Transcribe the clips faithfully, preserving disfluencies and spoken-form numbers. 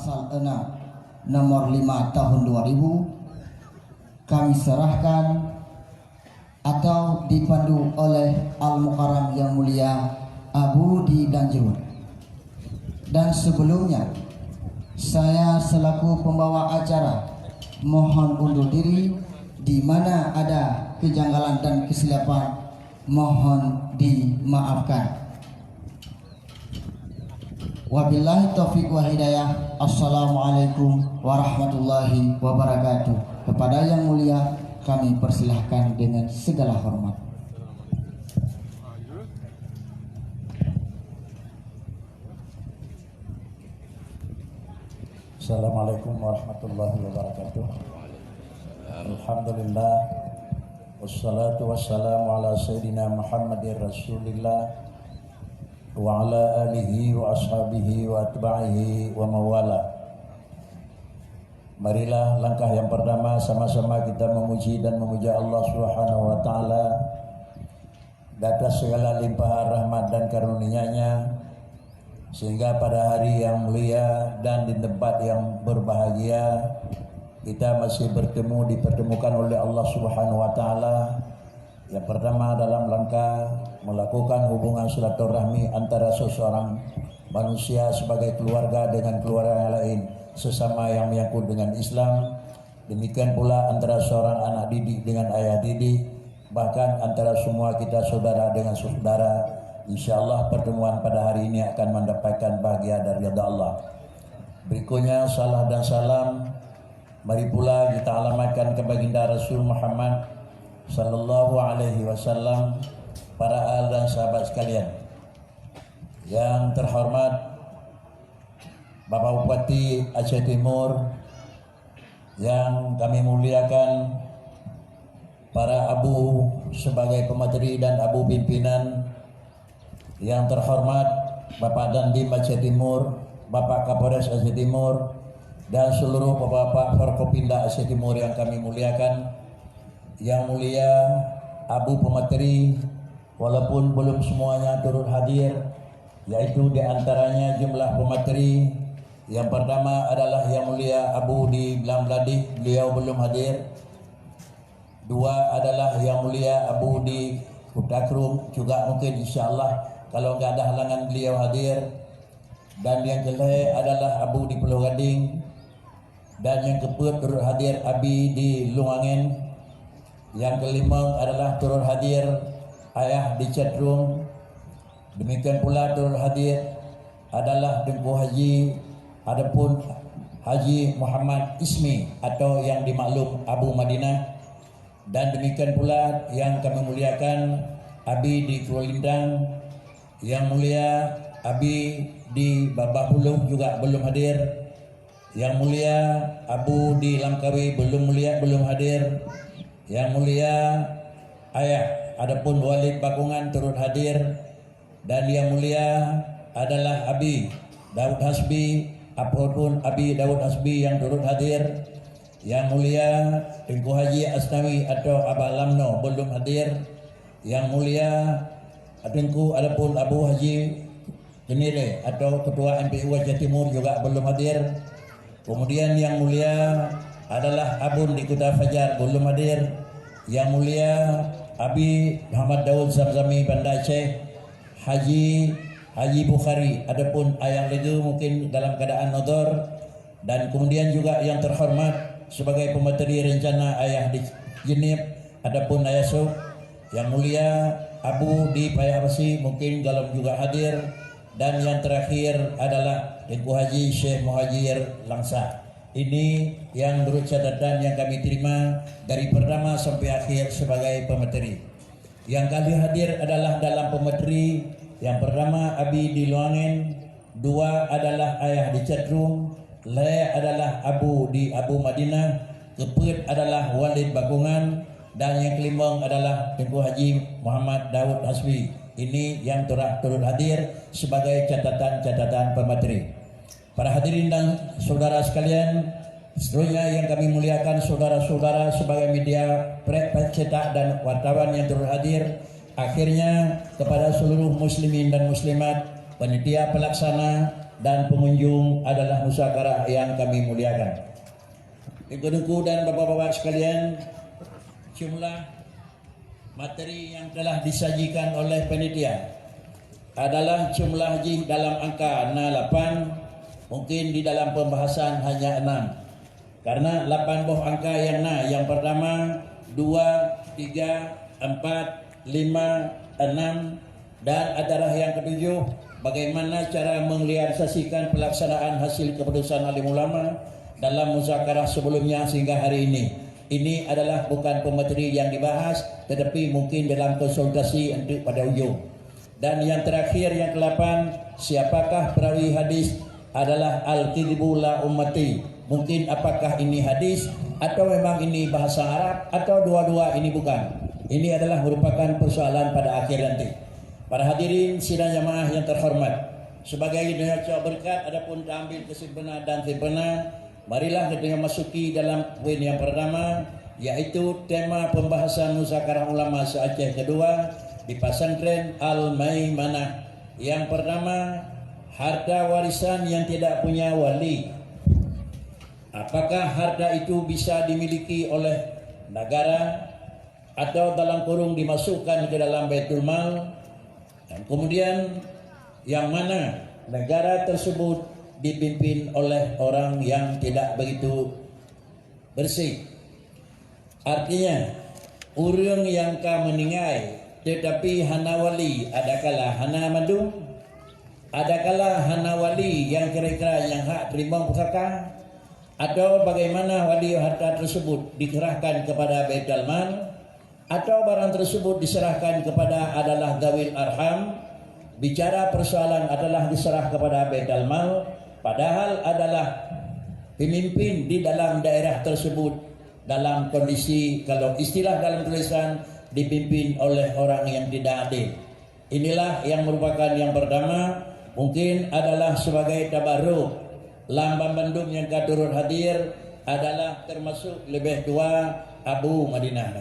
Pasal enam, nomor lima tahun dua ribu, kami serahkan atau dipandu oleh Al-Mukarram Yang Mulia Abu di Danjrut. Dan sebelumnya, saya selaku pembawa acara mohon undur diri, di mana ada kejanggalan dan kesilapan mohon dimaafkan. Wabillahi taufiq wa hidayah. Assalamualaikum warahmatullahi wabarakatuh. Kepada Yang Mulia kami persilahkan dengan segala hormat. Assalamualaikum warahmatullahi wabarakatuh. Alhamdulillah. Wassalatu wassalamu ala sayyidina Muhammadir Rasulillah wa ala alihi wa ashabihi wa atba'ihi wa mawala. Marilah langkah yang pertama sama-sama kita memuji dan memuja Allah Subhanahu wa taala di atas segala limpahan rahmat dan karunia-Nya, sehingga pada hari yang mulia dan di tempat yang berbahagia, kita masih bertemu, dipertemukan oleh Allah Subhanahu wa taala. Yang pertama, dalam rangka melakukan hubungan silaturahmi antara seseorang manusia sebagai keluarga dengan keluarga yang lain, sesama yang menyangkut dengan Islam. Demikian pula antara seorang anak didik dengan ayah didik, bahkan antara semua kita saudara dengan saudara. Insya Allah pertemuan pada hari ini akan mendapatkan bahagia dan ridha Allah. Berikutnya, salam dan salam mari pula kita alamatkan ke Baginda Rasul Muhammad sallallahu alaihi wasallam, para al dan sahabat sekalian. Yang terhormat Bapak Bupati Aceh Timur, yang kami muliakan para abu sebagai pemateri dan abu pimpinan, yang terhormat Bapak Dandim Aceh Timur, Bapak Kapolres Aceh Timur, dan seluruh bapak-bapak Forkopimda Aceh Timur yang kami muliakan, yang mulia abu pemateri, walaupun belum semuanya turut hadir, yaitu di antaranya jumlah pemateri. Yang pertama adalah Yang Mulia Abu di Blang Bladih, beliau belum hadir. Dua adalah Yang Mulia Abu di Kuta Krueng, juga mungkin insya Allah kalau nggak ada halangan beliau hadir. Dan yang kelhèe adalah Abu di Pulo Gading. Dan nyang keupeuet turut hadir Abi di Lueng Angén. Nyang keulimong adalah turut hadir Ayah di Cot Rhueng. Demikian pula turut hadir adalah Teungku Haji, adapun Haji Muhammad Ismi atau yang dimaklum Abu Madinah. Dan demikian pula yang kami muliakan Abi di Krueng Lintang. Yang mulia Abi di Babah Pulung juga belum hadir. Yang mulia Abu di Langkawi belum mulia, belum hadir. Yang mulia Ayah adapun Walid Bakongan turut hadir. Dan yang mulia adalah Abi Daud Hasbi, adapun Abi Daud Hasbi yang turut hadir. Yang mulia Teungku Haji Asnawi atau Abah Lamno belum hadir. Yang mulia Teungku adapun Abu Haji Kenire atau Ketua M P U Aceh Timur juga belum hadir. Kemudian yang mulia adalah Abun di Kuta Fajar belum hadir. Yang mulia Abi Muhammad Daud Zamzami Banda Aceh, Haji, Haji Bukhari, adapun Ayah Lege mungkin dalam keadaan nodor. Dan kemudian juga yang terhormat sebagai pemateri rencana Ayah di Jeunieb adapun Ayah Sok. Yang mulia Abu di Paya Basi mungkin dalam juga hadir. Dan yang terakhir adalah Teungku Haji Syekh Muhajir Langsa. Ini yang menurut catatan yang kami terima dari pertama sampai akhir sebagai pemateri. Yang kali hadir adalah dalam pemateri, yang pertama Abi di Lueng Angén, dua adalah Ayah di Cot Rhueng, lhèe adalah Abu di Abu Madinah, keupeuet adalah Walid Bakongan, dan yang kelimong adalah Teungku Haji Muhammad Daud Hasbi. Ini yang telah turut hadir sebagai catatan-catatan pemateri. Para hadirin dan saudara sekalian, seterusnya yang kami muliakan saudara-saudara sebagai media prek cetak dan wartawan yang turut hadir. Akhirnya, kepada seluruh muslimin dan muslimat, panitia pelaksana, dan pengunjung adalah musakarah yang kami muliakan. Teungku-teungku dan bapak-bapak sekalian, jumlah materi yang telah disajikan oleh panitia adalah jumlah jih dalam angka na lapan, mungkin di dalam pembahasan hanya enam. Karena lapan boh angka yang na, yang pertama, dua, tiga, empat, lima, enam, dan adalah yang ketujuh, bagaimana cara mengrealisasikan pelaksanaan hasil keputusan alim ulama dalam muzakarah sebelumnya sehingga hari ini. Ini adalah bukan pemateri yang dibahas, tetapi mungkin dalam konsultasi untuk pada ujung. Dan yang terakhir, yang kelapan, siapakah perawi hadis adalah al-kidzibu la ummati? Mungkin apakah ini hadis atau memang ini bahasa Arab atau dua-dua ini bukan? Ini adalah merupakan persoalan pada akhir nanti. Para hadirin sidang jamaah yang terhormat, sebagai nyonya cok berkat adapun taambil kesimpulan dan simpulan, marilah kita masuki dalam poin yang pertama, yaitu tema pembahasan muzakarah ulama se-Aceh kedua di Pesantren Al-Maimanah. Yang pertama, harta warisan yang tidak punya wali. Apakah harta itu bisa dimiliki oleh negara atau dalam kurung dimasukkan ke dalam Baitul Mal? Dan kemudian, yang mana negara tersebut dipimpin oleh orang yang tidak begitu bersih? Artinya, ureuëng nyang ka meuninggai tetapi hana wali, adakala hana mandum, adakala hana wali nyang kira-kira nyang hak teurimong pusaka, atau bagaimana wali harta tersebut diserahkan kepada Baitul Mal, atau barang tersebut diserahkan kepada adalah dzawil arham, bicara persoalan adalah diserah kepada Baitul Mal, padahal adalah pemimpin di dalam daerah tersebut dalam kondisi, kalau istilah dalam tulisan, dipimpin oleh orang yang tidak adil. Inilah yang merupakan yang pertama, mungkin adalah sebagai tabarruk lam banmandum nyang ka turut hadir adalah termasuk lebih tua Abu Madinah.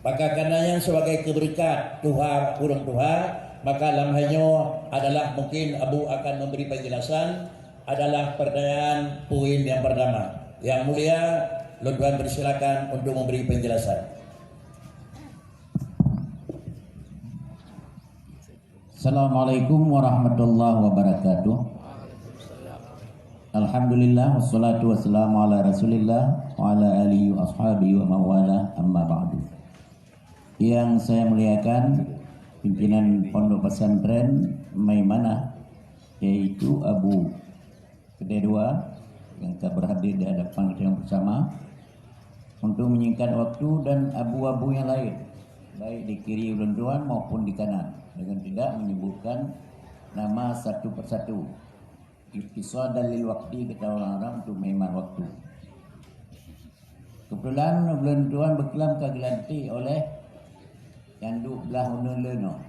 Maka karena nyan sebagai keberkat tuha, ureuëng tuha, maka lam hai nyoe adalah mungkin Abu akan memberi penjelasan adalah pertanyaan poin yang pertama. Yang mulia, lôn tuan persilakan untuk memberi penjelasan. Assalamualaikum warahmatullahi wabarakatuh. Alhamdulillah, wassalatu wassalamu ala Rasulillah wa ala alihi wa ashabihi wa mawala, amma ba'du. Yang saya muliakan, pimpinan Pondok Pesantren Maimanah, yaitu Abu Kedua-dua yang ka berhadir di hadapan kita yang bersama untuk menyingkat waktu dan abu-abu yang lain, baik di kiri ulun tuan maupun di kanan, dengan tidak menyebutkan nama satu persatu. Ikhtisadan lil waktu, kata orang Arab, untuk menghemat waktu. Kebetulan ulôn tuan beukelam ka geulantik oleh nyang duek blaih uneuen leunoe.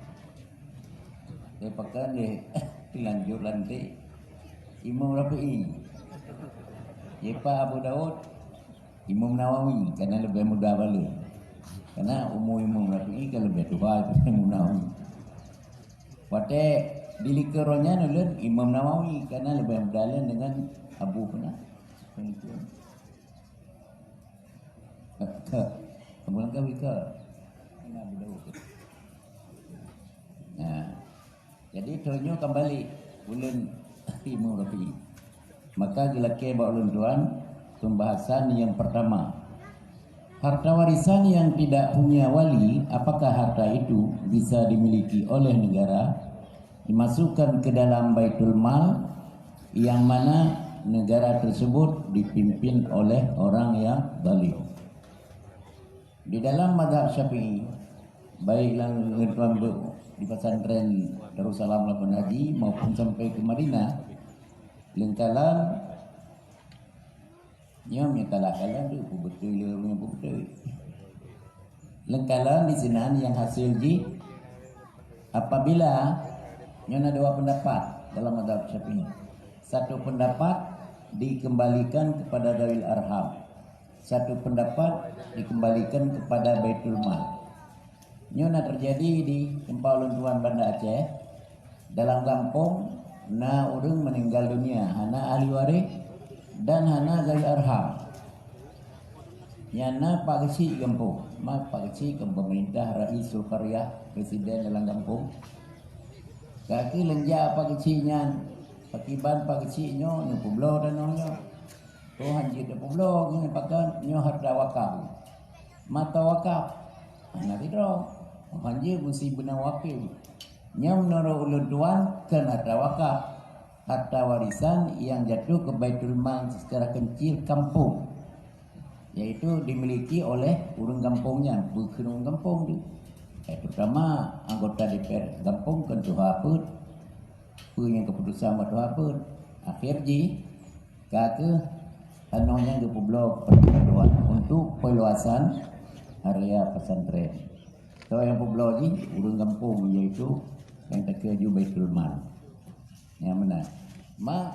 Lé pakan lé lanjut lantik Imam Rafi'i. Jipa Abu Daud, Imam Nawawi, karena lebih muda bala. Karena umur Imam Rafi'i kan lebih tua daripada Imam Nawawi. Watée di likot roh nyan ulôn Imam Nawawi, karena lebih muda lôn dengan Abu Pena. Kamu langkah wika. Nah, jadi, tanyoe kembali ulôn Imam Rafi'i. Maka geulakée bak ulôn tuan pembahasan yang pertama. Harta warisan yang tidak punya wali, apakah harta itu bisa dimiliki oleh negara, dimasukkan ke dalam Baitul Mal, yang mana negara tersebut dipimpin oleh orang yang zalim. Di dalam mazhab Syafi'i, baik lam tuan di pesantren Darussalam Labuan Haji maupun sampai ke Madinah, lengkalan nyoe meutalah kalan tu beutôi le ureuëng beutôi. Lengkalan di sinan yang hasil jih apabila nyoe na dua pendapat dalam mazhab Syafi'i. Satu pendapat dikembalikan kepada dawil arham. Satu pendapat dikembalikan kepada Baitul Mal. Nyoe na terjadi di teumpat ulôn tuan Banda Aceh, dalam gampông Na ureuëng meuninggal dunia, hana ahli waréh dan hana zawil arham. Nyan na pak geuchik gampông, ma pak geuchik gampông pemerintah, raisul qaryah, presiden dalam gampông. Ka keuh leunja pak geuchik nyan, pakiban pak geuchik nyoe neupeubloe tanoh nyoe. Tuhan jeuet neupeubloe nyoe pakon nyoe harta wakaf. Mata wakaf hana sidroe, Tuhan jeuet meusi beuna wakil. Nyoe meunurot ulôn tuan kon harta wakaf, harta warisan nyang jatuh keu Baitul Mal secara kencil kampung, yaitu dimiliki oleh ureuëng gampông nyan, bukon ureuëng gampông tu. Eh, terutama anggota D P R gampông kon tuha peuet, peue nyang keuputusan bak tuha peuet. Akhir jih, ka keuh tanoh nyan geupeubloe keu peurbantuan untuk perluasan area pesantren. Atau nyang peubloe jih ureuëng gampông, yaitu nyang teukeue ju Baitul Mal. Nyang meunan. Ma,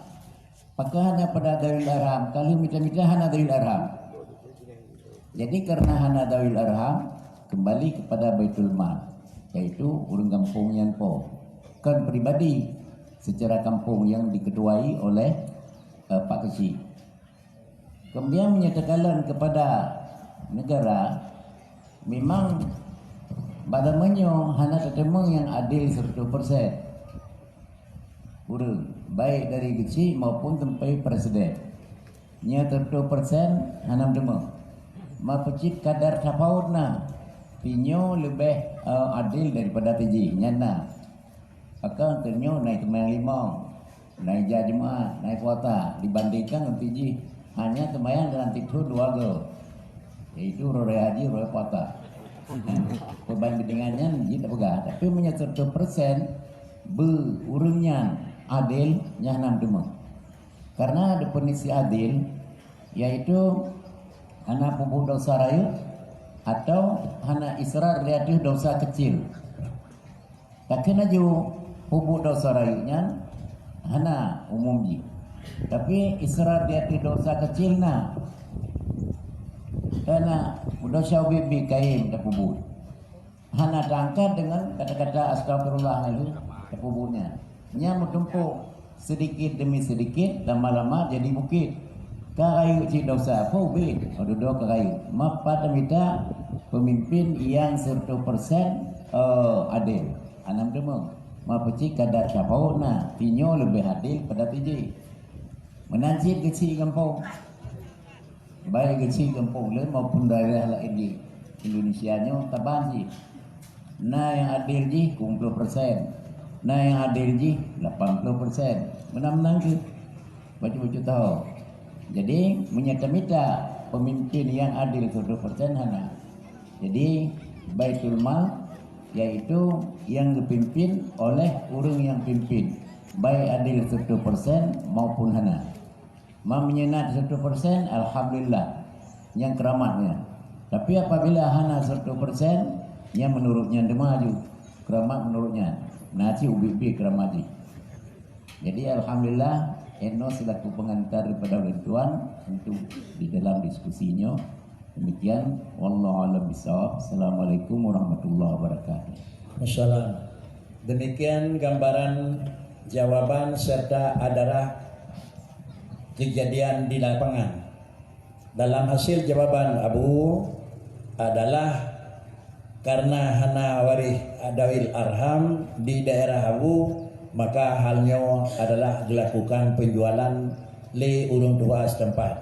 pakon hana pada zawil arham? Ka lheueh mita-mita hana zawil arham. Jadi karena hana zawil arham, kembali kepada Baitul Mal, yaitu ureuëng gampông nyan po. Kon pribadi, secara kampung yang diketuai oleh, eh, pak geuchik. Kemudian meunyoe takalon kepada negara, memang bak zaman nyoe hana tateumeung nyang adil seratus persen. Ureuëng, baik dari geuchik maupun sampai presiden. Nyoe seratus persen hana meuteumé. Ma peucit kadar tafaut na, pi nyoe leubeh, eh, adil daripada tijih, nyan na. Pakon keu nyoe na seumayang limong, na ija Jumat, na puasa, dibandingkan ngon tijih hanya seumayang dalam sithon dua goe, yaitu uroe raya haji, uroe raya puasa. Peubandingan nyan jeuet tapeugah, tapi meunyoe seratus persen beu ureuëng nyan adil, nyan hana meuteumé. Karena definisi adil, yaitu hana peubuet desya rayeuk atau hana israr di ateueh desya keucil. Takheun laju peubuet desya rayeuk nyan hana umum jih. Tapi israr di ateueh desya keucil na. Karena desya ubit-ubit kayém tapeubuet. Hana taangkat deungon kata-kata astagfirullah nyan lé tapeubuet nyan. Nyan meutumpôk, sedikit demi sedikit, lama-lama jadi bukit. Ka rayeuk cit desya, peue ubit, oh dudoe ka rayeuk. Ma pat tamita pemimpin nyang seratus persen, eh, adil. Hana meuteumé. Ma peucit kadar tafaut na, pi nyoe leubeh adil pada tijih. Meunan cit geuchik gampông. Baik geuchik gampông lé maupun daerah laén di Indonesia nyoe taban jih. Na nyang adil jih dua puluh persen, na nyang adil jih lapan puluh persen. Meunan-meunan kheueh. Bacut-bacut tahu. Jadi, meunyoe tamita pemimpin nyang adil seratus persen hana. Jadi, Baitul Mal yaitu nyang geupimpin oleh ureuëng nyang pimpin, baik adil seratus persen maupun hana. Ma meunyoe na seratus persen, alhamdulillah, nyang keuramat nyan. Tapi apabila hana seratus persen, nyan meunurot nyan teuma aju, keuramat meunurot nyan. Na cit ubit-ubit keuramat jih. Jadi, alhamdulillah, inoe selaku pengantar daripada ulôn tuan untuk di dalam diskusi nyoe. Demikian, wallahu a'lam bishawab. Assalamualaikum warahmatullahi wabarakatuh. Wassalam. Demikian gambaran jawaban serta adalah kejadian di lapangan. Dalam hasil jawaban Abu adalah karena hana waréh zawil arham di daerah Abu, maka hal nyoe adalah dilakukan penjualan lé ureuëng tuha setempat.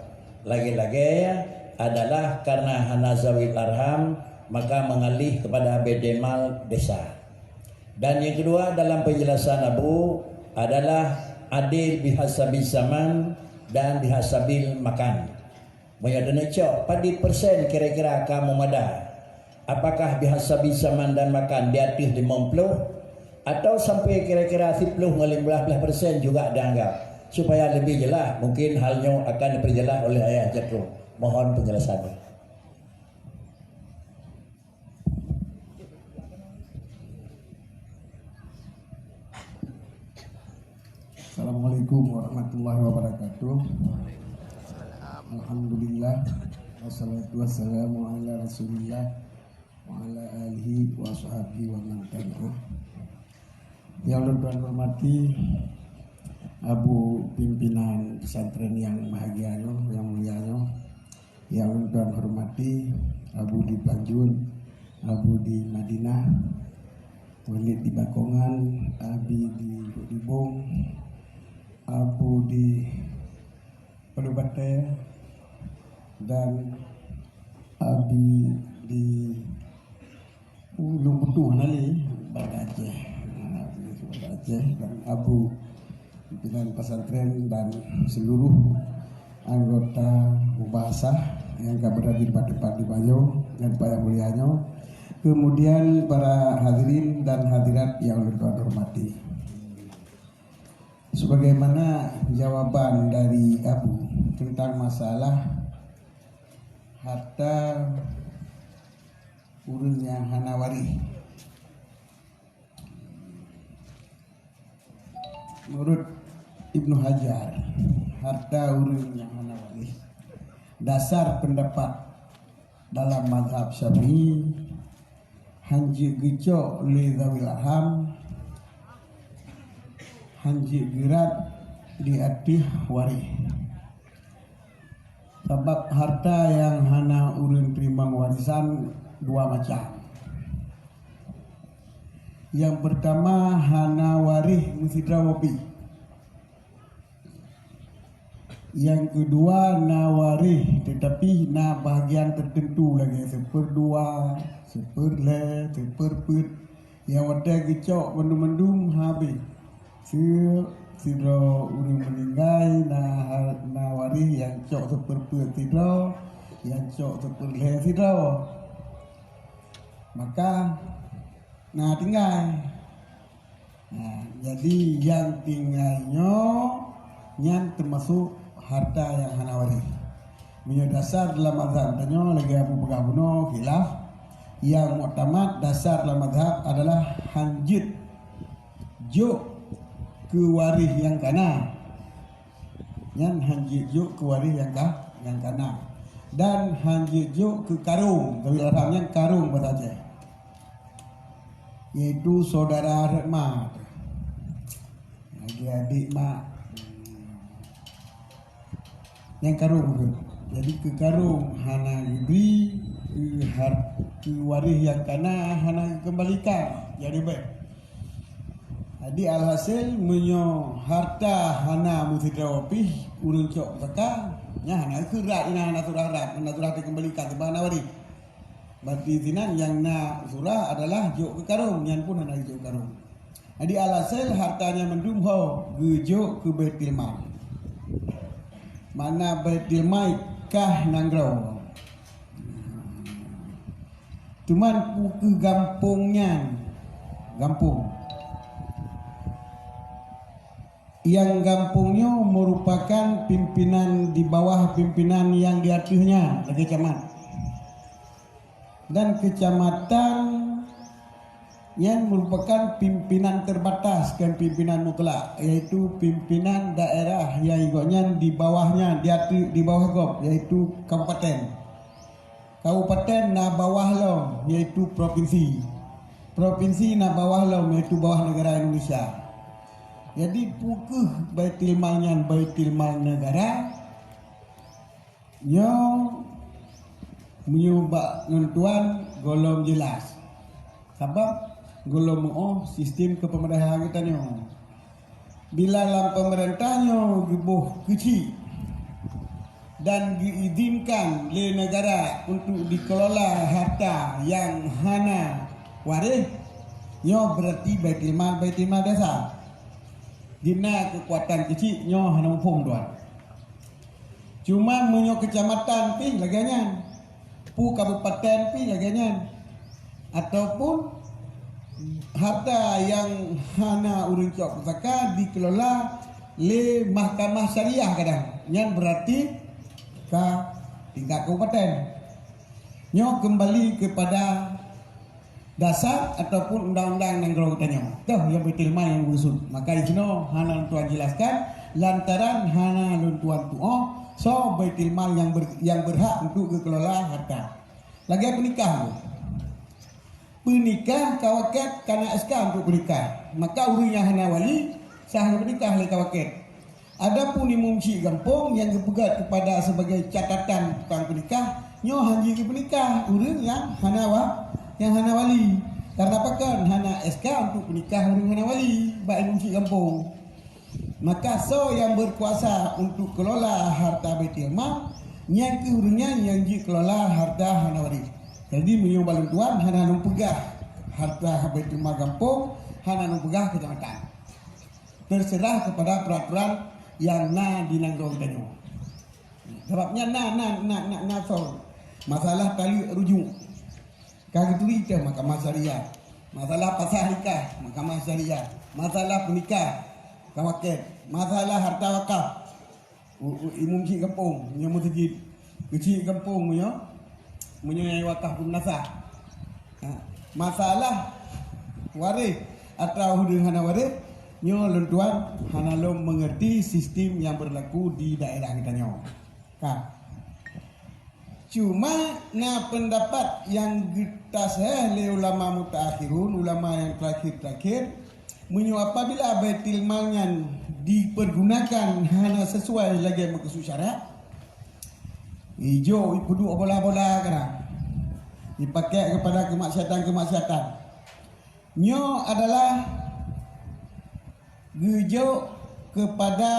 Lagée-lagée adalah karena hana zawil arham, maka mengalih kepada Baitul Mal desa. Dan yang kedua dalam penjelasan Abu adalah adil bihasabi zaman dan bihasabil makan. Meunyoe teuneuk cok, padit persen kira-kira ka meumada? Apakah bihasabi zaman dan makan di ateueh limong ploh, atau sampai kira-kira siploh ngon lima belas persen juga dianggap? Supaya lebih jelas, mungkin hal nyoe akan diperjelas oleh Ayah Jatro. Mohon penjelasannya. Assalamualaikum warahmatullahi wabarakatuh. Alhamdulillah, wassalatu wassalamu ala Rasulillah wa ala alihi wa sahbihi wa man tabi'ah. Yang ulôn tuan hormati, Abu pimpinan pesantren nyang bahagia nyoe, nyang mulia nyoe, nyang ulôn tuan hormati, Abu di Planjun, Abu di Madinah, Walid di Bakongan, Abi di Lhok Dibong, Abu di Palu Batée, dan Abi di Ulu Butuh Nali, Banda Aceh. Ha, Banda Aceh dan Abu pimpinan pesantren dan seluruh anggota mubahasah yang ka berada di tempat-tempat di Bayo dan Pak Yang Mulia nyoe. Kemudian para hadirin dan hadirat yang ulôn hormati. Sebagaimana jawaban dari Abu tentang masalah harta ureuëng nyang hana waréh. Menurut Ibnu Hajar, harta ureuëng nyang hana waréh, dasar pendapat dalam mazhab Syafi'i, hanjeuet geucok lé zawil arham, hanjeuet geurat di ateueh waréh. Sabab harta nyang hana ureuëng teurimong warisan dua macam. Nyang peurtama, hana waréh meusidroe pih. Nyang keudua, na waréh, teutapi na bahagian teuteuntu lagée seupeurdua, seupeurlhée, seupeurpeuet. Nyang watée geucok bandum-bandum habéh. Seuek sidroe ureuëng meuninggai na ha-, na waréh nyang cok seupeurpeuet sidroe, nyang cok seupeurlhée sidroe. Maka na tinggai. Nah, jadi nyang tinggai nyoe nyan teumasok harta nyang hana waréh. Meunyoe dasar dalam mazhab tanyoe lagée Abu peugah bunoe khilaf, nyang muktamad dasar dalam mazhab adalah hanjeuet jok keu waréh nyang kana. Nyan hanjeuet jok keu waréh nyang ka, nyang kana. Dan hanjeuet jok keu karong, zawil arham nyan karong bahasa Aceh. Yaitu saudara rot ma. Lagi adik mak. Nyang karong tu. Jadi keu karong hana geubri, keu har-, keu waréh nyang kana hana geukeumbalikan. Jadi baik. Jadi alhasil meunyoe harta hana meusidroe pih ureuëng cok pusaka, nyan hana keurat inan hana surah rat, hana surah dikeumbalikan sebab hana waréh. Berarti sinan nyang na surah adalah jok keu karong, nyan pun hana jok keu karong. Jadi alhasil harta nyan mandum ho geujok keu Baitul Mal. Makna Baitul Mal kah nanggroe. Teuma peu keuh gampông nyan? Gampông. Nyang gampông nyoe meurupakan pimpinan di bawah pimpinan nyang di ateueh nyan, lagée camat. Dan keucamatan nyan meurupakan pimpinan teubatas, kon pimpinan mutlak, yaitu pimpinan daerah nyang gobnyan di bawahnya, di ateueh, di bawah gob, yaitu kabupaten. Kabupaten na bawah lom, yaitu propinsi. Propinsi na bawah lom, yaitu bawah negara Indonesia. Jadi, peu keuh Baitul Mal nyan Baitul Mal negara? Nyoe meunyoe bak ngon tuan gohlom jeulaih. Sabab gohlom meuoh sistem keupeumeurintahan geutanyoe. Bila lam peumeurintah nyoe geuboh keuchik dan geuizinkan lé negara untuk dikelola harta nyang hana waréh, nyoe beurati Baitul Mal, Baitul Mal biasa. Di na keukuatan keuchik nyoe hana muphom tuan. Cuma meunyoe keucamatan pih lagée nyan, peu kabupaten pih lagée nyan, ataupun harta nyang hana ureuëng cok pusaka dikelola lé mahkamah syariah kadang, nyan beurati ka tingkat kabupaten. Nyoe keumbali keupada dasar ataupun undang-undang nanggroe geutanyoe. Toh nyang Baitul Mal nyang geumaksud. Maka disinoe hana lôn tuan jelaskan lantaran hana lôn tuan tuoh soe Baitul Mal nyang ber-, nyang beurhak untuk geukelola harta. Lagée peunikah tu. Peunikah ka wakat kana S K untuk peunikah. Maka ureuëng nyang hana wali sah peunikah lé ka wakat. Adapun imum chik gampông nyang geupeugah keupada sebagai catatan tukang peunikah, nyoe hana jeuet geupeunikah ureuëng nyang hana wa-, nyang hana wali. Karena pakon hana S K untuk peunikah ureuëng hana wali bak imum chik gampông. Maka soe nyang berkuasa untuk kelola harta Baitul Mal, nyan keuh ureuëng nyan nyang jeuet kelola harta hana waréh. Jadi meunyoe bak lôn tuan hana lôn peugah harta Baitul Mal gampông, hana lôn peugah keucamatan. Terserah kepada peraturan nyang na di nanggroe geutanyoe. Sabab nyan na, na, na, na, na soe. Masalah taleuek rujuk. Ka geuturi teuh Mahkamah Syariah. Masalah pasah nikah, Mahkamah Syariah. Masalah peunikah, ka wakèt. Masalah harta wakaf. U-, u-, imum chik gampông, meunyoe meuseujid. Keuchik gampông meunyoe, meunyoe nyang wakaf pun nasah. Ha, masalah waréh atawa ureuëng hana waréh, nyoe lôn tuan hana lôn mengerti sistem nyang berlaku di daerah geutanyoe. Ka. Cuma na pendapat nyang geutaseuheh lé ulama mutaakhirun, ulama nyang terakhir-terakhir, meunyoe apabila Baitul Mal nyan dipergunakan hana sesuai lagèe meukeusud syarat, ijok ipeuduek bola-bola kana, dipakai kepada kemaksiatan-kemaksiatan. Nyoe adalah geujok kepada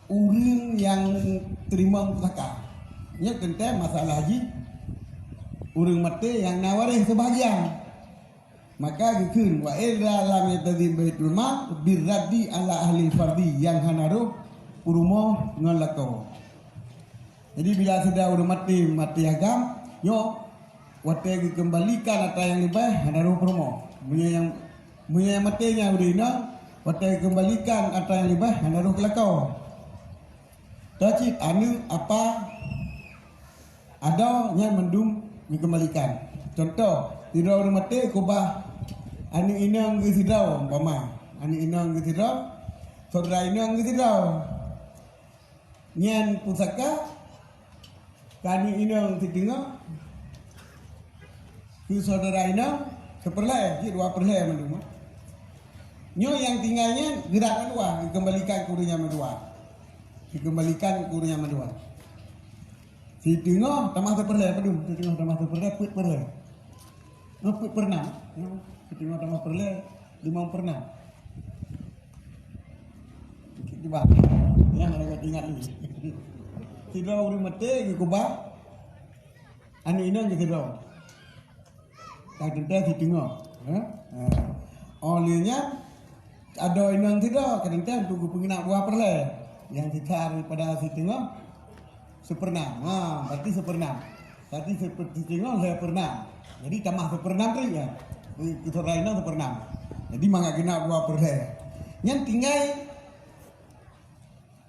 ureuëng nyang teurimong pusaka. Nyoe teuntèe masalah jih ureuëng maté nyang na waréh sebahagian. Maka geukheun, "Wa idza lam yaltazim baitul mal birraddi ala ahli fardi," nyang hana rhoh peurumoh ngon lakoe. Jadi bila sidroe ureuëng maté, maté agam, nyoe watèe geukeumbalikan atra nyang leubeh hana rhoh peurumoh. Meunyoe nyang, meunyoe nyang maté nyan ureuëng inong, watèe geukeumbalikan atra nyang leubeh hana rhoh keu lakoe. Toh cit aneuëk, apa, adoe nyan mandum geukeumbalikan. Contoh, sidroe ureuëng maté keubah aneuëk inong geuh sidroe, umpama, aneuëk inong geuh sidroe, syedara inong geuh sidroe. Nyan pusaka keu aneuëk inong siteungoh, keu syedara inong sipeureulèe, jeuet dua peureulèe mandum. Nyoe nyang tinggai nyan geurat mandua, geukeumbalikan keu ureuëng nyan mandua. Geukeumbalikan keu ureuëng nyan mandua. Siteungoh tamah sipeureulèe, padum? Siteungoh tamah sipeureulèe, peuet peureulèe. Nyoe peuet peureunam. Nyoe siteungoh tamah peureulèe, limong peureunam. Kiban. Nyan hana ingat lé. Sidroe ureuëng maté geukeubah aneuëk inong geuh sidroe. Ka teuntèe siteungoh. Ha? Ha. Óh lheueh nyan, adoe inong sidroe, ka teuntèe untuk geupeugeunap dua peureulèe. Nyang sisa daripada siteungoh, sipeureunam. Ha, berarti sipeureunam. Berarti sipe-, siteungoh lhèe peureunam. Jadi tamah sipeureunam teuh nyan. Keu syedara inong sipeureunam. Jadi mangat geunap dua peureulèe. Nyan tinggai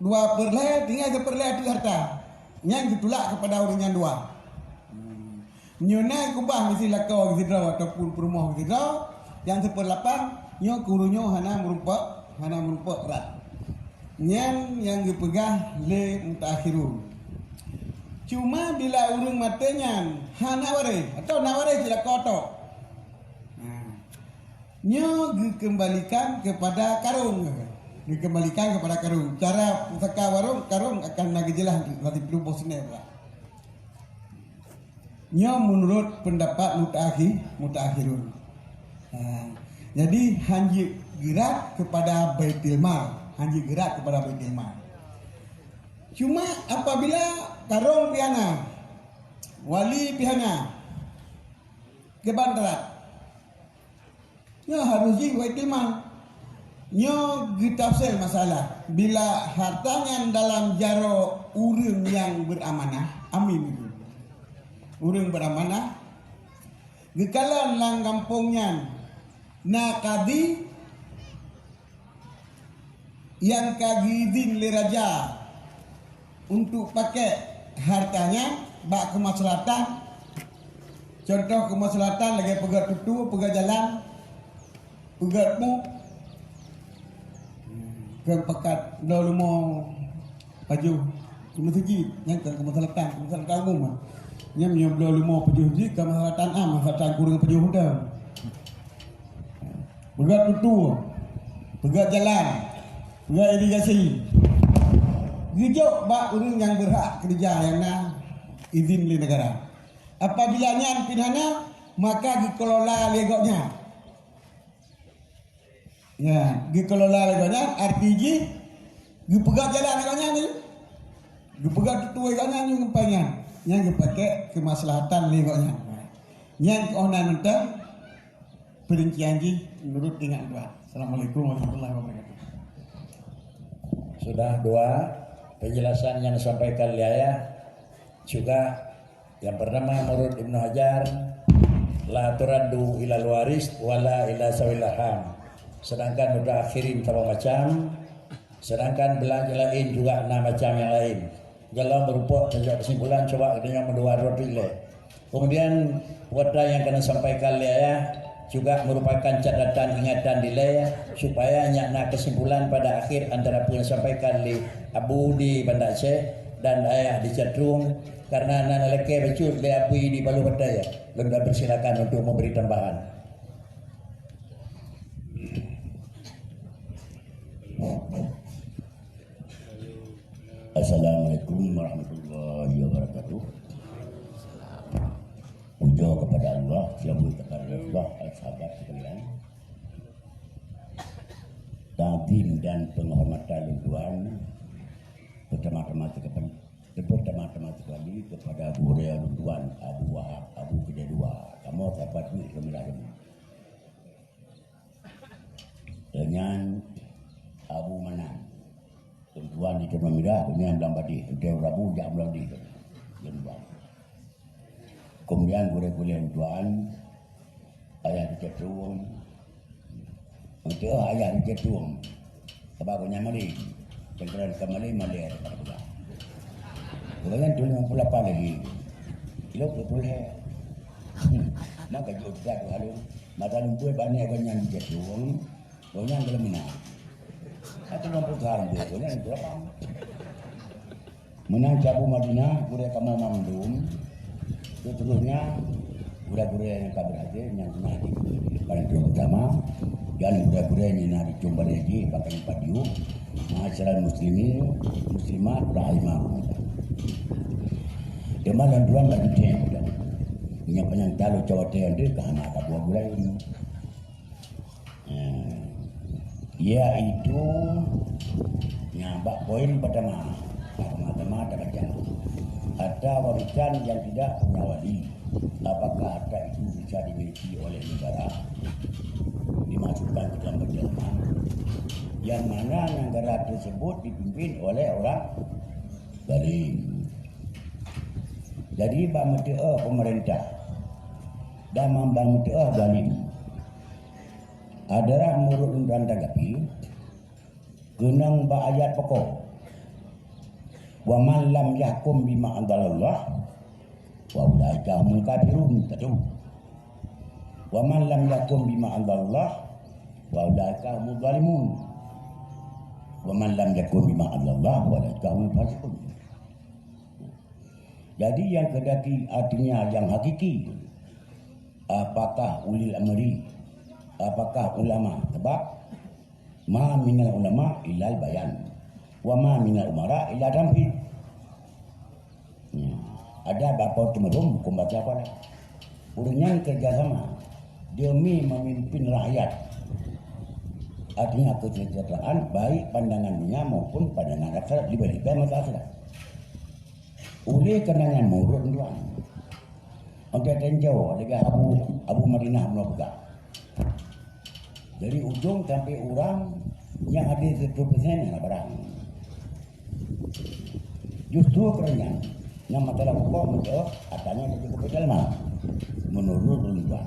dua peureulèe, tinggai sipeureulèe ateueh harta. Nyan geutulak keupada ureuëng nyang dua. Hmm. Nyoe na keubah miseue lakoe geuh sidroe ataupun peurumoh geuh sidroe, nyang sipeureulapan, nyoe keu ureuëng nyoe hana meurumpok, hana meurumpok rat. Nyan nyang geupeugah lé mutaakhirun. Cuma bila ureuëng maté nyan hana waréh, atawa na waréh cit lakoe tok. Nah, nyoe geukeumbalikan keupada karong. Geukeumbalikan keupada karong. Cara pusaka warong, karong akan na geujeulaih nanti peuleubôh sinan pula. Nyoe meunurot peundapat mutaakhi-, mutaakhirun. Ha, jadi hana jeuet geurat keupada Baitul Mal, hana jeuet geurat keupada Baitul Mal. Cuma apabila karong pih hana, wali pih hana, kiban rat. Nyoe harôh jih Baitul Mal. Nyoe geutafsir masalah. Bila harta nyan dalam jaroe ureuëng nyang beramanah, amin itu. Ureuëng beramanah, geukalon lam gampông nyan na kadhi nyang ka geuidhin lé raja untuk pakai harta nyan bak keumaslahatan. Contoh keumaslahatan lagèe peugöt tutue, peugöt jalan, peugöt mu, keu pakat bloe leumo pajoh keu meuseujid, nyan keu keumaslahatan, keumaslahatan umum. Nyan meunyoe bloe leumo pajoh meuseujid, keumaslahatan am, maslahatan kureueng pajoh mantong. Peugöt tutue, peugöt jalan, Geuirigasi geujok bak ureuëng nyang beurhak keureuja nyang na izin lé negara. Apabila nyan pih hana, maka geukelola lé gobnyan. Ya, geukelola lé gobnyan, arti jih geupeugah jalan lé gobnyan nyoe. Geupeugah tutui gobnyan nyoe ngon pangan nyang geupakék keumaslahatan lé gobnyan. Nyan keuh na mantong peurincian jih meunurot ingat dua. Assalamualaikum warahmatullahi wabarakatuh. Sudah dua penjelasan yang disampaikan oleh Ayah juga. Yang pertama, menurut Ibnu Hajar, la turaddu ilal waris wala ila zawil arham. Sedangkan udah akhirin sama macam, sedangkan belanja lain juga na macam yang lain. Kalau merupakan kesimpulan, coba kita yang mendua roti le. Kemudian, kata yang kena sampaikan oleh Ayah juga merupakan catatan ingatan dilai supaya nyak na kesimpulan pada akhir antara apa yang disampaikan oleh Abu di Banda Aceh dan Ayah di Catrung. Karena na lakée bacut lé Abu di Baloh Batai, ya. Lôn dah persilakan untuk memberi tambahan. Assalamualaikum warahmatullahi wabarakatuh. Puja kepada Allah, selamat kepada Rasulullah, sahabat sekalian. Takzim dan penghormatan lôn tuan, pertama-tama sekali Pertama-tama sekali kepada gurée lôn tuan Abu Wahab, Abu Kedai Dua. Kamoe sapat duek keumirah deungon. Deungon Abu Manan. Lôn tuan di Keumirah, deungon Blang Padeh. Utai Rabu jak Blang Padeh. Lôn tuan. Kemudian gurée-gurée lôn tuan, Ayah di Catrung. Untuk Ayah di Catrung. Sebab gobnyan malée. Tengkelan ka malée, malée ada pada peugah. Gobnyan tuléh limong puluh lapan lagi. Kilo puluh puluh lhèe. Maka jok tiga dua lalu. Mata lumpur banyak gobnyan di Catrung. Gobnyan dalam mina. Atau limong puluh tahun dia. Gobnyan berapa? Meunan cit Abu Madinah, gurée kamoe mandum. Seterusnya, gurée-gurée nyang ka beurhasil, nyang na di paling utama, dan gurée-gurée nyang na di Cumba Haji, bahkan Pak Yu, ma'asyiral muslimin, muslimat, rahimakumullah. Teuma lôn tuan bagi cek, nyang panyang talo cawatée nyan ka hana ka buah-buah laén. Eh, yaitu, nyan bak poin pertama. Pertama-tama tabaca. Harta warisan yang tidak punya wali, apakah harta itu bisa dimiliki oleh negara? Dimasukkan ke dalam Baitul Mal. Yang mana negara tersebut dipimpin oleh orang zalim. Jadi, bak meuteue pemerintah dan bak meuteue zalim. Adalah menurut undang-undang tapi, keunong bak ayat pokok. "Wa man lam yahkum bima anzalallah, fa ulaika humul kafirun." Satu. "Wa man lam yahkum bima anzalallah, fa ulaika humul zalimun. Wa man lam yahkum bima anzalallah, fa ulaika humul fasiqun." Jadi, yang keudaki artinya yang hakiki, apakah ulil amri, apakah ulama? Sebab, "Ma minal ulama illal bayan, wa ma minal umara illa tanfid." Ya. Ada bapa teumeurum hukum baca apa lah. Ureuëng nyan kerjasama demi memimpin rakyat. Artinya kesejahteraan baik pandangan dunia maupun pandangan akhirat, lebih-lebih masa akhirat. Oleh kerana nyan menurut tuan, untuk tinjau lagée Abu, Abu Madinah meupeugah. Dari ujong sampai urang nyang ada satu persen nyang barang. Justru kerana nyang masalah pokok untuk katanya jadi keputusan mah. Menurut ulun tuan.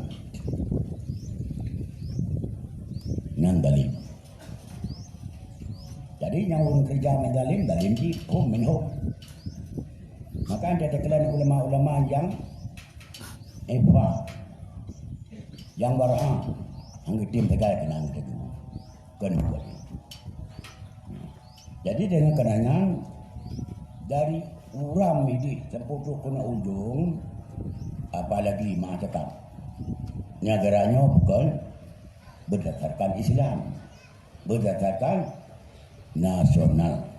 Nyan dalil. Jadi nyang ureuëng kerja meuzalim, zalim jih hum minhum. Maka anda tekelan ulama-ulama yang ifa, yang wara, yang getim tegai kenang teguh. Kan buat. Jadi dengan kenangan dari urang ini sampai tu kena ujung, apalagi mengatakan negaranya bukan berdasarkan Islam. Berdasarkan nasional.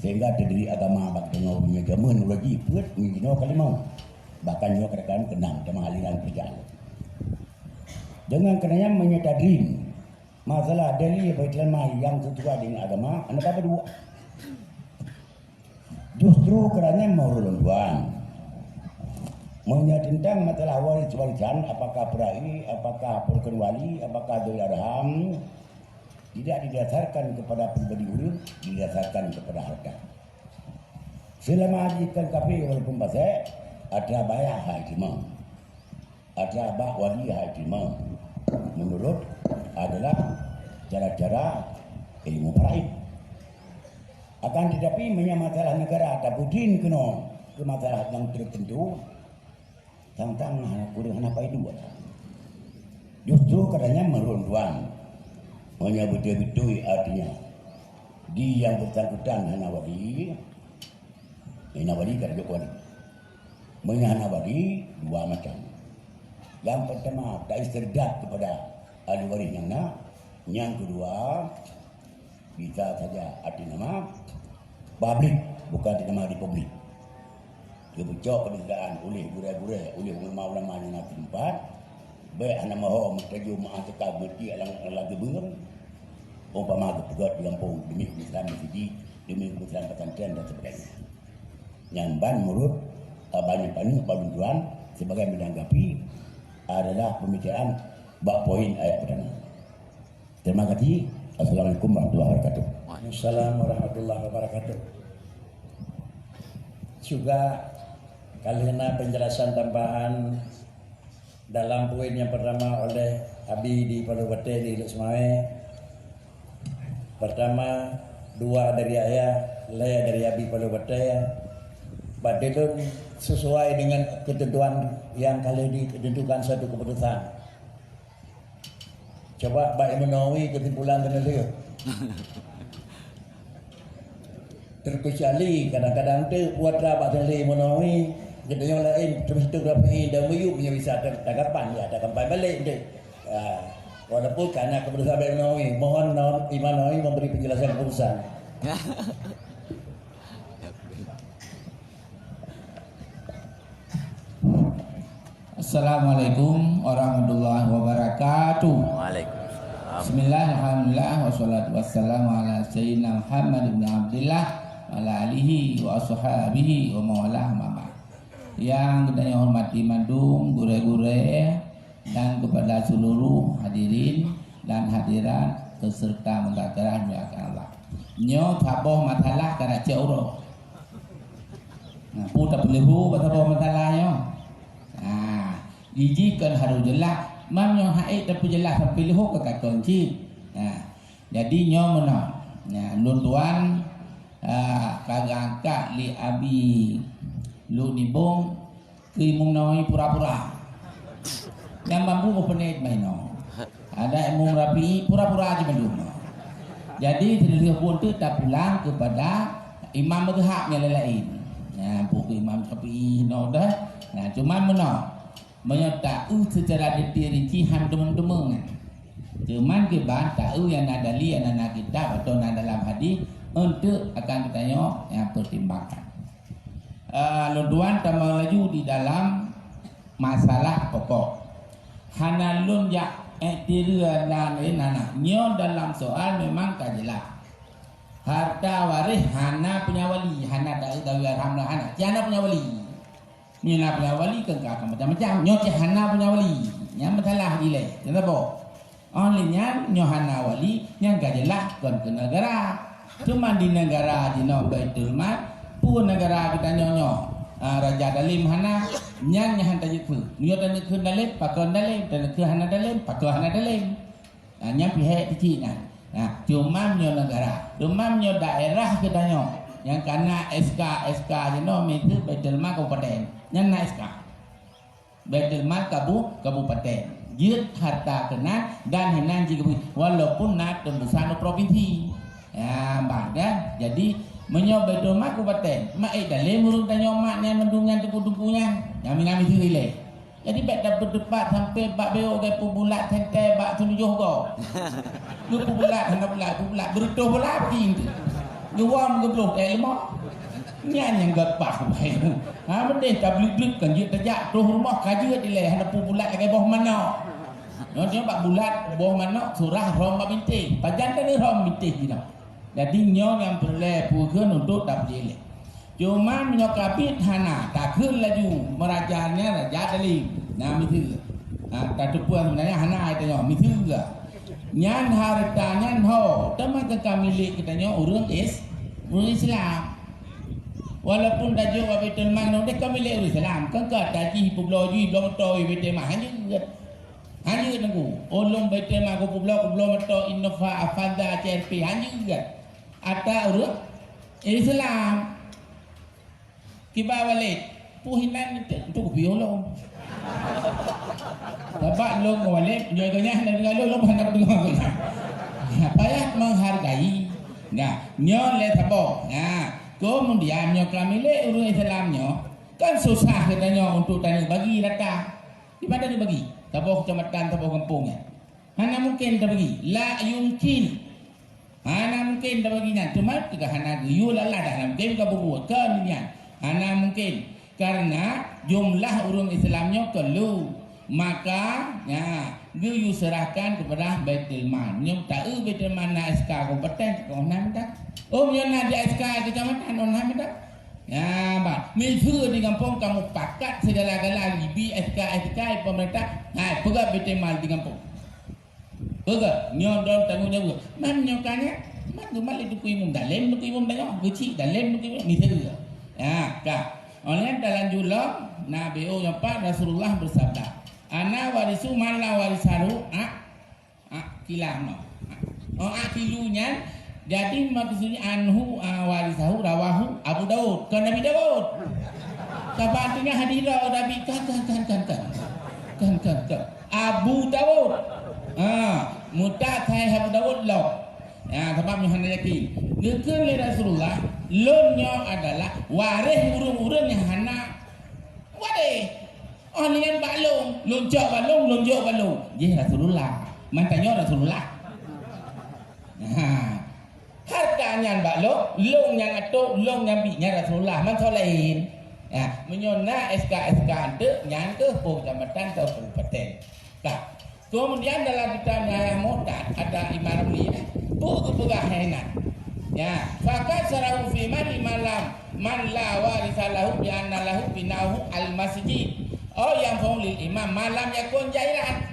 Sehingga terdiri agama bak tanyoe meunyoe jameun uroe jih peuet meunyoe jinoe ka limong. Bahkan nyoe kadang-kadang keunam teuma aliran kerja. Dengan keunam meunyoe tadrin, masalah dalil bak teulama nyang sesuai dengan agama, hana ba dua. Justru keurana meunurot lôn tuan, meunyoe teuntang masalah waris-warisan, apakah peura'i, apakah peurukon wali, apakah zawil arham, tidak didasarkan kepada pribadi ureuëng, didasarkan kepada harta. Selama jih kon kafé walaupun pasék, atra bak ayah hai teuma. Atra bak wali hai teuma. Meunurot adalah cara-cara ilmu faraid. Akan tetapi, meunyoe masalah negara tapeudrin keunoe keu masalah nyang tertentu, tang-tang hana kureueng hana paidua. Justru kadang nyan meureueng tuan. Meunyoe beutôi-beutôi artinya di yang bersangkutan hana wali, hana wali ka jok wali. Meunyoe hana wali, dua macam. Yang pertama, tak istirdat kepada ahli waris nyang na. Yang kedua, bisa saja atas nama publik, bukan atas nama di publik. Geubucok keudesaan oleh gurée-gurée, oleh ulama-ulama nyang na teumpat, bék hana moho meutajô meuah teuka meuti alang lagée beung, umpama geupeugét di gampông demi keubeusaran masjid, demi keubeusaran pesantren dan sebagainya. Nyan ban meunurot abah nyan paneuk bak lôn tuan sebagai menanggapi adalah pembicaraan bak poin ayat pertama. Terima kasih. Assalamualaikum warahmatullahi wabarakatuh. Waalaikumsalam warahmatullahi wabarakatuh. Juga ka lheueh na penjelasan tambahan dalam poin yang pertama oleh Abi di Paloh Batée di Lhokseumawe. Pertama, dua dari ayah, lhée dari Abi Paloh Batée. Bak dilôn sesuai dengan ketentuan yang ka lheueh ditentukan suatu keputusan. Coba bak Imam Nawawi kesimpulan keuneulheueh. Terkecuali kadang-kadang tu buat lah bak Imam Nawawi, geutanyoe laén terus tu rapi dan meyup yang bisa ter-, tanggapan ya, tanggapan balik tu. Ya. Walaupun karena keputusan Imam Nawawi, mohon Naw-, Imam Nawawi memberi penjelasan keputusan. Assalamualaikum warahmatullahi wabarakatuh. Waalaikumsalam. Bismillah, alhamdulillah, wassalatu wassalamu ala sayyidina Muhammad ibn Abdillah, wa ala alihi wa ashabihi wa mawalah, amma ba'd. Yang kita hormati mandum gurée-gurée dan kepada seluruh hadirin dan hadirat beserta mengatakan Allah. Nyoe saboh masalah ka racek uroe. Nah, pu tapeuleuhu bak saboh masalah nyoe. Nah, jiji kon harus jeulaih. Mam nyoe hai tapeujeulah sampai leuho ka kakon cit. Nah, jadi nyoe meunan. Nah, lôn tuan, ah, ka geuangkat lé Abi Luk Nibong keu Imam Nawawi pura-pura. Nyang mampu meupeunét mainoe. Ada Imam Rafi'i pura-pura aja mandum. Jadi, seudeh pun tu tapulang kepada imam mazhab nyang lain-lain. Nah, buku Imam Syafi'i no dah. Nah, cuman meunoe. Meunyoe taeu secara detail rinci han teumeng-teumeng. Cuman kiban taeu nyang na dalil, nyang na kitab atau na dalam hadis untuk akan geutanyoe nyang pertimbangkan. Ah, lôn tuan tamong laju di dalam masalah pokok. Hana lôn jak, eh, tiru dan lain hana. Nyoe dalam soal memang ka jelas. Harta waréh hana punya wali, hana taeu zawil arham lah hana. Cit hana punya wali. Nyoe na punya wali kan ka macam-macam. Nyoe cit hana punya wali. Nyang masalah ilée. Kenapa? Óh lheueh nyan, nyoe hana wali, nyan ka jeulaih kon keu negara. Cuma di negara jinoe Baitul Mal, peue negara geutanyoe nyoe? Ah, raja dalem hana, nyan nyang han tajeuet keu. Meunyoe taneuk keu dalem, pakon dalem, taneuk keu hana dalem, pakon hana dalem. Ah, nyan pihak keuchik nyan. Nah, cuma nyoe negara. Cuma nyoe daerah geutanyoe nyang kana S K, S K jinoe miseue Baitul Mal kabupaten. Nyan na S K. Baitul Mal kabu-, kabupaten. Jeuet harta keunan dan hinan jigabui walaupun na teumbusan u provinsi. Ya, bah, kan? Jadi, meunyoe Baitul Mal kabupaten, mak, eh, dalem ureueng tanyoe mak nyan mandum nyan teungku-teungku nyan, nyang mina miseue ilée. Jadi bèk tapeuteupat sampoe bak beuet lagèe peubulat senter bak tujoh goe. Geupeubulat hana bulat, peubulat beureutôh bola bagi. Geuwom geubloh teuh leumah. Nyan nyang geupaih. Ha, meudeh tableut-bleut kan jeuet tajak troh rumoh ka jeuet ilèe hana peubulat lagèe boh manok. Nyoe bak bulat boh manok surah rhom bak bintéh. Pajan taneuk rhom bintéh jinoe. Jadi nyoe nyang peureulèe peue kheun untuk tapeulilèe. Cuma meunyoe kabit hana, takheun laju meuraja nyan raja dalem. Nah, miseue. Ha, tateupeue seubeunarnya hana geutanyoe, miseue. Nyan hareuta nyan ho, teuma ka milék geutanyoe ureueng Is-, ureueng Islam. Walaupun tajok bak Baitul Mal nyoe ka milék ureueng Islam, kan ka tajih peubloe jih, bloe moto di Baitul Mal, hana jeuet. Hana jeuet Teungku. Oh, lôn Baitul Mal kupeubloe, kupeubloe moto Innova, Avanza, C R V, hana jeuet. Ata ureueng Islam. Kiban Walid, peue hinan nyan teuk, nyan teuk kupiôh lôn. Sabab lôn ngon Walid, nyoe geuh nyan hana deungoe lôn, lôn hana deungoe geuh nyan. Payah menghargai. Nah, nyoe lé saboh. Nah, keumudian nyoe ka milék ureueng Islam nyoe, kan susah geutanyoe untuk tanyoe bagi rata. Di mana tabagi? Saboh keucamatan, saboh gampông nyan. Hana mungken tabagi. La yumkin. Hana mungken tabagi nyan. Teuma teuka hana geuyue lalah dah hana mungken ka bubuet. Kon nyan. Hana mungken. Karena jumlah ureueng Islam nyoe keu lhèe. Maka, ya, geuyue serahkan kepada Baitul Mal. Nyoe taeu Baitul Mal na S K kabupaten, kon hana minta. Oh, nyoe na di S K kecamatan, kon hana minta. Ya, bah, miseue di gampông kamoe pakat segala-gala ibi S K, S K pemerintah, hai, peugah Baitul Mal di gampông. Peugah, nyoe droe tanggong jaweueb. Man nyoe ka nyan, man geumat lé Teungku Imum dalem, Teungku Imum tanyoe, geuchik dalem, Teungku Imum, miseue. Ya, ka. Óh lheueh nyan talanjut lom, na B O nyoe pat Rasulullah beusabda, "Ana warisu man la warisa lahu, a, a, kilah no." Oh, akilu nyan, jadi maksudnya anhu, ah, warisahu rawahu Abu Daud. Kon Nabi Daud. Sabab artinya hadis riwayat Nabi, kan, kan, kan, kan, kan. Kan, kan, kan. Abu Daud. Ha, mutak hai Abu Daud lom. Ya, sabab nyoe hana yakin. Geukheun lé Rasulullah, lôn nyoe adalah waréh ureueng-ureueng nyang hana waréh. Oh, nyan bak lôn, lôn cok bak lôn, lôn jok bak lôn. Jih Rasulullah. Man tanyoe Rasulullah. Ha. Harta nyan bak lôn, lôn nyang atô, lôn nyang bi nyan Rasulullah. Man soe laén. Ya, meunyoe na S K S K eunteuk, nyan keuh peue kecamatan atau kabupaten. Ka. Kemudian dalam kitab Nihayah Muhtad ada Imam Ramli, eh. Peue geupeugah hai nyan. Ya, faqad syarahu fi man malam man la warisa lahu bi anna lahu bina'uhu al masjid. Oh, yang fa'ul lil imam malam yakun jairan.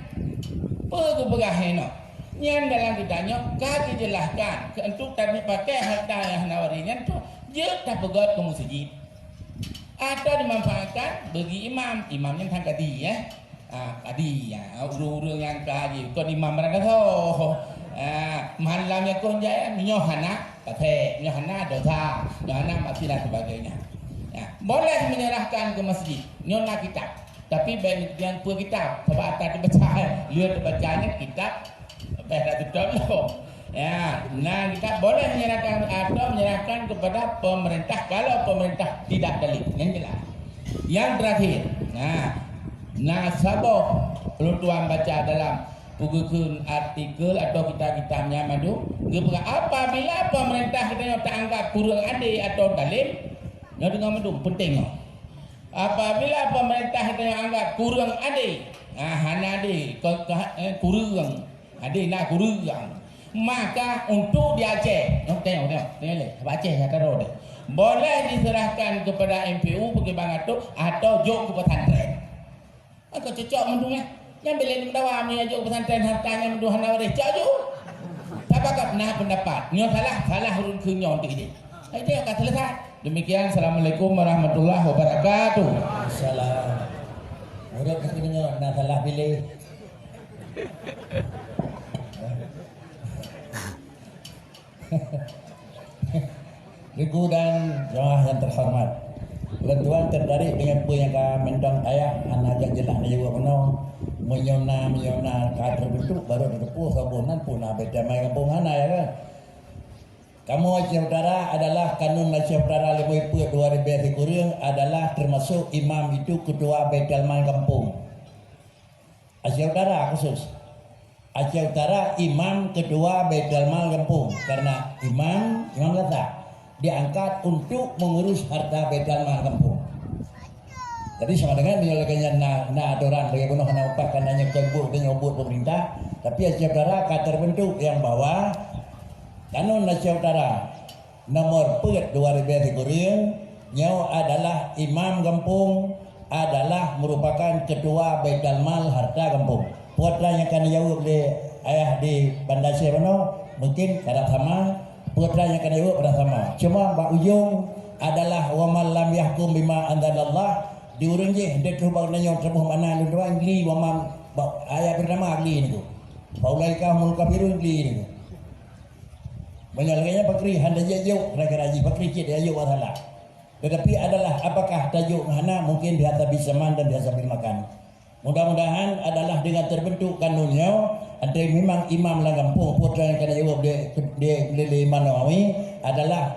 Peue geupeugah hai nyoe? Nyan dalam kitab nyoe ka dijelaskan keu untuk tabi pakai harta nyang hana waréh nyan tu jeuet tapeugöt keu meuseujid. Atau dimanfaatkan bagi imam. Imam nyan kan kadi, ya. Ah, kadi, ya. Ureueng-ureueng nyang ka haji, kon imam barangkasoe. Ah, man lam yakun jairan, nyoe hana pasék, nyoe hana dosa, nyoe hana maksiat dan sebagainya. Ya, boleh menyerahkan ke masjid. Nyoe na kitab. Tapi bèk neupeugah peue kitab. Sabab ata teubaca, lheueh teubaca nyan kitab Lepas dah tutup tu. Ya, nah, kita boleh menyerahkan atau menyerahkan kepada pemerintah kalau pemerintah tidak dalil. Yang jelas. Yang terakhir, nah, nah saboh ulôn tuan baca dalam peue geukheun artikel atau kitab-kitab nyan mandum, geupeugah apabila pemerintah geutanyoe taanggap kureueng adé atau zalim, nyoe deungoe mandum, penting nyoe. Apabila pemerintah geutanyoe anggap kureueng adé, ah, hana adé, ke, ke, eh, kureueng, adé na kureueng, maka untuk di Aceh, tengok, tengok, tengok, tengok lé, Aceh nyang taro deh. Boleh diserahkan kepada M P U bagi bangato atau jok ke pesantren. Maka cocok mandum, eh. Nyan bilé meudawa meunyoe jok pesantren harta nyan mandum hana waréh, cok ju. Sabab na pendapat. Nyoe salah, salah ureueng kheun nyoe untuk idéh. Hai dia ka selesai. Demikian, Assalamualaikum warahmatullahi wabarakatuh. Salam. Ureueng kheun nyoe na salah pilih. Teungku dan jemaah yang terhormat, ulôn tuan tertarik dengan peue nyang ka mantong ayah hana jak jeulaih neujaweueb keunoe. Meunyoe na, meunyoe na ka teubeutôi baru teupeue saboh nan peue na Baitul Mal gampông hana, ya kan? Kamoe Aceh Utara adalah kanun Aceh Utara lima puluh dua ribu sikureueng adalah termasuk imam itu ketua Baitul Mal gampông. Aceh Utara khusus. Aceh Utara, imam ketua Baitul Mal gampông. Karena imam, imam lata diangkat untuk mengurus harta Baitul Mal gampông. Jadi sama dengan meunyoe lagèe nyan na, na atoran lagèe bunoe hana upah, kan hanya buet, hanya buet pemerintah, tapi Aceh Utara ka terbentuk yang bahwa kanun Aceh Utara nomor peuet dua ribèe sikureueng, nyoe adalah imam gampông, adalah merupakan ketua Baitul Mal harta gampông. Peue nyang ka neujaweueb lé ayah di Banda Aceh bunoe, mungkin karab sama, peue nyang ka neujaweueb karab sama. Cuma bak ujong adalah, "Wa man lam yahkum bima anzalallah," di ureueng jih, deuh troh bak nyoe teuboh makna lôn tuan, gli, "Wa man," bak ayat pertama gli niku. "Fa ulaika humul kafirun," gli niku. Meunyoe lagèe nyan pakri hana jijok, kira-kira jih pakri cit jijok masalah. Tetapi adalah apakah tajok ngon hana, mungkin biasa bisaman dan biasa bil makan. Mudah-mudahan adalah dengan terbentuk kanun nyoe, antara memang imam lam gampông, peue nyang ka jaweueb di, di, di, di Imam Nawawi adalah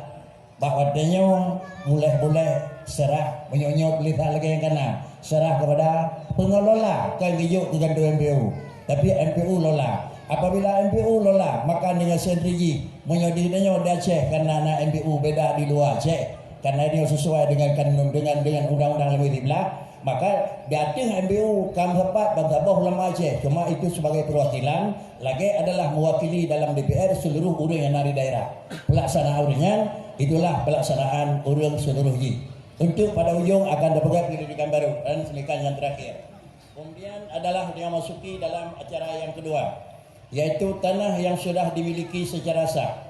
bahwa tanyoe mulai-mulai serah, meunyoe-nyoe tulisan lagèe nyang kana, serah kepada pengelola, kon geujok keu kantô M P U, tapi M P U lola. Apabila M P U lola, maka dengan sendiri jih, meunyoe di tanyoe di Aceh, karena na M P U beda di luwa Aceh, karena nyoe sesuai dengan kanun, dengan, dengan undang-undang lima belas, maka di ateueh M P U ka meusapat ban saboh ulama Aceh, cuma itu sebagai perwakilan, lagèe adalah mewakili dalam D P R seluruh ureueng nyang na di daerah. Pelaksanaan ureueng nyan, itulah pelaksanaan ureueng seluruh jih. Untuk pada ujong akan tapeugah peundidikan baru dan semikian yang terakhir. Kemudian adalah dia masuki dalam acara yang kedua, yaitu tanah yang sudah dimiliki secara sah.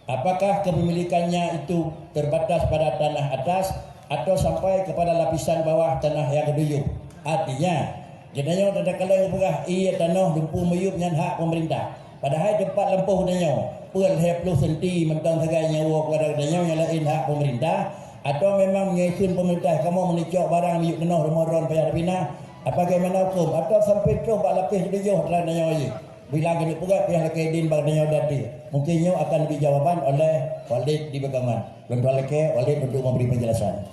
Apakah kepemilikannya itu terbatas pada tanah atas atau sampai kepada lapisan bawah tanah yang ketujuh? Artinya, geutanyoe takalon peugah, "Ié tanoh Dumpu Meyueb nyan hak pemerintah." Padahai teumpat lampôh geutanyoe, peue lhèe ploh senti mantong sagai nyoe kepada geutanyoe, nyang laén hak pemerintah, atau memang meunyoe ikheun pemerintah kamoe meunicok barang miyueb tanoh rumoh droen payah tapinah, bagaimana huköm? Atau sampai troh bak lapéh ketujoh atra geutanyoe jih? Bila geuneuk peugah payah lakèe idin bak geutanyoe dati. Mungkin nyoe akan dibri jawaban oleh Walid di Beukaman. Lôn tuan lakèe Walid untuk memberi penjelasan.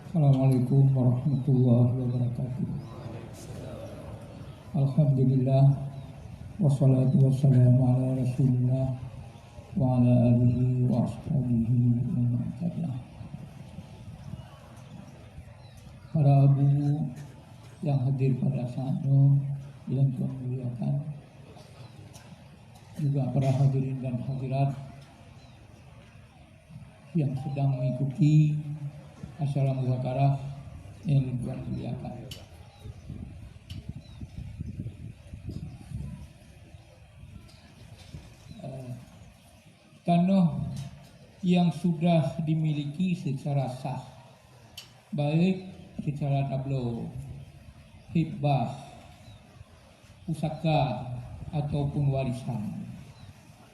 Assalamualaikum warahmatullahi wabarakatuh. Alhamdulillah, wassalatu wassalamu ala Rasulillah wa ala alihi wa ashabihi wa man tabi'ah. Para abu yang hadir pada saat nyoe, yang kami muliakan, juga para hadirin dan hadirat yang sedang mengikuti acara muzakarah yang Tuhan muliakan. Eh, tanoh yang sudah dimiliki secara sah, baik secara tablo, hibah, pusaka, ataupun warisan.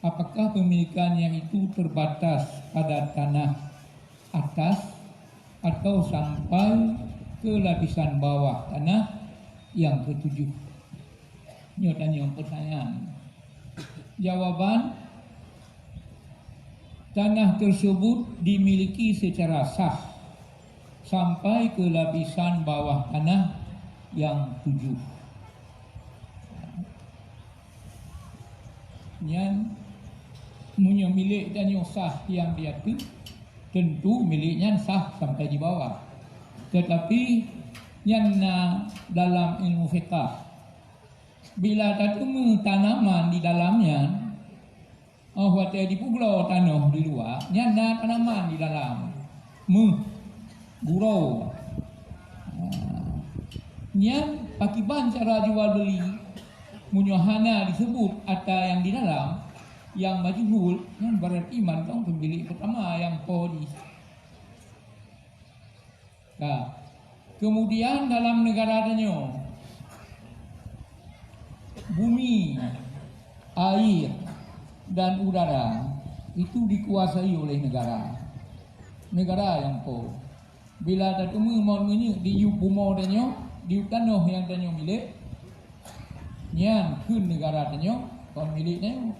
Apakah pemilikan yang itu terbatas pada tanah atas atau sampai ke lapisan bawah tanah yang ketujuh? Nyoe tanyong pertanyaan. Jawaban, tanah tersebut dimiliki secara sah sampai ke lapisan bawah tanah yang tujuh. Nyan, meunyoe milék tanyoe sah nyang di ateueh, tentu milék nyan sah sampai di bawah. Tetapi nyan na dalam ilmu fiqah. Bila tateumé tanaman di dalam nyan, oh, watèe jipubloe tanoh di luwa, nyan na tanaman di dalam. Méuh, gurô. Nah, nyan pakiban cara jual beuli, meunyoe hana disebut atra nyang di dalam, nyang majhul, nyan berarti mantong pemilik pertama nyang po jih. Nah, kemudian dalam negara tanyoe, bumi, air, dan udara itu dikuasai oleh negara. Negara nyang po. Bila tateumé mon minyeuk di yup bumoe tanyoe, di yup tanoh nyang tanyoe milék, nyan kheun negara tanyoe, Kon milék tanyoe.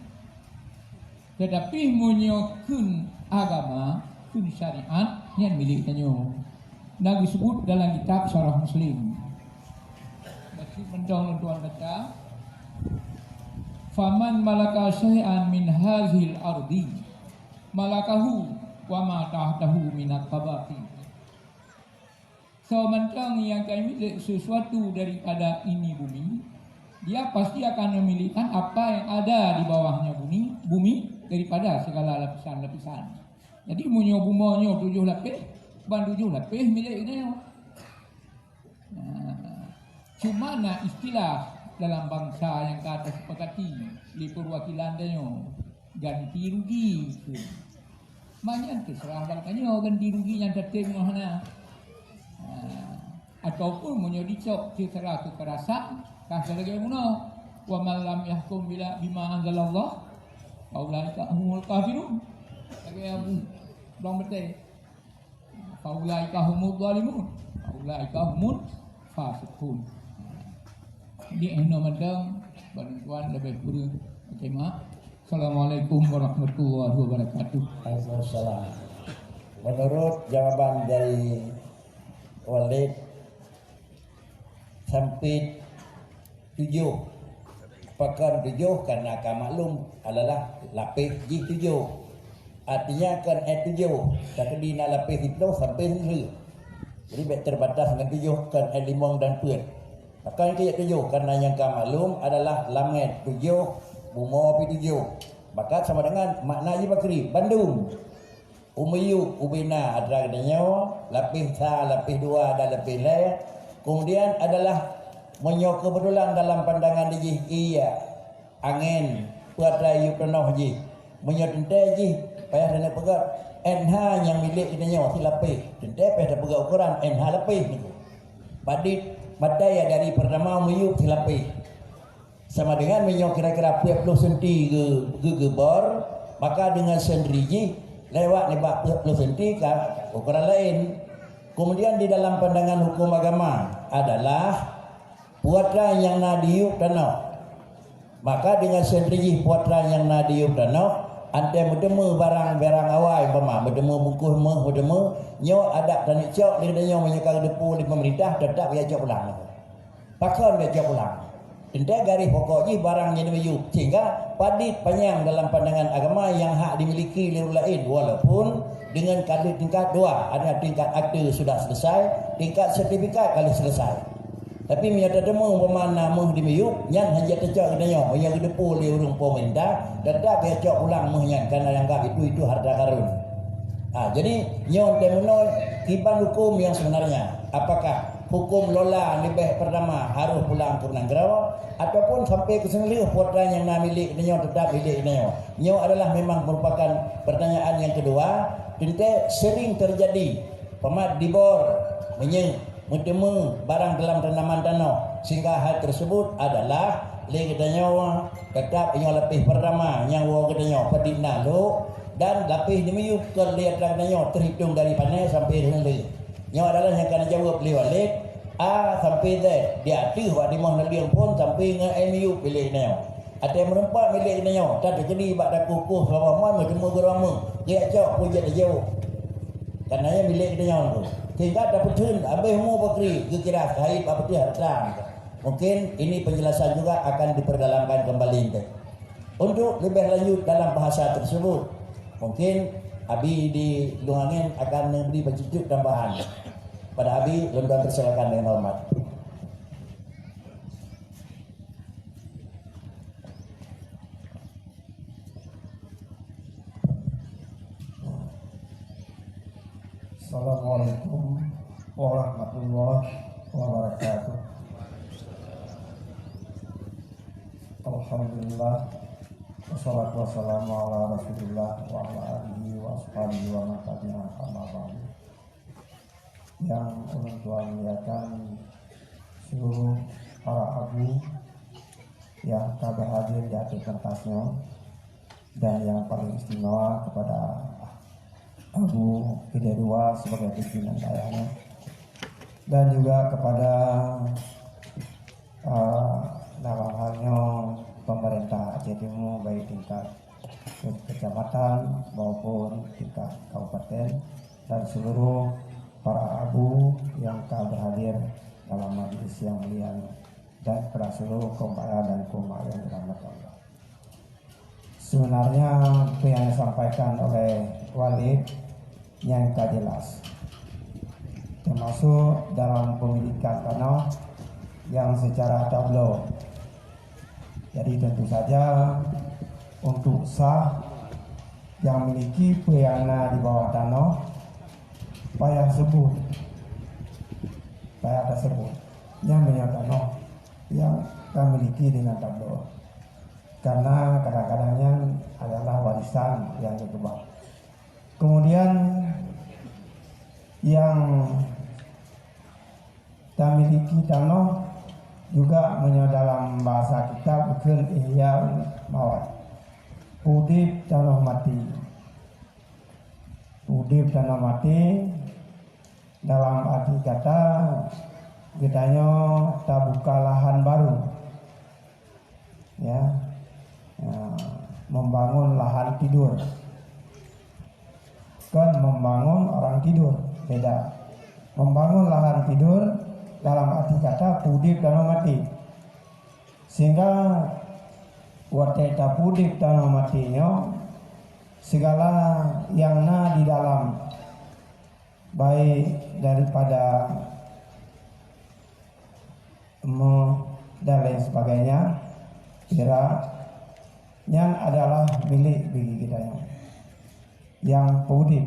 Teutapi meunyoe kheun agama, kheun syariat, nyan milék tanyoe. Na geuseubut dalam kitab Syarah Muslim. Bacut mantong lôn tuan baca. "Faman malaka syai'an min hazil ardi, malakahu wa ma tahtahu minat tabaqi." Soe mantong nyang ka milék sesuatu daripada ini bumi, dia pasti akan memilihkan apa yang ada di bawahnya bumi, bumi daripada segala lapisan-lapisan. Jadi, meunyoe bumoe nyoe tujoh lapéh, ban tujoh lapéh milék geutanyoe. Nah, cuma na istilah dalam bansa nyang ka teusepakati lé peuwakilan tanyoe, ganti rugi. Manyan teuseurah bak tanyoe ganti rugi nyang tatem nyoe hana. Ha, ataupun meunyoe dicok secara kekerasan, ka lagée bunoe, "Wa man lam yahkum bila, bima anzalallah, fa ulaika humul kafirun." Lagée Abu Bang Beutée. "Fa ulaika humul zalimun, fa ulaika humul fasiqun." Di inoe mantong, bantuan lebih kurang. Oke, maaf. Assalamualaikum warahmatullahi wabarakatuh. Waalaikumsalam. Menurut jawaban dari Walid, sampai tujoh. Pakon tujoh? Karena ka maklum adalah lapéh jih tujoh. Artinya kon ék tujoh, tapi di na lapéh siplôh sampai siplôh. Jadi, bék terbatas ngon tujoh, kon ék limong dan peuet. Pakon keu tujoh? Karena nyang ka maklum adalah langét tujoh, bumoe pi tujoh. Maka sama dengan makna jih bakri, bandum. U miyueb ubena atra geutanyoe, lapéh sa, lapéh dua dan lapéh lhée. Kemudian adalah meunyoe keubeutulan dalam pandangan jih ie, angén, peue atra yueb tanoh jih. Meunyoe teuntée jih payah taneuk peugah, N H nyang milék geutanyoe silapéh. Teuntée payah tapeugah ukoran N H lapéh nyoe. Padit batée dari pertama miyueb silapéh. Sama dengan meunyoe kira-kira peuet ploh senti geu-, geu-, geubor, maka deungon sendiri jih lewat nibak peuet ploh senti ka ukoran laén. Kemudian di dalam pandangan hukum agama adalah peue atra nyang na diyueb tanoh. Maka deungon sendiri jih peue atra nyang na diyueb tanoh, anté meuteumé barang-barang awai, umpama meuteumé bungkôh méuh, meuteumé, nyoe adat taneuk cok lé geutanyoe meunyoe ka geuteupeue lé peumeurintah, teutap geucok pulang. Pakon geucok pulang? Teuntée garéh pokok jih barang nyang miyueb, sehingga padit panyang dalam pandangan agama nyang hak dimiliki lé ureuëng laén, walaupun deungon ka lheueh tingkat dua, ada tingkat akte sudah selesai, tingkat sertifikat ka lheueh selesai. Tapi meunyoe tateumé umpama na méuh dimiyueb, nyan hana jeuet tacok geutanyoe, meunyoe geuteupeue lé ureuëng pemerintah, teutap geucok pulang méuh nyan, karena dianggap itu, itu harta karun. Ha, jadi, nyoe teumeunoi kiban hukum yang sebenarnya. Apakah hukum lola leubeh pertama harôh pulang keu nanggroe, ataupun sampai keu seungeulheueh peue atra nyang na milék geutanyoe teutap milék geutanyoe? Nyoe adalah memang merupakan pertanyaan nyang keudua. Teuntée sering terjadi, umpama dibor, meunyoe meuteumé barang dalam tanaman tanoh, sehingga hal tersebut adalah lé geutanyoe teutap nyoe lapéh pertama nyang woe geutanyoe padit na lhok, dan lapéh dimiyueb kon lé atra geutanyoe, terhitung dari pané sampai deungon lé. Nyoe adalah nyang ka neujaweueb lé Walid, A sampai Z, di ateueh bak timoh naleueng phon sampai ngon M U milék geutanyoe. Até meureumpok milék geutanyoe, ka teukeudi bak takoh-koh seulama mon meuteumé geuramé, geujak cok peue jeuet jaweueb. Karena nyan milék geutanyoe tu. Sehingga tapeutheun habéh umu bakri geukira sahid bak peuteuh hareuta. Mungkin ini penjelasan juga akan diperdalamkan kembali untuk lebih lanjut dalam bahasa tersebut. Mungkin Abi di Lueng Angén akan memberi bacut tambahan. Pada Abi, lôn tuan persilakan dengan hormat. Assalamualaikum warahmatullahi wabarakatuh. Alhamdulillah. Wassalatu wassalamu ala Rasulillah wa ala alihi wa ashabihi wa man tabi'ah, amma ba'du. Yang ulôn tuan muliakan seluruh para abu yang ka hadir di ateueh pentas nyoe, dan yang paling istimewa kepada Abu Gede dua sebagai pimpinan dayah nyoe, dan juga kepada, eh, dalam hal nyoe pemerintah Aceh Timur, baik tingkat kecamatan maupun tingkat kabupaten, dan seluruh para abu yang ka berhadir dalam majlis yang mulia ini, dan kepada seluruh kaum ayah dan kaum mak yang dirahmati Allah. Sebenarnya, apa yang disampaikan oleh Walid nyang ka jelas, termasuk dalam pemilikan tanah yang secara tablo. Jadi, tentu saja, untuk sah, yang miliki peue nyang na di bawah tanoh, payah sebut, payah tasebut. Nyan meunyoe tanoh nyang tamiliki deungon tablo. Karena kadang-kadang nyan adalah warisan nyang geukeubah. Kemudian, nyang tamiliki tanoh juga, meunyoe dalam bahasa kitab geukheun ihya mawat, udeb tanoh maté. Udeb tanoh maté, dalam arti kata, geutanyoe tabuka lahan baru. Ya. Ya, membangun lahan tidur. Kon membangun orang tidur, beda. Membangun lahan tidur dalam arti kata udeb tanoh maté. Sehingga watée taudeb tanoh maté nyoe, segala nyang na di dalam, baik daripada emas dan lain sebagainya, pirak, nyan adalah milék bagi geutanyoe nyang udeb.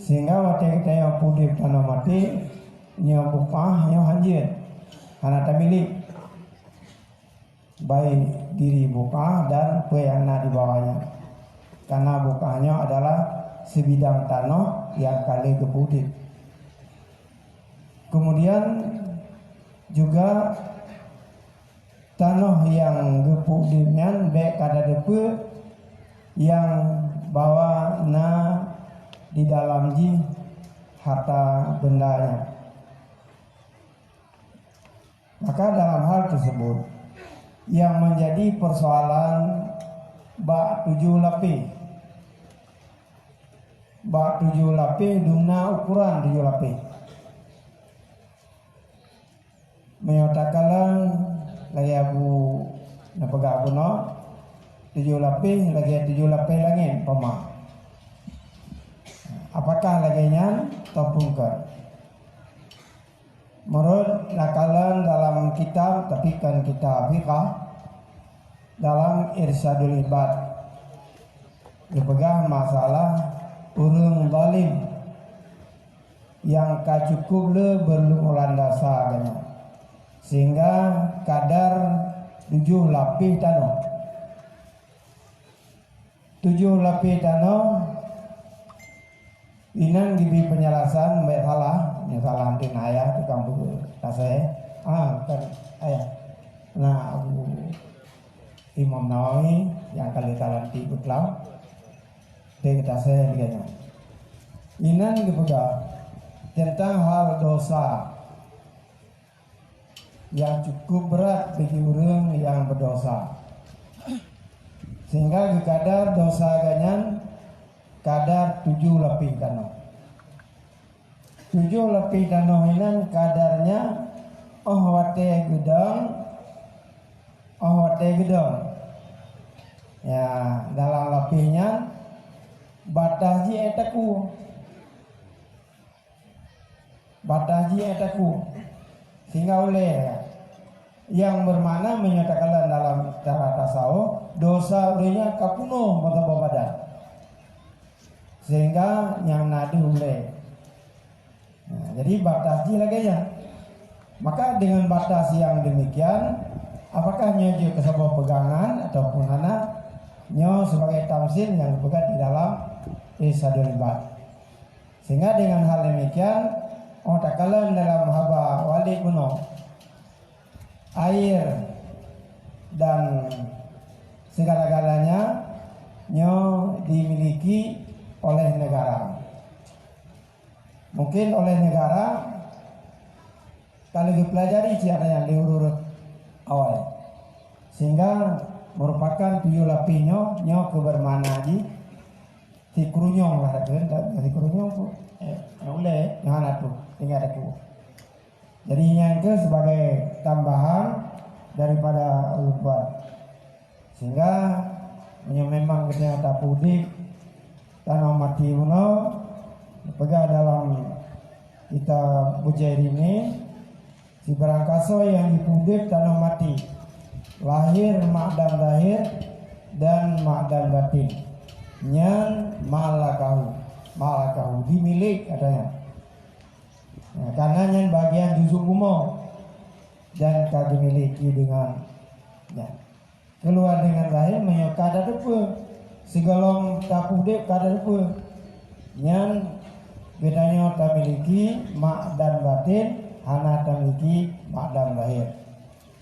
Sehingga watée geutanyoe udeb tanoh maté, nyoe bukah nyoe hanjeuet, hana tamilék, baik diri bukah dan peue nyang na di bawahnya. Karena bukah nyoe adalah sebidang tanoh nyang ka lheueh geupeuudeb. Kemudian juga tanoh nyang geupeuudeb nyan bék ka tateupeue nyang bahwa na di dalam jih harta benda nyan. Maka dalam hal tersebut, yang menjadi persoalan bak tujoh lapéh. Bak tujoh lapéh dum na ukuran tujoh lapéh. Meunyoe takalon lagée Abu neupeugah bunoe, tujoh lapéh lagée tujoh lapéh langét, umpama. Apakah lagée nyan ataupun kon? Meunurot takalon dalam kitab, tapi kon kitab fiqah, dalam Irsyadul Ibad, geupeugah masalah ureuëng zalim nyang ka cukup le beurlumuran dasa geuhnyan, sehingga kadar tujoh lapéh tanoh. Tujoh lapéh tanoh, inan geubri peunjelasan, bék salah, nyang salah anteuk na ayah tukang buku tasé. Ah, bukan ayah. Na Abu Imam Nawawi nyang ka lheueh talantik beuklam. Teuka tasé lagée nyoe. Inan geupeugah teuntang hal dosa nyang cukup brat bagi ureuëng nyang beudosa, sehingga geukadar dosa geuhnyan kadar tujoh lapéh tanoh. Tujoh lapéh tanoh inan kadarnya óh watée geudong, óh watée geudong. Ya, dalam lapéh nyan batas jih ék takue. Batas jih ék takue. Sehingga ulée nyang bermakna meunyoe takalon dalam cara tasawuf, dosa ureuëng nyan ka punoh meusaboh badan. Sehingga nyang na deuh ulée. Nah, jadi batas jih lagée nyan. Maka dengan batas yang demikian, apakah nyoe jeuet keu saboh peugangan ataupun hana? Nyoe sebagai tamsil nyang geupeugah di dalam Irsyadul Ibad. Sehingga dengan hal demikian, óh takalon dalam haba Walid bunoe, air dan segala-galanya nyoe dimiliki oleh negara. Mungkin oleh negara, kalau geupelajari cit ada nyang diurus awai. Sehingga merupakan tujoh lapih nyoe, nyoe keu bermakna jih si krunyong lah, takheun, tak si krunyong pun. Eh, ulèe nyoe hana tu, tinggai takheun. Jadi nyan keuh sebagai tambahan daripada ulôn tuan. Sehingga meunyoe memang geutanyoe tapeuudép tanoh maté bunoe, peugah dalam kitab Bujairi ni, sibarang kasoe nyang jipeuudép tanoh maté, lahé makdan zahé dan makdan batin, nyan malakahu, malakahu, jimilék katanya. Nah, karena nyan bagian juzuk bumoe dan ka geumiliki deungon nyan. Keuluar deungon zahé meunyoe ka tateupeue, sigohlom tapeuudép ka tateupeue, nyan geutanyoe tamiliki makdan batin, hana tamiliki makdan zahé.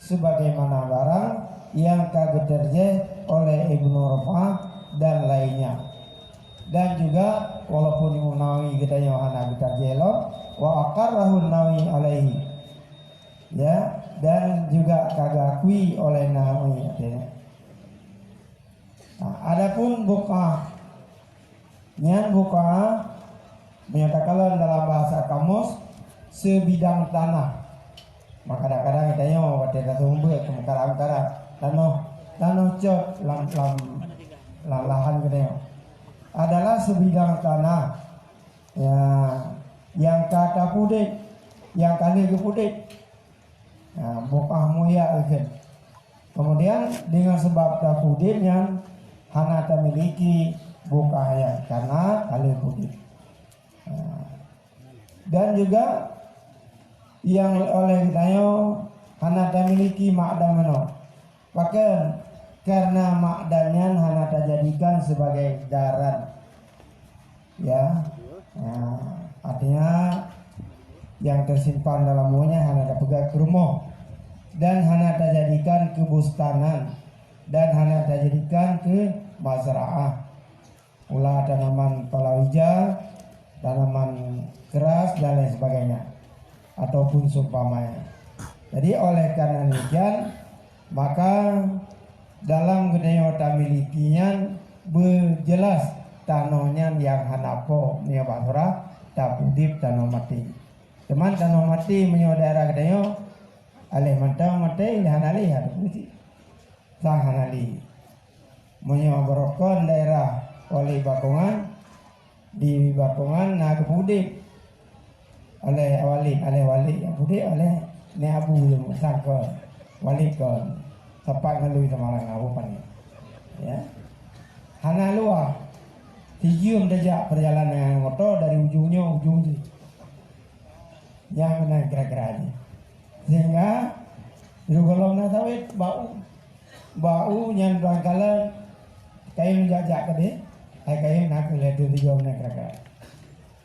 Sebagaimana barang nyang ka geutarjih oleh Ibnu Rufa'ah dan lainnya. Dan juga, walaupun Imam Nawawi geutanyoe hana geutarjih lom, wa aqarrahu Nawawi alaihi. Ya, dan juga ka geuakui oleh Nawawi, artinya. Nah, adapun buq'ah, nyan buq'ah, meunyoe takalon dalam bahasa kamus, sebidang tanah. Maka kadang-kadang geutanyoe watèe taseumeubeuet keu meukara-meukara, tanoh, tanoh cot lam, lam, lam lahan geutanyoe adalah sebidang tanah, ya, nyang ka tapeuudép, nyang ka lheueh geupeuudép. Ha, buq'ah muhya, kheun. Kemudian, dengan sebab tapeuudép nyan hana tamiliki buq'ah nyan, karena ka lheueh peuudép. Ha. Dan juga nyang oleh geutanyoe hana tamiliki makdan meunoe. Pakon? Karena makdan nyan hana tajadikan sebagai daran. Ya. Ya, artinya yang tersimpan dalam bumoe nyan hana tapeugah keu rumoh dan hana tajadikan keu bustanan dan hana tajadikan keu mazraah. Pula tanaman palawija, tanaman keras dan lain sebagainya, ataupun seumpamanya. Jadi, oleh karena demikian, maka dalam geutanyoe tamiliki nyan beujeulaih tanoh nyan nyang hana po, meunyoe bak surah tapeuudép tanoh maté. Teuma tanoh maté meunyoe daerah geutanyoe, aléh mantong maté, hana lé, hana fungsi. Sang hana lé. Meunyoe barokon daerah Wali Bakongan, di Bakongan na geupeuudép oleh Walid, oleh Walid nyang peuudép oleh Nèk Abu nyang sang kon, Walid kon, sapat ngon lui Samarang Abu Pani. Ya. Hana luwah. Sijeuem tajak perjalanan moto dari ujong nyoe ujong jih. Nyang meunan kira-kira jih. Sehingga, di gohlom na sawét, bak u, bak u nyan barangkala kayém jak-jak keudeh, hai kayém na keu lhèe thôn sigoe meunan kira-kira.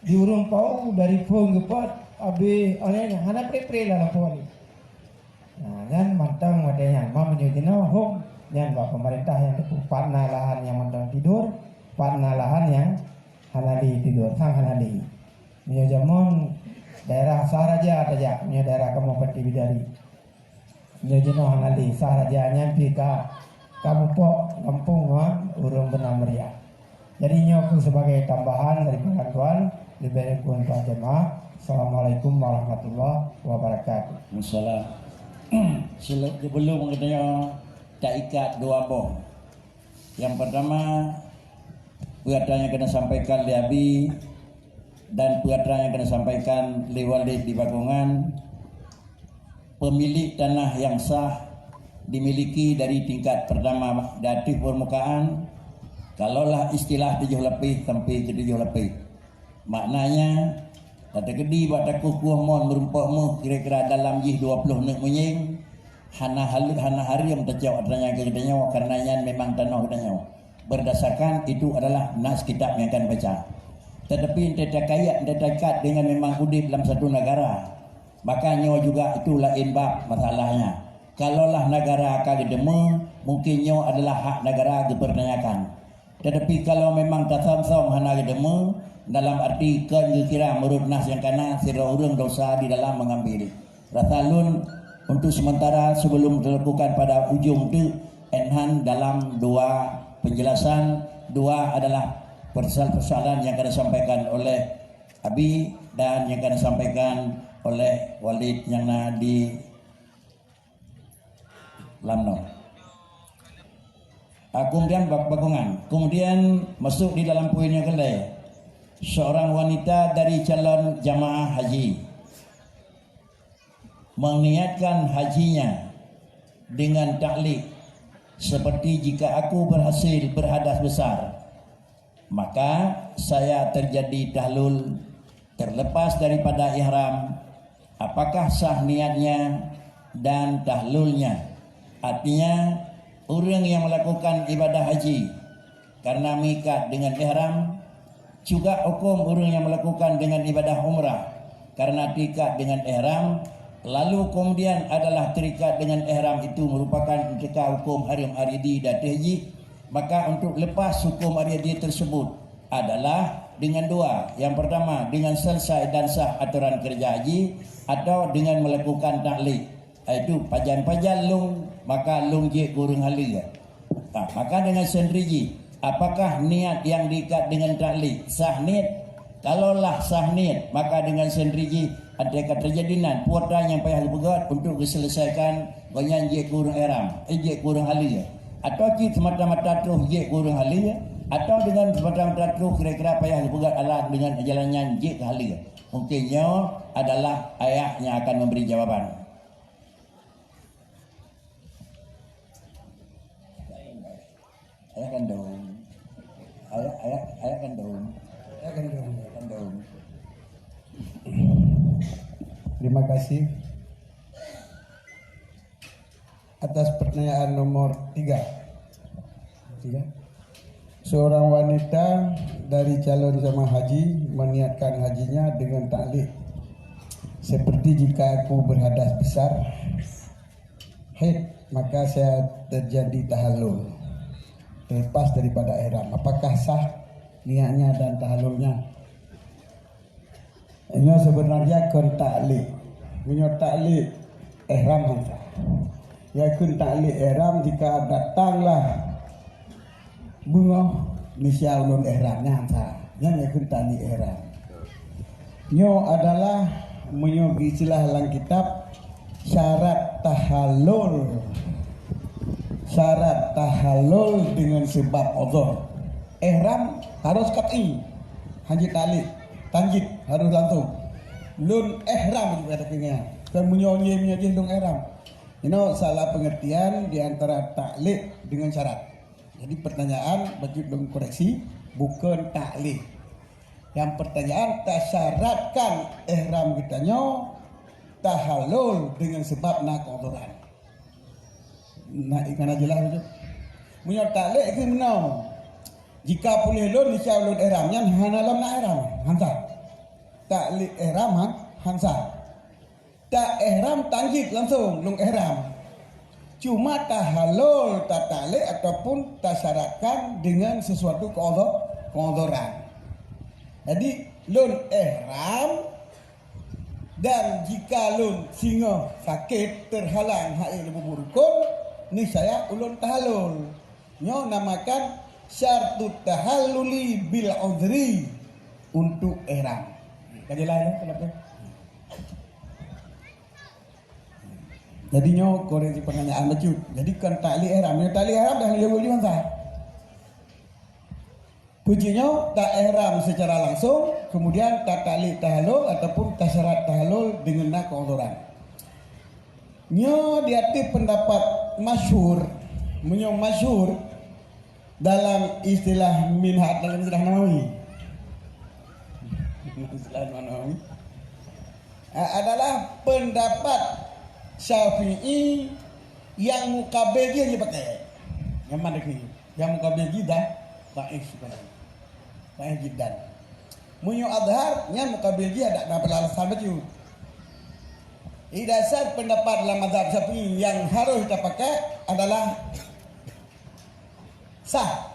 Di ureueng po u dari phôn geupot, abéh, oh, nyan hana pré-pré lam lampôh nyan. Nah, nyan mantong watèe nyan, ma meunyoe jinoe hom, nyan bak peumeurintah nyang teupeu pat na lahan nyang mantong tidur, pat na lahan nyang hana lé tidur, sang hana lé. Meunyoe jameun daerah sah raja tajak, meunyoe daerah kamoe Pati Bidari. Meunyoe jinoe hana lé, sah raja nyan pih ka, ka mupok gampông ngon ureueng beuna meuria. Jadi nyoe keuh sebagai tambahan dari peureugutan, leubeh kureueng tuan jamaah. Assalamualaikum warahmatullahi wabarakatuh. Waalaikumsalam. Sile-, sebelum geutanyoe taikat dua boh. Yang pertama, peue atra nyang keuneuk sampaikan lé Abi dan peue atra nyang keuneuk sampaikan lé Walid di Bakongan, pemilik tanah yang sah dimiliki dari tingkat pertama di ateueh permukaan, kalaulah istilah tujoh lapéh sampai keu tujoh lapéh. Maknanya, tateukeudi bak takueh-kueh mon meurumpok méuh kira-kira dalam jih dua ploh neuk meunyéng, hana hal-, hana hareuem tacok atra nyan keu geutanyoe, karena nyan memang tanoh geutanyoe. Berdasarkan itu adalah nas kitab nyang ka neubaca. Tetapi entah takayat, entah taikat dengan memang udép lam satu negara, maka nyoe juga itu laén bab masalahnya. Kalaulah negara ka geudeungoe, mungkin nyoe adalah hak negara geupertanyakan. Tetapi kalau memang tasam-sam hana geudeungoe, dalam arti kon geukira meurot nas nyang kana sidroe ureuëng dosa di dalam mengambil. Rasa lôn, Untuk sementara, sebelum dilakukan pada ujung tu, enhan dalam dua penjelasan, dua adalah persoal-persoalan yang akan disampaikan oleh Abi dan yang akan disampaikan oleh Walid nyang na di Lamno. Ah, kemudian bak-, bakongan. Kemudian masuk di dalam poin yang kedua. Seorang wanita dari calon jamaah haji meniatkan hajinya dengan taklid, seperti jika aku berhasil berhadas besar, maka saya terjadi tahlul terlepas daripada ihram. Apakah sah niatnya dan tahlulnya? Artinya, ureuëng yang melakukan ibadah haji karena mikat dengan ihram, juga hukum ureuëng yang melakukan dengan ibadah umrah karena terikat dengan ihram, lalu kemudian adalah terikat dengan ihram itu merupakan teuka hukum haram aridi dan tahji, maka untuk lepas hukum aridi tersebut adalah dengan dua. Yang pertama, dengan selesai dan sah aturan kerja haji atau dengan melakukan taklid. Iaitu pajan-pajan lôn, maka lôn jeuet keu ureuëng haleue. Nah, maka dengan sendiri jih, apakah niat yang diikat dengan taklid sah niet? Kalaulah sah niet, maka dengan sendiri jih, andai ka teujadi nan, peue nyang payah geupeugét untuk geuselesaikan, gobnyan jeuet keu ureuëng ihram, eh, jeuet keu ureuëng haleue. Atau cit semata-mata troh jeuet keu ureuëng haleue, atau dengan semata-mata troh kira-kira payah geupeugét adalah dengan jalan nyan jeuet keu haleue. Mungkin nyoe adalah ayah yang akan memberi jawaban. Ayah kandung. Ayah, ayah, ayah kandung. Ayah kandung. Ayah kandung. Terima kasih atas pertanyaan nomor tiga. Tiga. Seorang wanita dari calon jamaah haji meniatkan hajinya dengan taklid, seperti jika aku berhadas besar, haid, maka saya terjadi tahallul, terlepas daripada ihram. Apakah sah niatnya dan tahallulnya? Nyoe sebenarnya kon taklid. Meunyoe taklid, ihram han sah. Ya kon taklid ihram jika datanglah beungoh, nisya ulôn ihram, nyan sah. Nyan ya kon taklid ihram. Nyoe adalah meunyoe istilah lam kitab syarat tahallul. Syarat tahallul dengan sebab uzur. Ihram harus qat'i. Hanjeuet taklid, tanjid harus langsung. Lôn ihram juga kata kena. Kan meunyoe nyoe meunyoe jih lôn ihram. Inoe salah pengertian di antara taklid dengan syarat. Jadi pertanyaan bacut lôn koreksi, bukan taklid. Yang pertanyaan tasyaratkan ihram geutanyoe tahallul dengan sebab na keuzuran. Nah, ikana jelas tu. Meunyoe taklid keu meunoe, jika puléh lôn nisya ulôn ihram nyan hana lom na ihram, han sah. Taklid ihram han, han sah. Ta ihram tanjid langsung lôn ihram. Cuma tahallul, tataklid ataupun tasyaratkan dengan sesuatu keuzur-, keuzuran. Jadi lôn ihram dan jika lôn singoh sakét terhalang hai leubeh rukun, niscaya ulôn tahallul. Nyoe namakan syartut tahalluli bil uzri untuk ihram. Ka jelas ya, kenapa? Jadi nyoe koreksi pertanyaan bacut. Jadi kan taklid ihram. Nyoe taklid ihram dah lewat juga sah. Puji nyoe tak ihram secara langsung, kemudian tak taklid tahallul ataupun tasyarat tahallul dengan na keuzuran. Nyoe di ateueh pendapat masyhur, meunyoe masyhur dalam istilah minhaj, dalam istilah Nawawi. Istilah Nawawi. A-, adalah pendapat Syafi'i yang mukabil jih dipakai. Nyaman lagi. Yang mukabil jih dah dhaif sekali. Dhaif jiddan. Meunyoe azhar, nyan mukabil jih ada, ada alasan bacut. Di dasar pendapat dalam mazhab Syafi'i yang harus kita pakai adalah sah.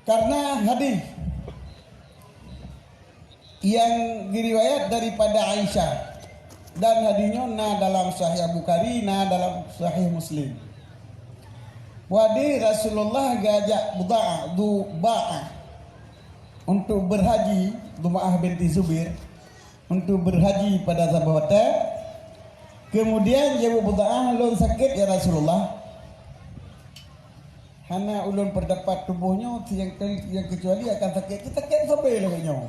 Karena hadis yang diriwayat daripada Aisyah, dan hadis nyoe na dalam Sahih Bukhari, na dalam Sahih Muslim. Wadi Rasulullah geujak Budaah, Dubaah, untuk berhaji, Dubaah binti Zubair, untuk berhaji pada saboh watée. Kemudian jaweueb Budaah, "Lôn sakét, ya Rasulullah. Hana ulôn peurdapat tuboh nyoe nyang ke-, nyang keucuali akan sakét. Sakét sabe lagée nyoe."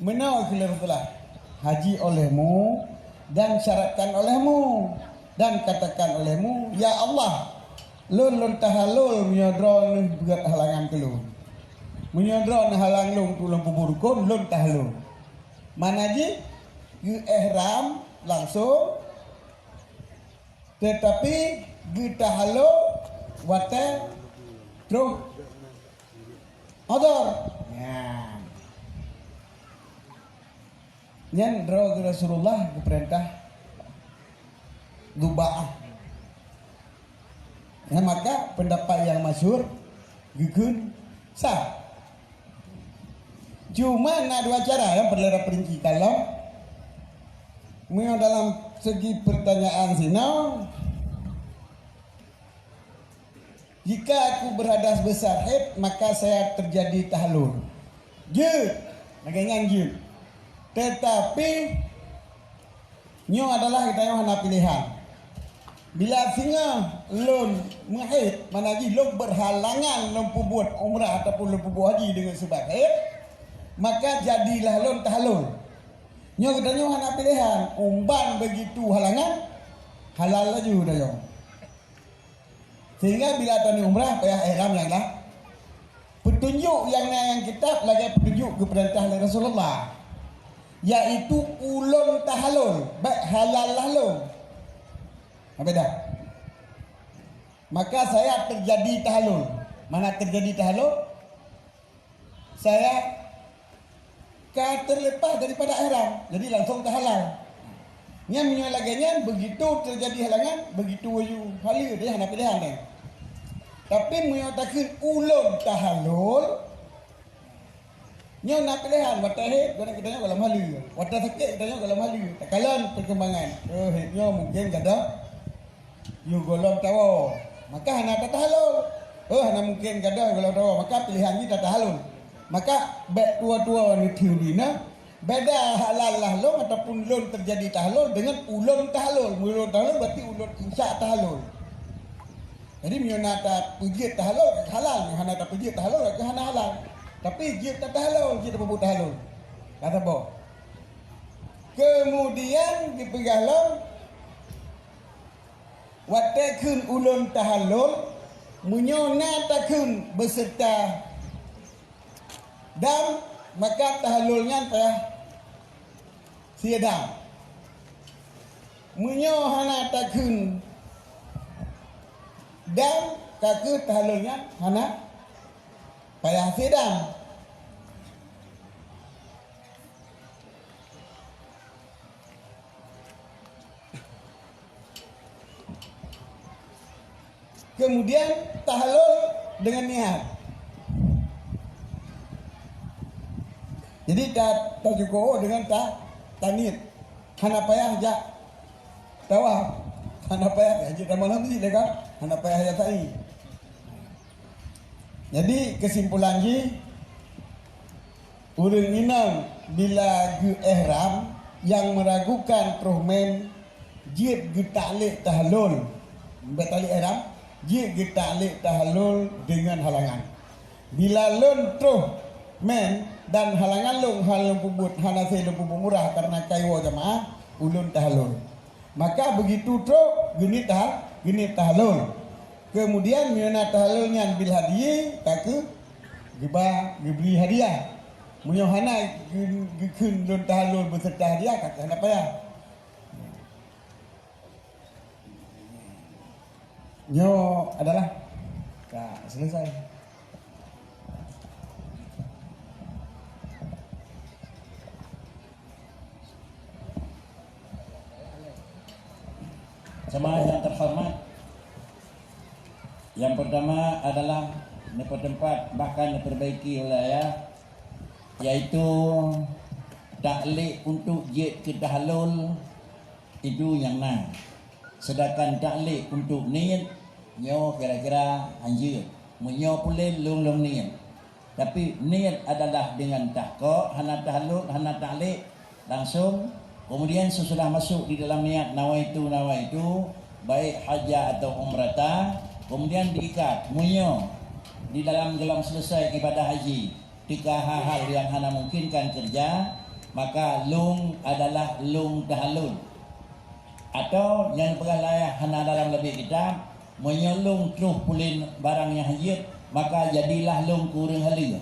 "Meunoe," kheun Rasulullah, "haji olehmu dan syaratkan olehmu dan katakan olehmu, 'Ya Allah, lôn, lôn tahalol meunyoe droeneuh buet halangan keu lôn. Meunyoe droeneuh halang lôn untuk lôn peubuet rukon, lôn tahalol.'" Mana jih geu-ihram langsung, teutapi geutahalo watée troh odor. Nyan. Nyan droe Rasulullah geupeurintah Dubaah. Nyan maka peundapat nyang masyhur geukheun sah. Cuma na dua cara nyang peureulée tapeurinci. Kalau meunyoe dalam segi peurtanyaan sinoe, "Jika aku berhadas besar haid, maka saya terjadi tahalul." Jeuet, lagée nyan jeuet. Teutapi nyoe adalah geutanyoe hana piléhan. Bila singoh lôn meuhaid, mana jih lôn berhalangan lôn peubuet umrah ataupun lôn peubuet haji deungon seubab haid, maka jadilah lôn tahalul. Nyoe geutanyoe hana piléhan, umban begitu halangan, halal laju geutanyoe. Sehingga bila tanyoe umrah, payah ihram nyang lah. Peutunjuk nyang na nyang kitab lagée peutunjuk geupeurintah lé Rasulullah, yaitu ulôn tahalul, bék halal lah lôn. Nah, beda. Maka saya terjadi tahalul. Mana terjadi tahalul? Saya ka terlepas daripada ihram, jadi langsung tahalal. Nyan meunyoe lagée nyan, begitu terjadi halangan, begitu waju haleue, dia hana piléhan deh. Tapi meunyoe takheun ulôn tahalul, nyoe na piléhan, watée haid, geutanyoe gohlom haleue. Watée sakét, geutanyoe gohlom haleue. Takalon perkembangan. Oh, haid nyoe mungkin gadoh yôh gohlom tawoe, maka hana tatahalul. Oh, hana mungken gadoh gohlom tawoe, maka piléhan jih tatahalul. Maka bék tuwoe-tuwoe neuteubiena beda halal lah lôn ataupun lôn terjadi tahalul deungon ulôn tahalul. Ulôn tahalul berarti ulôn insya tahalul. Jadi meunyoe na tapeujeuet tahalul, halal. Meunyoe hana tapeujeuet tahalul, hana halal. Tapi jeuet tatahalul, jeuet tapeubuet tahalul. Ka saboh. Kemudian dipeugah lom, watée kheun ulôn tahalul, meunyoe na takheun beuseureuta dam, maka tahalul nyan payah sie dam. Meunyoe hana takheun dam, ka kheueh tahalul nyan hana payah sie dam. Kemudian tahalul dengan niat. Jadi ta-, tacukup dengan ta-, taniet. Hana payah jak tawaf. Hana payah jak tamalam ni kan? Hana payah jak sa'i. Jadi kesimpulan jih, ureuëng inong bila geu-ihram nyang meuragukan troh mén jeuet geutaklek tahalul. Bék taklek ihram, jeuet geutaklek tahalul deungon halangan. Bila lôn troh mén dan halangan lôn hana lôn peubuet, hana sah lôn peubuet umrah karena kawoe jamaah, ulôn tahalul. Maka begitu troh geuniet taha-, geuniet tahalul. Kemudian meunyoe na tahalul nyan bil hadyi, ka kheueh geuba geubri hadiah. Meunyoe hana geu-, geukheun lôn tahalul beuseureuta hadiah, ka kheueh hana payah. Nyoe adalah ka selesai. Jemaah yang terhormat, yang pertama adalah neupeuteumpat bahkan neupeurbaiki ulée ayah, yaitu taklik untuk jeuet keu tahallul itu nyang na. Sedangkan taklik untuk niet, nyoe kira-kira hanjeuet. Meunyoe pulen lôn lom niet. Tapi niet adalah dengan tahkok, hana tahallul, hana taklik, langsung. Kemudian sesudah masuk di dalam niat nawaitu, nawaitu, baik hajjah atau umrata, kemudian diikat. Meunyoe di dalam geulom selesai ibadah haji, teuka hal-hal yang hana mungkinkan kerja, maka lôn adalah lôn tahallul. Atau nyang peugah lé ayah hana dalam leubeh kitab, meunyoe lôn troh pulen barang nyang hanjeuet, maka jadilah lôn keu ureuëng haleue.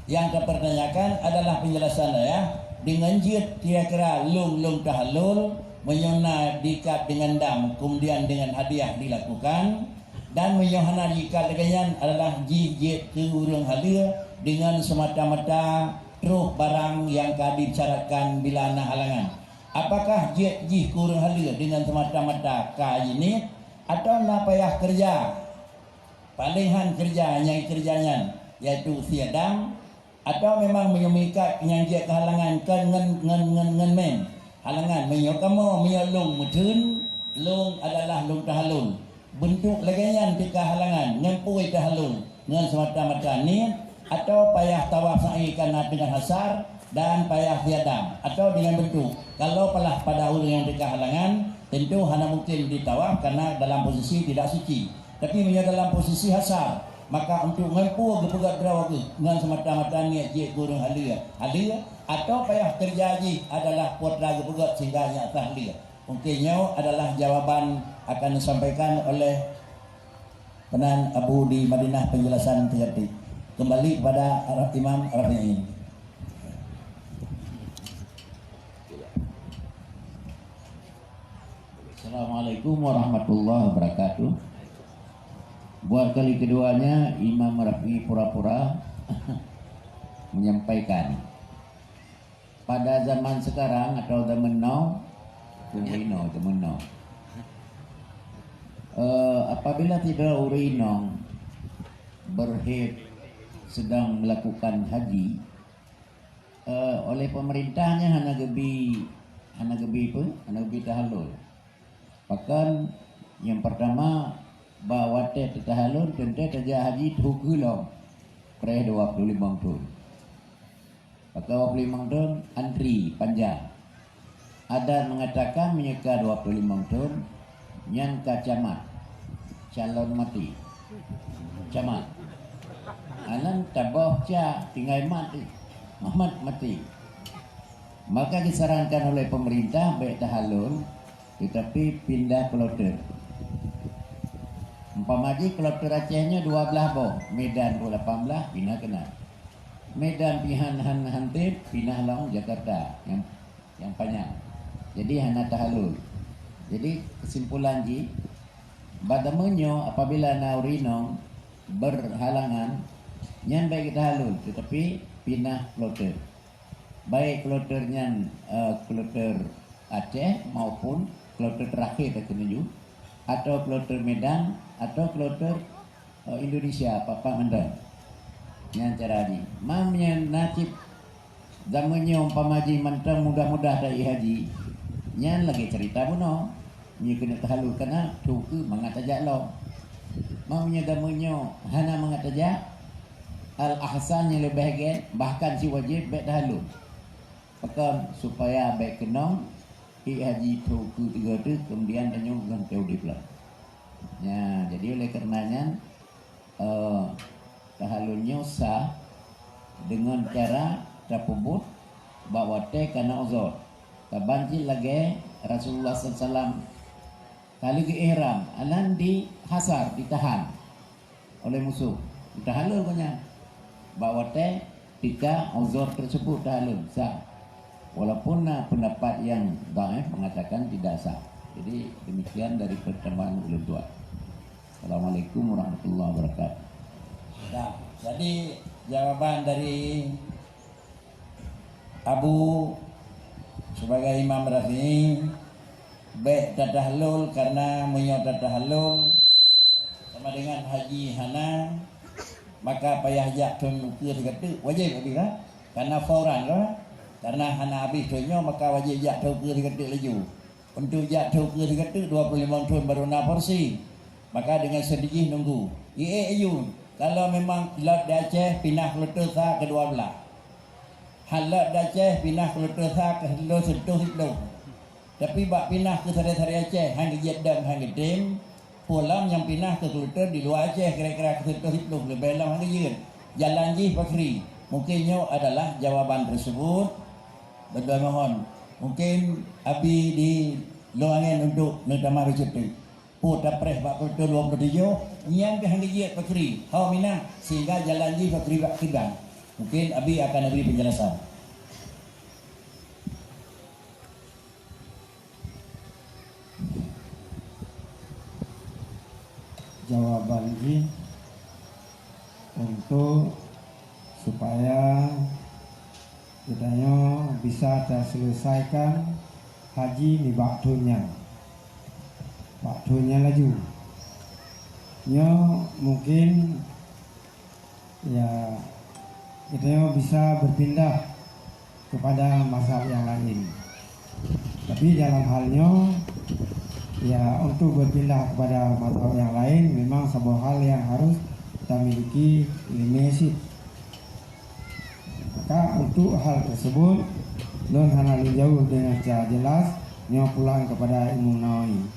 Yang tapertanyakan adalah penjelasan ayah, dengan jeuet kira-kira lôn lôn tahallul, meunyoe na diikat dengan dam, kemudian dengan hadiah dilakukan, dan meunyoe hana diikat lagée nyan adalah jih jeuet keu ureuëng haleue dengan semata-mata troh barang nyang ka disyaratkan bila na halangan. Apakah jeuet jih keu ureuëng haleue dengan semata-mata ka jiniet, atawa na payah keureuja? Paleng han keureuja nyang keureuja nyan, yaitu sie dam, atawa memang meunyoe meuikat nyang jeuet keu halangan kon ngon, ngon, ngon, ngon mén? Halangan, meunyoe kamoe, meunyoe lôn meutheun, lôn adalah lôn tahallul. Beuntuk lagée nyan teuka halangan, ngon peue tahallul, ngon semata-mata niet, atawa payah tawaf sa'i kana dengan hasar, dan payah sie dam, atawa dengan beuntuk. Kalau palah pada ureuëng nyang teuka halangan, tentu hana mungkin ditawaf karena dalam posisi tidak suci. Tapi meunyoe dalam posisi hasar, maka untuk ngon peue geupeugét droe geuh ngon semata-mata niet jeuet keu ureuëng haleue, haleue, atawa payah keureuja jih adalah putra geupeugét sehingga nyak sah haleue. Mungkin nyoe adalah jawaban akan disampaikan oleh Peunan Abu di Madinah penjelasan teuk. Kembali kepada Imam Rafi'i. Assalamualaikum warahmatullahi wabarakatuh. Buat kali keduanya, Imam Rafi'i pura-pura menyampaikan. Pada zaman sekarang atau zaman now, zaman now, zaman now. Eh, apabila sidroe ureuëng inong berhaid sedang melakukan haji, eh, oleh pemerintahnya hana geubri, hana geubri apa? Hana geubri tahallul. Pakon, nyang pertama, bak watée teutahallul teuntée tajak haji teuh ukeue lom, preh dua puluh limong thon. Maka dua puluh limong thon antri panjang. Adat mengatakan meunyoe ka dua puluh limong thon, nyan ka camat, calon mati. Camat. Anan taboh ca tinggai mat, mat mati. Maka disarankan oleh pemerintah bék tahallul, tetapi pindah kloter. Umpama jih kloter Aceh nyoe dua blaih boh, Medan pun lapan blaih, pinah keunan. Medan pih han, han, han treb, pinah lom Jakarta nyang, nyang panyang. Jadi hana tahallul. Jadi kesimpulan jih, bak zaman nyoe apabila na ureuëng inong berhalangan, nyan bék geutahallul, tetapi pinah kloter. Baik kloter nyan, eh, kloter Aceh maupun kloter terakhir takeuneuk, atau kloter Medan, atau kloter, eh, Indonesia, papat mandum. Nyan cara jih. Mam nyan na cit zaman nyoe umpama jih mantong mudah-mudah taék haji, nyan lagée cerita bunoe. Nyoe keuneuk tahallul kana teuh ukeue mangat tajak lom. Meunyoe zaman nyoe hana mangat tajak, al-ahsan nyang leubeh gét, bahkan si wajéb bék tahallul. Pakon, supaya bék keunong ék haji teuh ukeue tiga teuk, kemudian tanyoe geuntée udeb lom. Nya, jadi oleh karena nyan, eh, tahallul nyoe sah deungon cara tapeubuet bak watée kana uzur. Saban cit lagée Rasulullah sallallahu alaihi wasallam ka lheueh geu-ihram, anan dihasar, ditahan oleh musoh. Tahallul geuh nyan. Bak watée tika uzur tersebut tahallul sah. Walaupun na pendapat yang dhaif mengatakan tidak sah. Jadi demikian dari pertemuan ulun tuan. Assalamualaikum warahmatullahi wabarakatuh. Nah, jadi jawaban dari Abu sebagai Imam Rafi'i, bék tatahallul karena meunyoe tatahallul sama dengan haji hana, Maka payah jak thôn ukeue sigoe teuk, wajéb abéh ka? Karena fauran ka? Karena hana abéh thôn nyoe, maka wajéb jak thôn ukeue sigoe teuk laju. Untuk jak thôn ukeue sigoe teuk dua puluh limong thôn baru na porsi. Maka dengan sedih nunggu. Ié ayue, kalau memang lheuh di Aceh pinah kloter sa keudua blah. Han lheuh di Aceh pinah kloter sa keu siplôh siplôh. Tapi bak pinah keu sarai-sarai Aceh han geujeuet dong han geutem, peue lom nyang pinah keu kloter di luwa Aceh kira-kira keu siplôh siplôh leubeh lom han geujeuet. Jalan jih pakri. Mungkin nyoe adalah jawaban tersebut. Beutôi mohon. Mungkin Abi di Luang Angén untuk neutamah reuseuti. Peue tapreh bak kloter dua puluh tujoh, nyan pih han geujeuet pakri, ho minah, sehingga jalan jih pakri bak kiban. Mungkin Abi akan bri penjelasan. Jawaban jih untuk supaya geutanyoe bisa taseuleusakan haji nibak thôn nyan. Bak thôn nyan laju. Nyoe mungkin, ya, geutanyoe bisa berpindah kepada mazhab yang lain. Tapi dalam hal nyoe, ya, untuk berpindah kepada mazhab yang lain memang saboh hal yang harus tamiliki ileumé cit. Maka untuk hal tersebut, lôn hana lôn jaweueb dengan secara jelas, nyoe pulang kepada Imam Nawawi.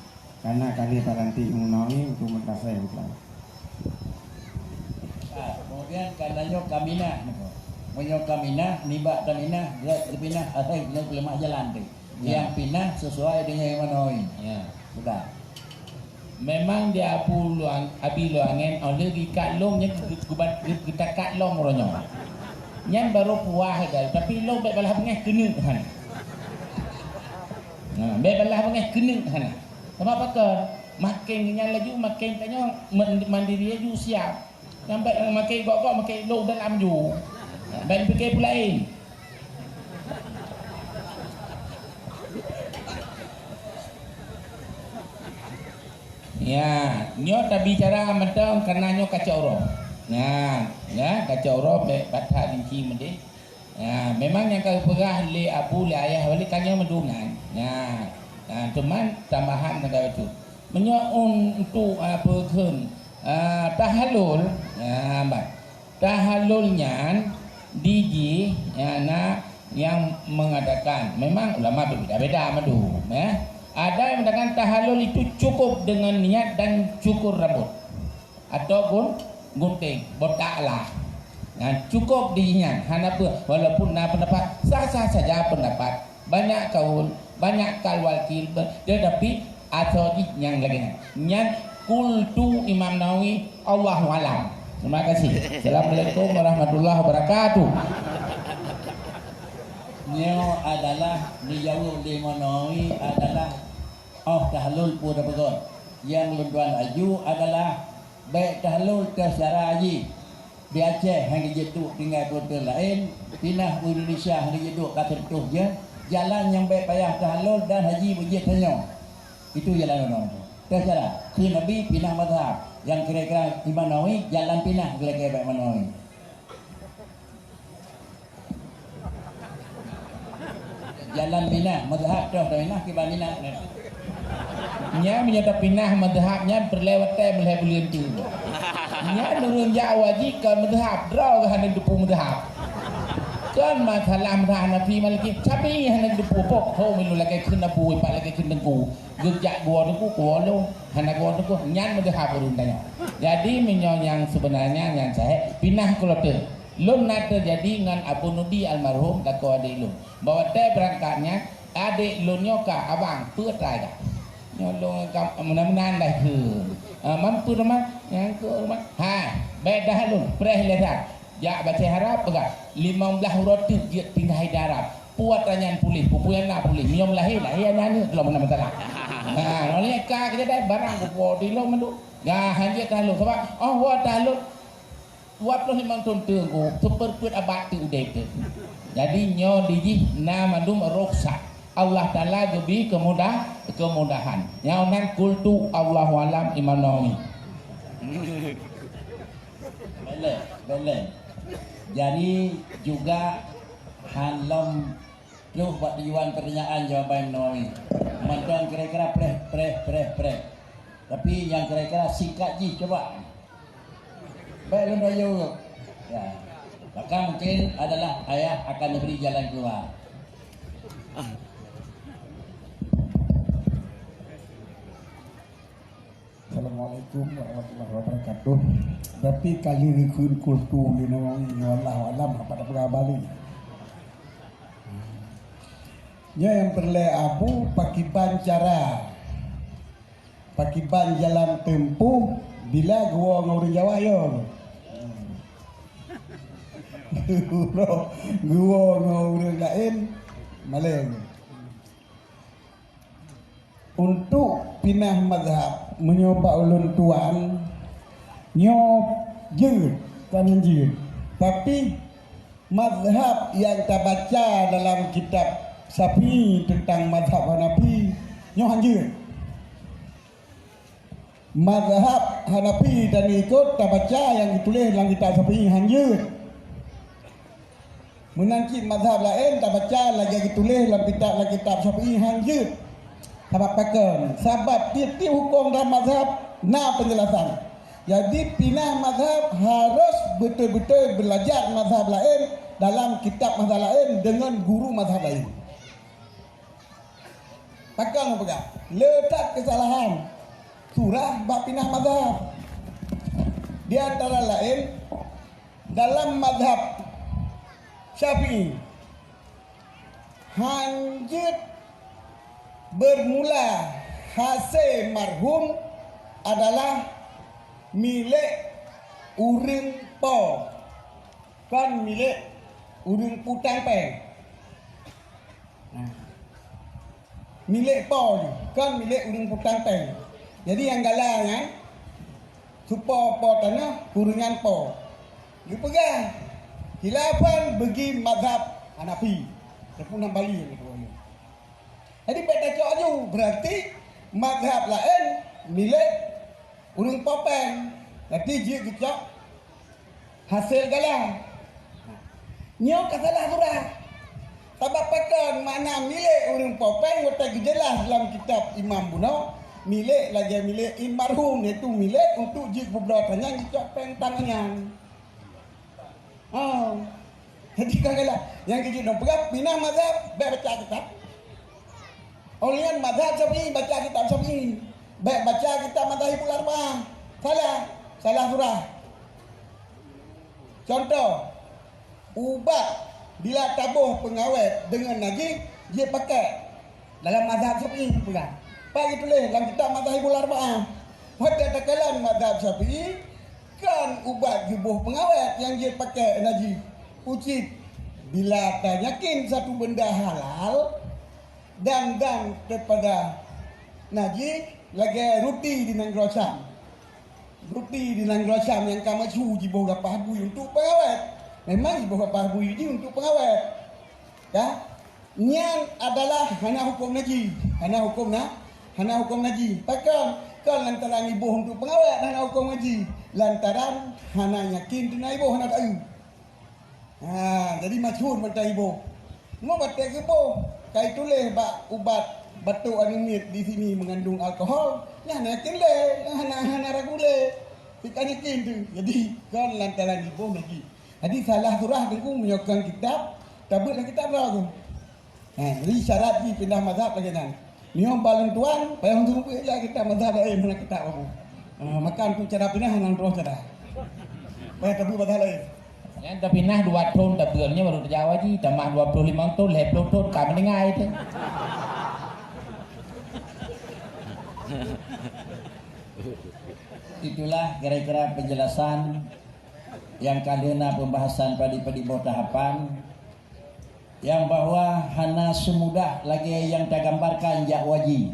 Karena ka lheueh talantik Imam Nawawi untuk meutasai bukan. Ah, kemudian karena nyoe ka minah nyoe. Meunyoe ka minah, nibak taminah, gerak teuminah, asai nyoe peuleumah jalan teuh. Ya. Nyang pinah sesuai dengan Imam Nawawi. Ya. Sudah. Memang di Abu Luang, Abi Luang Angén, oh lheueh geuikat lôn nyan geu-, geu-, geu-, geutakat lom uroe nyoe. Nyan barô puah sagai, tapi lôn bèk balaih beungèh keuneuk hana. Nah, bèk balaih beungèh keuneuk hana. Sabab pakon? Makin nyan laju, makin tanyoe men-, mandiri laju siap. Nyang bèk makai gok-gok, makai lôn dalam ju. Bèk pike peue laén. Ya, nyoe tabicara mantong karena nyoe kacok uroe. Nah, ya, kacok uroe bèk pat that rinci meudeh. Ya, memang nyang ka geupeugah lé abu lé ayah wali ka nyoe meudungan. Ya, ya, cuman tambahan sagai bacut. Meunyoe un-, untuk, ah, peue kheun, ah, tahallul, ya, ban. Tahallul nyan di jih, ya, na nyang mengatakan, memang ulama berbeda-beda mandum, ya. Ada yang mengatakan tahallul itu cukup dengan niat dan cukur rambut. Ataupun gunting, botak lah. Nyan cukup di nyan, hana peue, walaupun na pendapat, sah-sah saja pendapat. Banyak kaul, banyak kal wakil, be-, tetapi asoe jih nyang lagèe nyan. Nyan kultu Imam Nawawi, Allahu alam. Terima kasih. Assalamualaikum warahmatullahi wabarakatuh. Nyoe adalah dijaweueb lé Imam Nawawi adalah, oh, tahallul peue tapeugöt. Nyang lôn tuan aju adalah bèk tahallul teuh cara jih. Di Aceh hana jeuet duek tinggai kloter laén, pinah u Indonesia hana jeuet duek ka teuntôh jeuet, jalan nyang bèk payah tahallul dan haji beujeuet tanyoe. Itu jalan uroe nyoe. Teuh cara, kheun Nabi pinah mazhab, nyang kira-kira Imam Nawawi jalan pinah geulakèe bak Imam Nawawi. Jalan pinah, mazhab troh pinah, kiban pinah. Nyan meunyoe tapinah mazhab nyan peureulèe watèe meulhèe buleuen teuk. Nyan ureueng jak haji kon mazhab, droe geuh hana geuteupeue mazhab. Kon masalah mazhab Hanafi Maliki, sabe hana geuteupeue, pok ho milu lakèe kheun abu, ipat lakèe kheun teungku. Geujak geuwoe teungku, geuwoe lôn, hana geuwoe teungku, nyan mazhab ureueng tanyoe. Jadi meunyoe nyang seubeunanya nyang sahih, pinah kloter. Lôn na teujadi ngon Abu Nudi almarhum, lakoe adék lôn. Bak watèe beurangkat nyan, adék lôn nyoe ka, "Abang, peue atra gak?" Nyoe lôn ka meunan-meunan dah kheun. "Ah, man peue teuma?" "Nyang keu rumoh." "Hai, bèk dah lôn, preh lé that. Jak bacèh Arab peugah, limong blaih uroe teuk jeuet tinggai di Arab. Peue atra nyan puléh, peue-peue nyang na puléh. Meunyoe meulahé, lahé aneuk-aneuk, lom na masalah." Ha, nyoe lé ka keujadian barang kupo di lôn mandum. Nah, hanjeuet dah lôn. Sabab, oh, woe dah lôn. Dua ploh limong thôn teungku, seupeureupeuet abad teuk udép teuk. Jadi, nyoe di jih na mandum rukhsah. Allah Taala geubri keumudah-, keumudahan. Nyang nan kultu Allahu alam Imam Nawawi. Boleh, boleh. Jadi juga han lom troh bak tujuan pertanyaan jawaban Nawawi. Mantong kira-kira preh, preh, preh, preh. Tapi yang kira-kira singkat jih coba. Baik lôn rayu. Ya. Maka mungkin adalah ayah akan diberi jalan keluar. Assalamualaikum warahmatullahi wabarakatuh. Tapi kali ni kun kultu di Nawawi, wallahu alam apa dah peugah balik. Nyoe nyang peureulée Abu pakiban cara, pakiban jalan tempuh bila geuwoe ngon ureuëng Jawa yo. Geuwoe ngon ureuëng laén maleng. Untuk pinah mazhab meunyoe bak ulôn tuan nyoe jeuet, kon jeuet. Tapi mazhab nyang tabaca dalam kitab Syafi'i teuntang mazhab Hanafi nyoe han jeuet. Mazhab Hanafi dan ikot tabaca nyang geutuléh lam kitab Syafi'i han jeuet. Meunan cit mazhab laén tabaca lagée geutuléh lam kitab, lam kitab Syafi'i han jeuet. Sabab pakon? Sabab tieb-tieb huköm dalam mazhab na peunjelasan. Jadi pinah mazhab harôh beutôi-beutôi beulajar mazhab laén dalam kitab mazhab laén deungon guru mazhab laén. Pakon peugah, le that keusalahan surah bak pinah mazhab. Di antara laén dalam mazhab Syafi'i, han jeuet bermula hase marhum adalah milék ureuëng po, kon milék ureuëng putang péng. Nah. Milék po jih, kon milék ureuëng putang péng. Jadi nyang gala nyan, supo po tanoh, ureuëng nyan po. Geupeugah khilafan bagi mazhab Hanafi. Teupeu nam Bali nyang geupeugah nyan. Jadi bék tacok aju, berarti mazhab laén milék ureuëng po péng. Berarti jeuet geucok hasé gala. Nyoe ka salah surah. Sabab pakon makna milék ureuëng po péng watée geujeulaih lam kitab Imam bunoe, milék lagée milék almarhum, yaitu milék untuk jeuet peubloe tanyan geucok péng tangan nyan. Oh. Jadi ka galak nyang keujiek dong peugah pinah mazhab, bék baca kitab. Ulôn mazhab Syafi'i, baca kitab Syafi'i. Bék baca kitab Madzahibul Arba'ah. Salah, salah surah. Contoh, ubat bila taboh peungawét deungon najih jeuet pakék. Dalam mazhab Syafi'i peugah. Pat geutuléh lam kitab Madzahibul Arba'ah. Watée takalon mazhab Syafi'i, kon ubat geuboh peungawét nyang jeuet pakék najih. Ucit, bila tanyakin satu benda halal dan dan daripada najih, lagée ruti di nanggroe Syam. Ruti di nanggroe Syam nyang ka masyhur jiboh gapah bui untuk peungawét. Memang jiboh gapah bui jih untuk peungawét. Ya. Nyan adalah hana huköm najih. Hana huköm na, hana huköm najih. Pakon? Kon lantaran iboh untuk peungawét hana huköm najih. Lantaran hana yakin teuna iboh hana taeu. Ha, jadi masyhur mantong iboh. Ngon batée geuboh, ka ituléh bak ubat batuk aneuk miet di sini mengandung alkohol, nyan hana yakin lé, hana, hana ragu lé. Pih ka yakin tu. Jadi, kon lantaran iboh najih. Jadi salah surah teungku meunyoe kon kitab, tabeuet lam kitab droe tu. Ha, jadi syarat jih pindah mazhab lagée nyan. Meunyoe bak lôn tuan, payah lôn teubiet lé kitab mazhab laén hana kitab Abu. Ha, maka untuk cara pinah hana droe cara. Payah tabeuet mazhab laén. Nyan tapinah dua thon tabeuet nyan baru tajak haji, tamah dua puluh lima thon, lhée ploh thon ka meuninggai teuh. Itulah kira-kira penjelasan nyang ka lheueh na pembahasan padit-padit boh tahapan, nyang bahwa hana seumudah lagée nyang tagambarkan jak haji.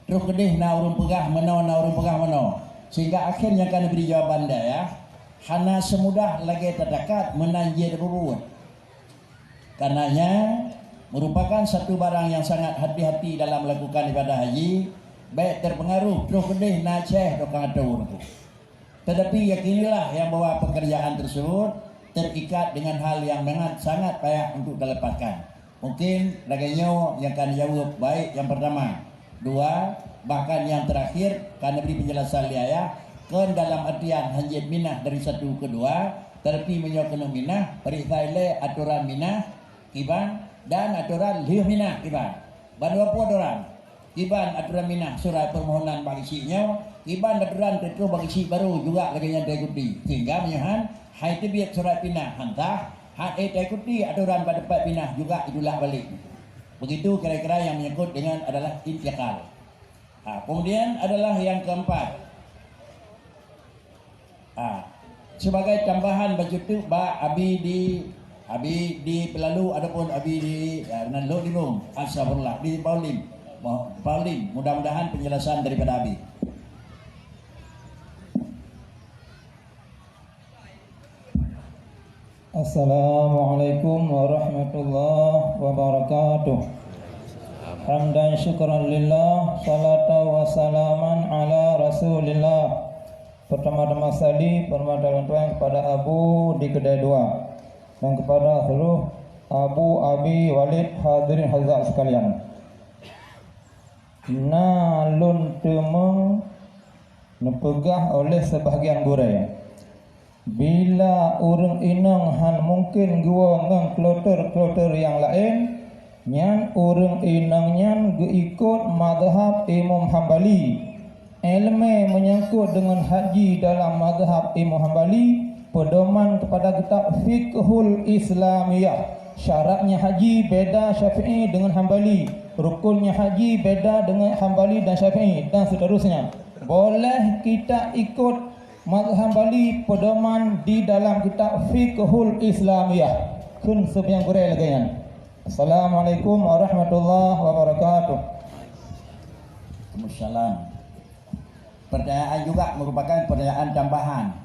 Troh keudeh na ureuëng peugah meunoe, na ureuëng peugah meunoe, sehingga akhé nyang ka neubri jawaban dayah, hana seumudah lagée tatakat meunan jeuet tapeubuet. Karenanya, merupakan satu barang yang sangat hati-hati dalam melakukan ibadah haji, bék terpengaruh troh keudeh na céh tukang atô ureuëng. Tetapi yakinilah yang bahwa pekerjaan tersebut terikat dengan hal yang sangat, sangat payah untuk dilepaskan. Mungkin lagée nyoe nyang ka jaweueb, baik nyang pertama, dua, bahkan nyang terakhir, ka neubri penjelasan lé ayah, kon dalam artian hanjeuet minah dari satu ke dua, tetapi meunyoe keuneuk minah, peuriksa ilée atoran minah kiban dan atoran lheueh minah kiban. Bandua peuet atoran. Kiban atoran minah surat permohonan bak geuchik nyoe, kiban atoran teutoh bak geuchik barô juga lagée nyan taikuti. Sehingga meunyoe han, hai teubiet surat pinah han sah, han ék taikuti atoran bak teumpat pinah juga ditulak balek. Begitu kira-kira yang menyangkut dengan adalah intikal. Ha, kemudian adalah yang keempat. Ha, sebagai tambahan bacut teuk bak Abi di, Abi di Pelalu ataupun Abi di, ya, nan lôn di Bung. Astagfirullah, di Paulim. Mo-, Paulim, mudah-mudahan penjelasan daripada Abi. Assalamualaikum warahmatullahi wabarakatuh. Hamdan syukran lillah, salatan wa salaman ala Rasulillah. Pertama-tama sekali, hormat dan tuan kepada Abu di Kedai Dua dan kepada seluruh Abu, Abi, Walid, hadirin hadirat sekalian. Na lôn teumé neupeugah oleh sebahagian gurée, bila ureuëng inong han mungken geuwoe ngon kloter-kloter nyang laén, nyan ureuëng inong nyan geuikot mazhab Imam Hambali. Iéleumé menyangkut deungon haji dalam mazhab Imam Hambali, pedoman kepada kitab Fiqhul Islamiyah. Syaratnya haji beda Syafi'i dengan Hambali, rukunnya haji beda dengan Hambali dan Syafi'i, dan seterusnya. Boleh kita ikut mazhab Hambali pedoman di dalam kitab Fiqhul Islamiyah. Kheun seubiyang gurée lagée nyan. Assalamualaikum warahmatullahi wabarakatuh. Waalaikumsalam. Pertanyaan juga merupakan pertanyaan tambahan.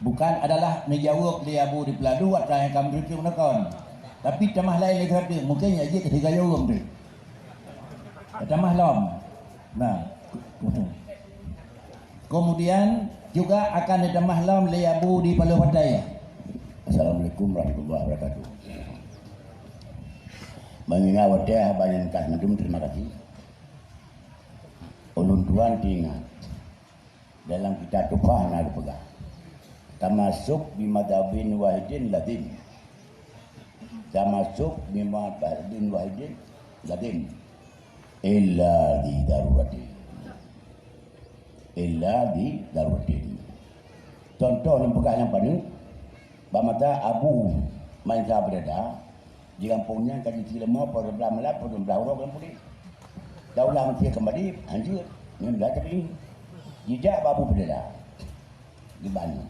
Bukan adalah neujaweueb lé Abu di Peuladu atra nyang ka meureucok neukon. Tapi tamah laén lé gata, mungken nyan jeuet keu sigoe ureuëng teuh. Tamah lom. Nah, kemudian juga akan ditamah lom lé Abu di Paloh Batai. Assalamualaikum warahmatullahi wabarakatuh. Meunyoe watée haba nyang ka mandum, terima kasih. Ulôn tuan teuingat, dalam kitab Tuhfah na geupeugah, "Tamasuk bi madzhabin wahidin lazim." Tamasuk bi madzhabin wahidin lazim. Illa di daruratin. Illa di daruratin. Contoh lôn peugah nyang paneuk, bak masa Abu Mansur Berada, di gampông nyan ka jiteurimong padum blaih malam, padum blaih uroe lam puléh. Daulah Mesir kembali, hanjeuet. Nyan blah tapi jijak bak Abu Berada. Di Bani.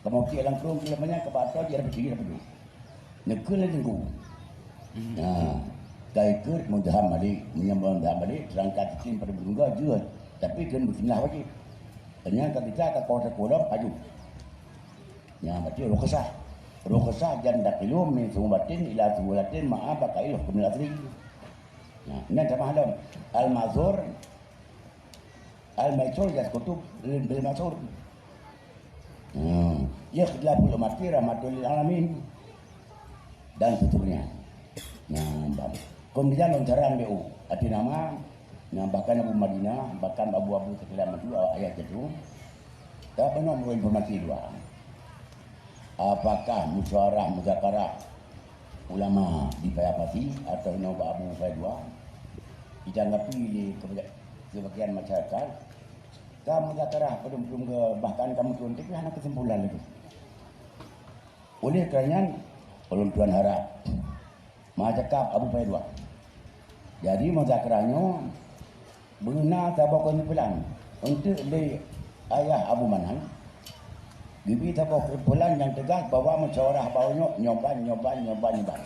Kamoe cit lam krueng, di lam nyan, ka bak asoe, jih rapi, jih rapi. Neukheun lé teungku. Nah, ka ikot meudahan balik, meunyoe meudahan balik, teurangkat sikit pada beureuga jeuet, tapi kheun bismillah wajéb. Teunyan ka gisa ka koh sapeue lom, aju. Nyan berarti rukhsah. Rukhsah jan dakhilun min suhubatin ila suhulatin ma'a baqa'il hukmil asli. Nah, nyan tamah lom. Al-Mazhur Al-Maisur yasqutu bil, bil Maisur. Hmm. Ikhtilaful ummati rahmatul lil alamin. Dan seterusnya. Nah, bang. Kemudian lontaran B U. Arti nama, nah, bahkan Abu Madinah, bahkan Abu-Abu sekilan maju ayat itu. Tak pernah memberi informasi dua. Apakah musyawarah muzakarah ulama di Paya Pasi atau nyoe bak Abu Faidwa ditanggapi lé keba-, sebagian masyarakat? Ka muzakarah padum-padum ke, bahkan ka meuteun, tapi hana kesimpulan lagi. Oleh kerana nyan, ulôn tuan harap, meucakap Abu Faidwa. Jadi, muzakarah nyoe beuna saboh kesimpulan. Eunteuk lé ayah Abu Manan, geubri saboh kesimpulan nyang teugas bahwa musyawarah baroe nyoe nyoe ban, nyoe ban, nyoe ban, nyoe ban.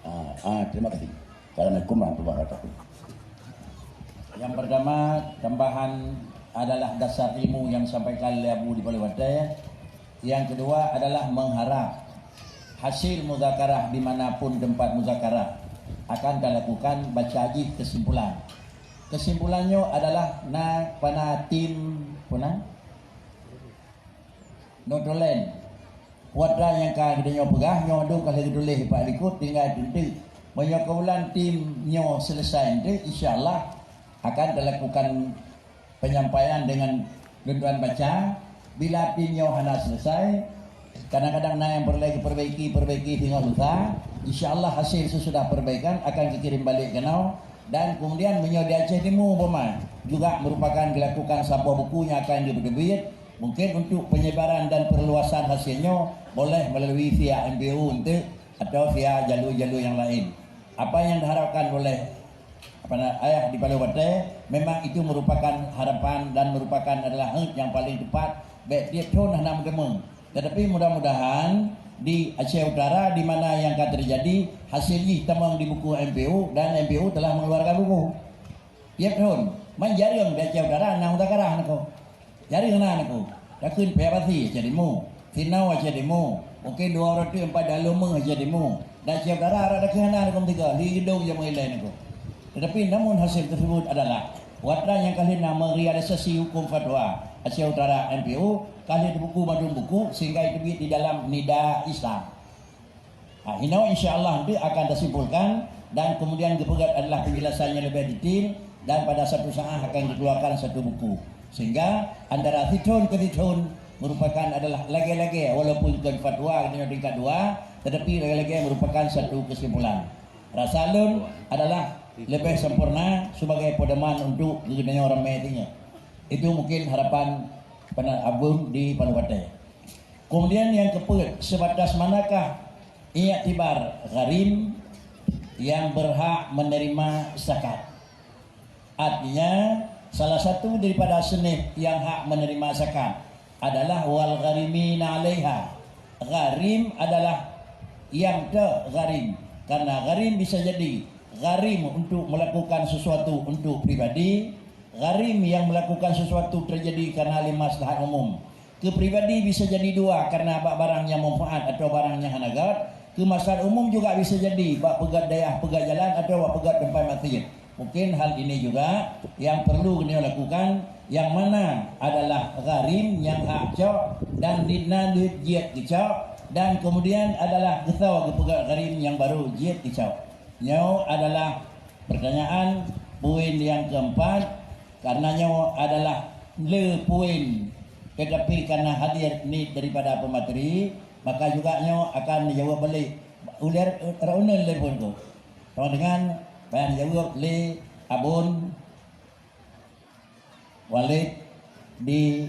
Ah, ah, terima kasih. Assalamualaikum warahmatullahi wabarakatuh. Yang pertama, tambahan adalah dasar ilmu yang disampaikan oleh Abu di Balai Batai. Yang kedua adalah mengharap hasil muzakarah di mana pun tempat muzakarah akan talakukan baca jih kesimpulan. Kesimpulannya adalah na pana tim puna Notulen. Kuadra nyang ka geutanyoe peugah nyoe dum ka lheueh geutuléh bak likot, tinggai teunteuk. Meunyoe keubulan tim nyoe selesai teuk, insya Allah akan dilakukan penyampaian dengan lôn tuan baca. Bila tim nyoe hana selesai, kadang-kadang na nyang peureulée geupeurbaiki, peurbaiki singoh lusa. Insya Allah hasil sesudah perbaikan akan geukirém balek keunoe. Dan kemudian meunyoe di Aceh Timu umpama juga merupakan dilakukan saboh buku nyang akan geuteubiet, mungkin untuk penyebaran dan perluasan hasilnya boleh melalui via M P U enteuk atau via jalur-jalur yang lain. Apa yang diharapkan oleh apa na, ayah di Paloh Batée, memang itu merupakan harapan dan merupakan adalah hak yang paling tepat. Bék tiep thon hana meuteumé. Tetapi mudah-mudahan di Aceh Utara di mana yang ka terjadi, hasil jih tamong di buku M P U dan M P U telah mengeluarkan buku. Tiep thon, man jareueng di Aceh Utara na mutakarah niko. Jareueng na niko. Takheun P F C Aceh Timu, Sinau Aceh Timu, mungkin dua ratus empat dalam Aceh Timu. Dan Aceh Utara ada takheun na niko tiga, li gedong jameun ilée niko. Tetapi namun hasil tersebut adalah watra yang kali na merealisasi hukum fatwa Aceh Utara M P U, kali buku madum buku sehingga itu di dalam Nida Islam. Ha, inoe insya Allah nanti akan tersimpulkan dan kemudian geupeugét adalah penjelasannya lebih detail dan pada satu saat akan dikeluarkan satu buku. Sehingga antara sithon ke sithon merupakan adalah lagée-lagée walaupun bukan fatwa di tingkat dua, tetapi lagée-lagée merupakan satu kesimpulan. Rasa lôn adalah lebih sempurna sebagai pedoman untuk geutanyoe ramé tinga. Itu mungkin harapan penan abun di Paloh Batée. Kemudian yang keempat, sebatas manakah iktibar gharim yang berhak menerima zakat? Artinya, salah satu daripada seunif yang hak menerima zakat adalah wal gharimina 'alaiha. Gharim adalah yang te gharim. Karena gharim bisa jadi gharim untuk melakukan sesuatu untuk pribadi, gharim yang melakukan sesuatu terjadi karena lé maslahat umum. Keu pribadi bisa jadi dua karena bak barang nyang manfaat atau barang nyang hana gét. Keu maslahat umum juga bisa jadi bak peugét dayah, peugét jalan atau bak peugét teumpat masjid. Mungkin hal ini juga yang perlu geutanyoe lakukan, yang mana adalah gharim nyang hak cok dan di na deuet jeuet geucok, dan kemudian adalah geusoe geupeugét gharim nyang barô jeuet geucok. Nyoe adalah pertanyaan poin yang keempat, karena nyoe adalah le poin, tetapi karena hadir ni daripada pemateri, maka juga nyoe akan dijawab balik ulir raunen le poin tu. Sama dengan yang dijawab le Abon Walid di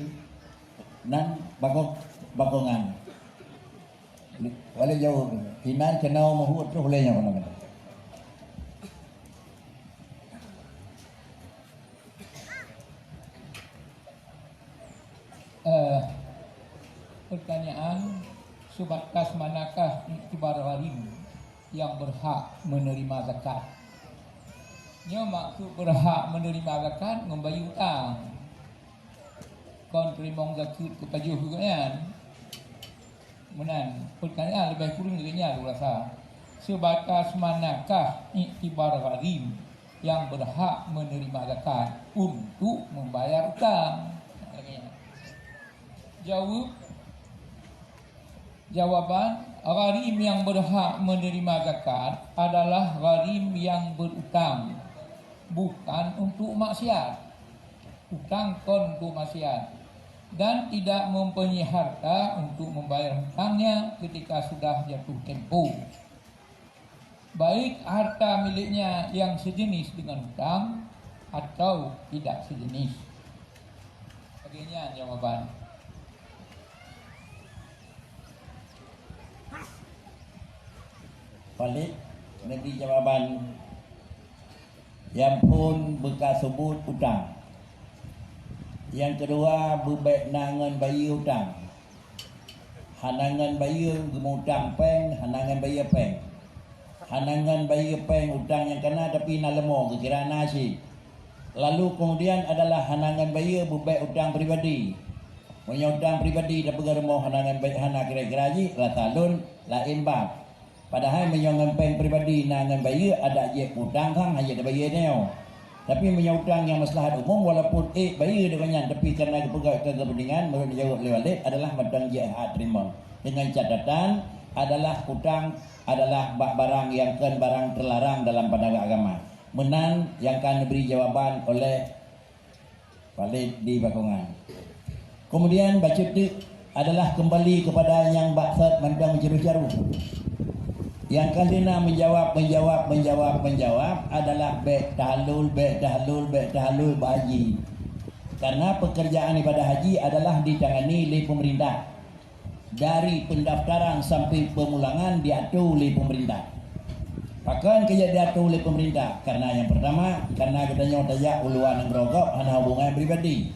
nan bakong bakongan. Walid jauh. Inan kenau mahu terus boleh nyawa nama. Eh, pertanyaan, sebatas manakah iktibar gharim yang berhak menerima zakat? Nyoe maksud berhak menerima zakat ngon bayeue utang. Kon teurimong zakeuet keu pajoh keu nyan. Meunan, pertanyaan lebih kurang lagée nyan lôn rasa. Sebatas manakah iktibar gharim yang berhak menerima zakat untuk membayar utang? Lagée nyan. Jaweueb, jawaban, gharim yang berhak menerima zakat adalah gharim yang berutang, bukan untuk maksiat. Utang kon untuk maksiat, dan tidak mempunyai harta untuk membayar hutangnya ketika sudah jatuh tempo, baik harta miliknya yang sejenis dengan hutang atau tidak sejenis. Lagée nyan jawaban. Balik, neubri jawaban. Nyang phon beuka seubut utang. Nyang keudua, beubek na ngon bayeue utang. Hana ngon bayeue geumutang péng, hana ngon bayeue péng. Hana ngon bayeue péng utang nyang kana, tapi na leumo geukira na cit. Lalu kemudian adalah hana ngon bayeue beubek utang pribadi. Meunyoe utang pribadi tapeugah rumoh hana ngon bayeue, hana kira-kira jih, rasa lôn laén bab. Padahai meunyoe ngon péng pribadi na ngon bayeue, adak jeuet utang sang hana jeuet bayeue nyoe. Tapi meunyoe utang nyang maslahat umum, walaupun ék bayeue deungon nyan, tapi karena geupeugah keu kepentingan, meunurot jaweueb lé Walid adalah mantong jeuet hak teurimong. Dengan catatan adalah utang adalah bak barang nyang kon barang teularang dalam pandangan agama. Meunan nyang ka neubri jawaban oleh Walid di Bakongan. Kemudian bacut teuk adalah kembali kepada nyang bak sot mantong jurus jaru. Nyang ka lheueh na menjawab, menjawab, menjawab, menjawab adalah bèk tahallul, bèk tahallul, bèk tahallul bak haji. Karena pekerjaan ibadah haji adalah ditangani lé pemerintah. Dari pendaftaran sampai pemulangan diatur lé pemerintah. Pakon keu jeuet diatur lé pemerintah? Karena nyang pertama, karena geutanyoe tajak u luwa nanggroe gob hana hubungan pribadi.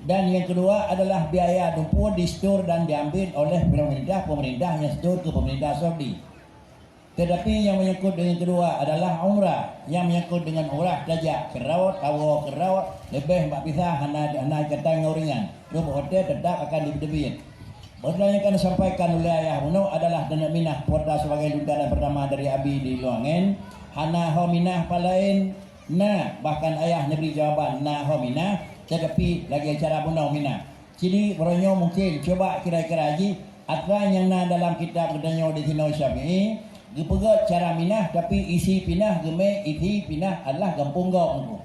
Dan yang kedua adalah biaya dumpeue disetor dan diambil oleh pemerintah, pemerintah nyang setor keu pemerintah Saudi. Tetapi yang menyangkut dengan kedua adalah umrah. Yang menyangkut dengan umrah, tajak keuraot, tawoe keuraot, leubeh bak pisah hana, hana ikatan ngon ureueng nyan. Troh bak watèe tetap akan dibit-bit. Peurtanyaan nyang ka neusampaikan ulèe ayah bunoe adalah taneuk minah kuota sebagai luntaran pertama dari Abi di Luangen. Hana ho minah pat laén? Na, bahkan ayah neubri jawaban na ho minah, tetapi lagèe cara bunoe minah. Jadi, uroe nyoe mungkin cuba kira-kira jih atra nyang na dalam kitab geutanyoe di sinoe Syafi'i, geupeugèt cara minah, tapi isi pinah geumè, isi pinah adalah gampông gob.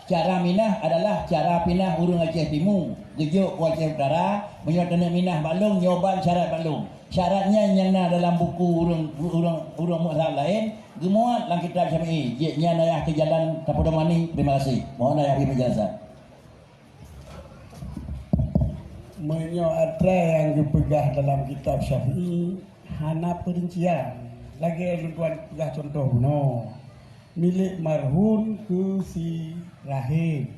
Cara minah adalah cara pinah ureueng Aceh Timu geujok u Aceh Utara. Meunyoe taneuk minah bak lôn, nyoe ban syarat bak lôn. Syarat nyan nyang na dalam buku ureueng, ureueng, ureueng mazhab laén, geumuat lam kitab Syafi'i. Jeuet nyan ayah keu jalan tapeudong manéh. Terima kasih. Mohon ayah bri penjelasan. Meunyoe atra nyang geupeugah dalam kitab Syafi'i hana peurincian, lagèe lôn tuan peugah cuntoh bunoe, milék marhun keu si rahém.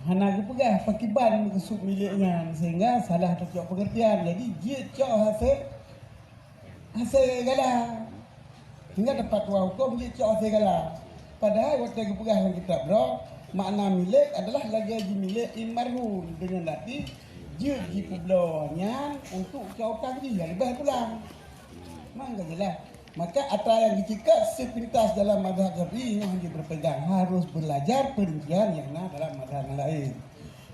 Hana geupeugah pakiban meukeusud milék nyan, sehingga salah teucok peungeurtian. Jadi, jeuet cok hasé hasé gala. Hingga teupeutuha hukôm jicok hasé gala. Padahai watèe geupeugah lam kitab droe, makna milék adalah lagèe jimilék in marhun, deungon arti jeuet jipeubloe nyan untuk cok utang jih nyang leubeh pulang. Maka jeulaih. Maka atra nyang geuceukat sepintas dalam mazhab Syafi'i nyoe hana berpegang, harus belajar perincian nyang na dalam mazhab nyang laén.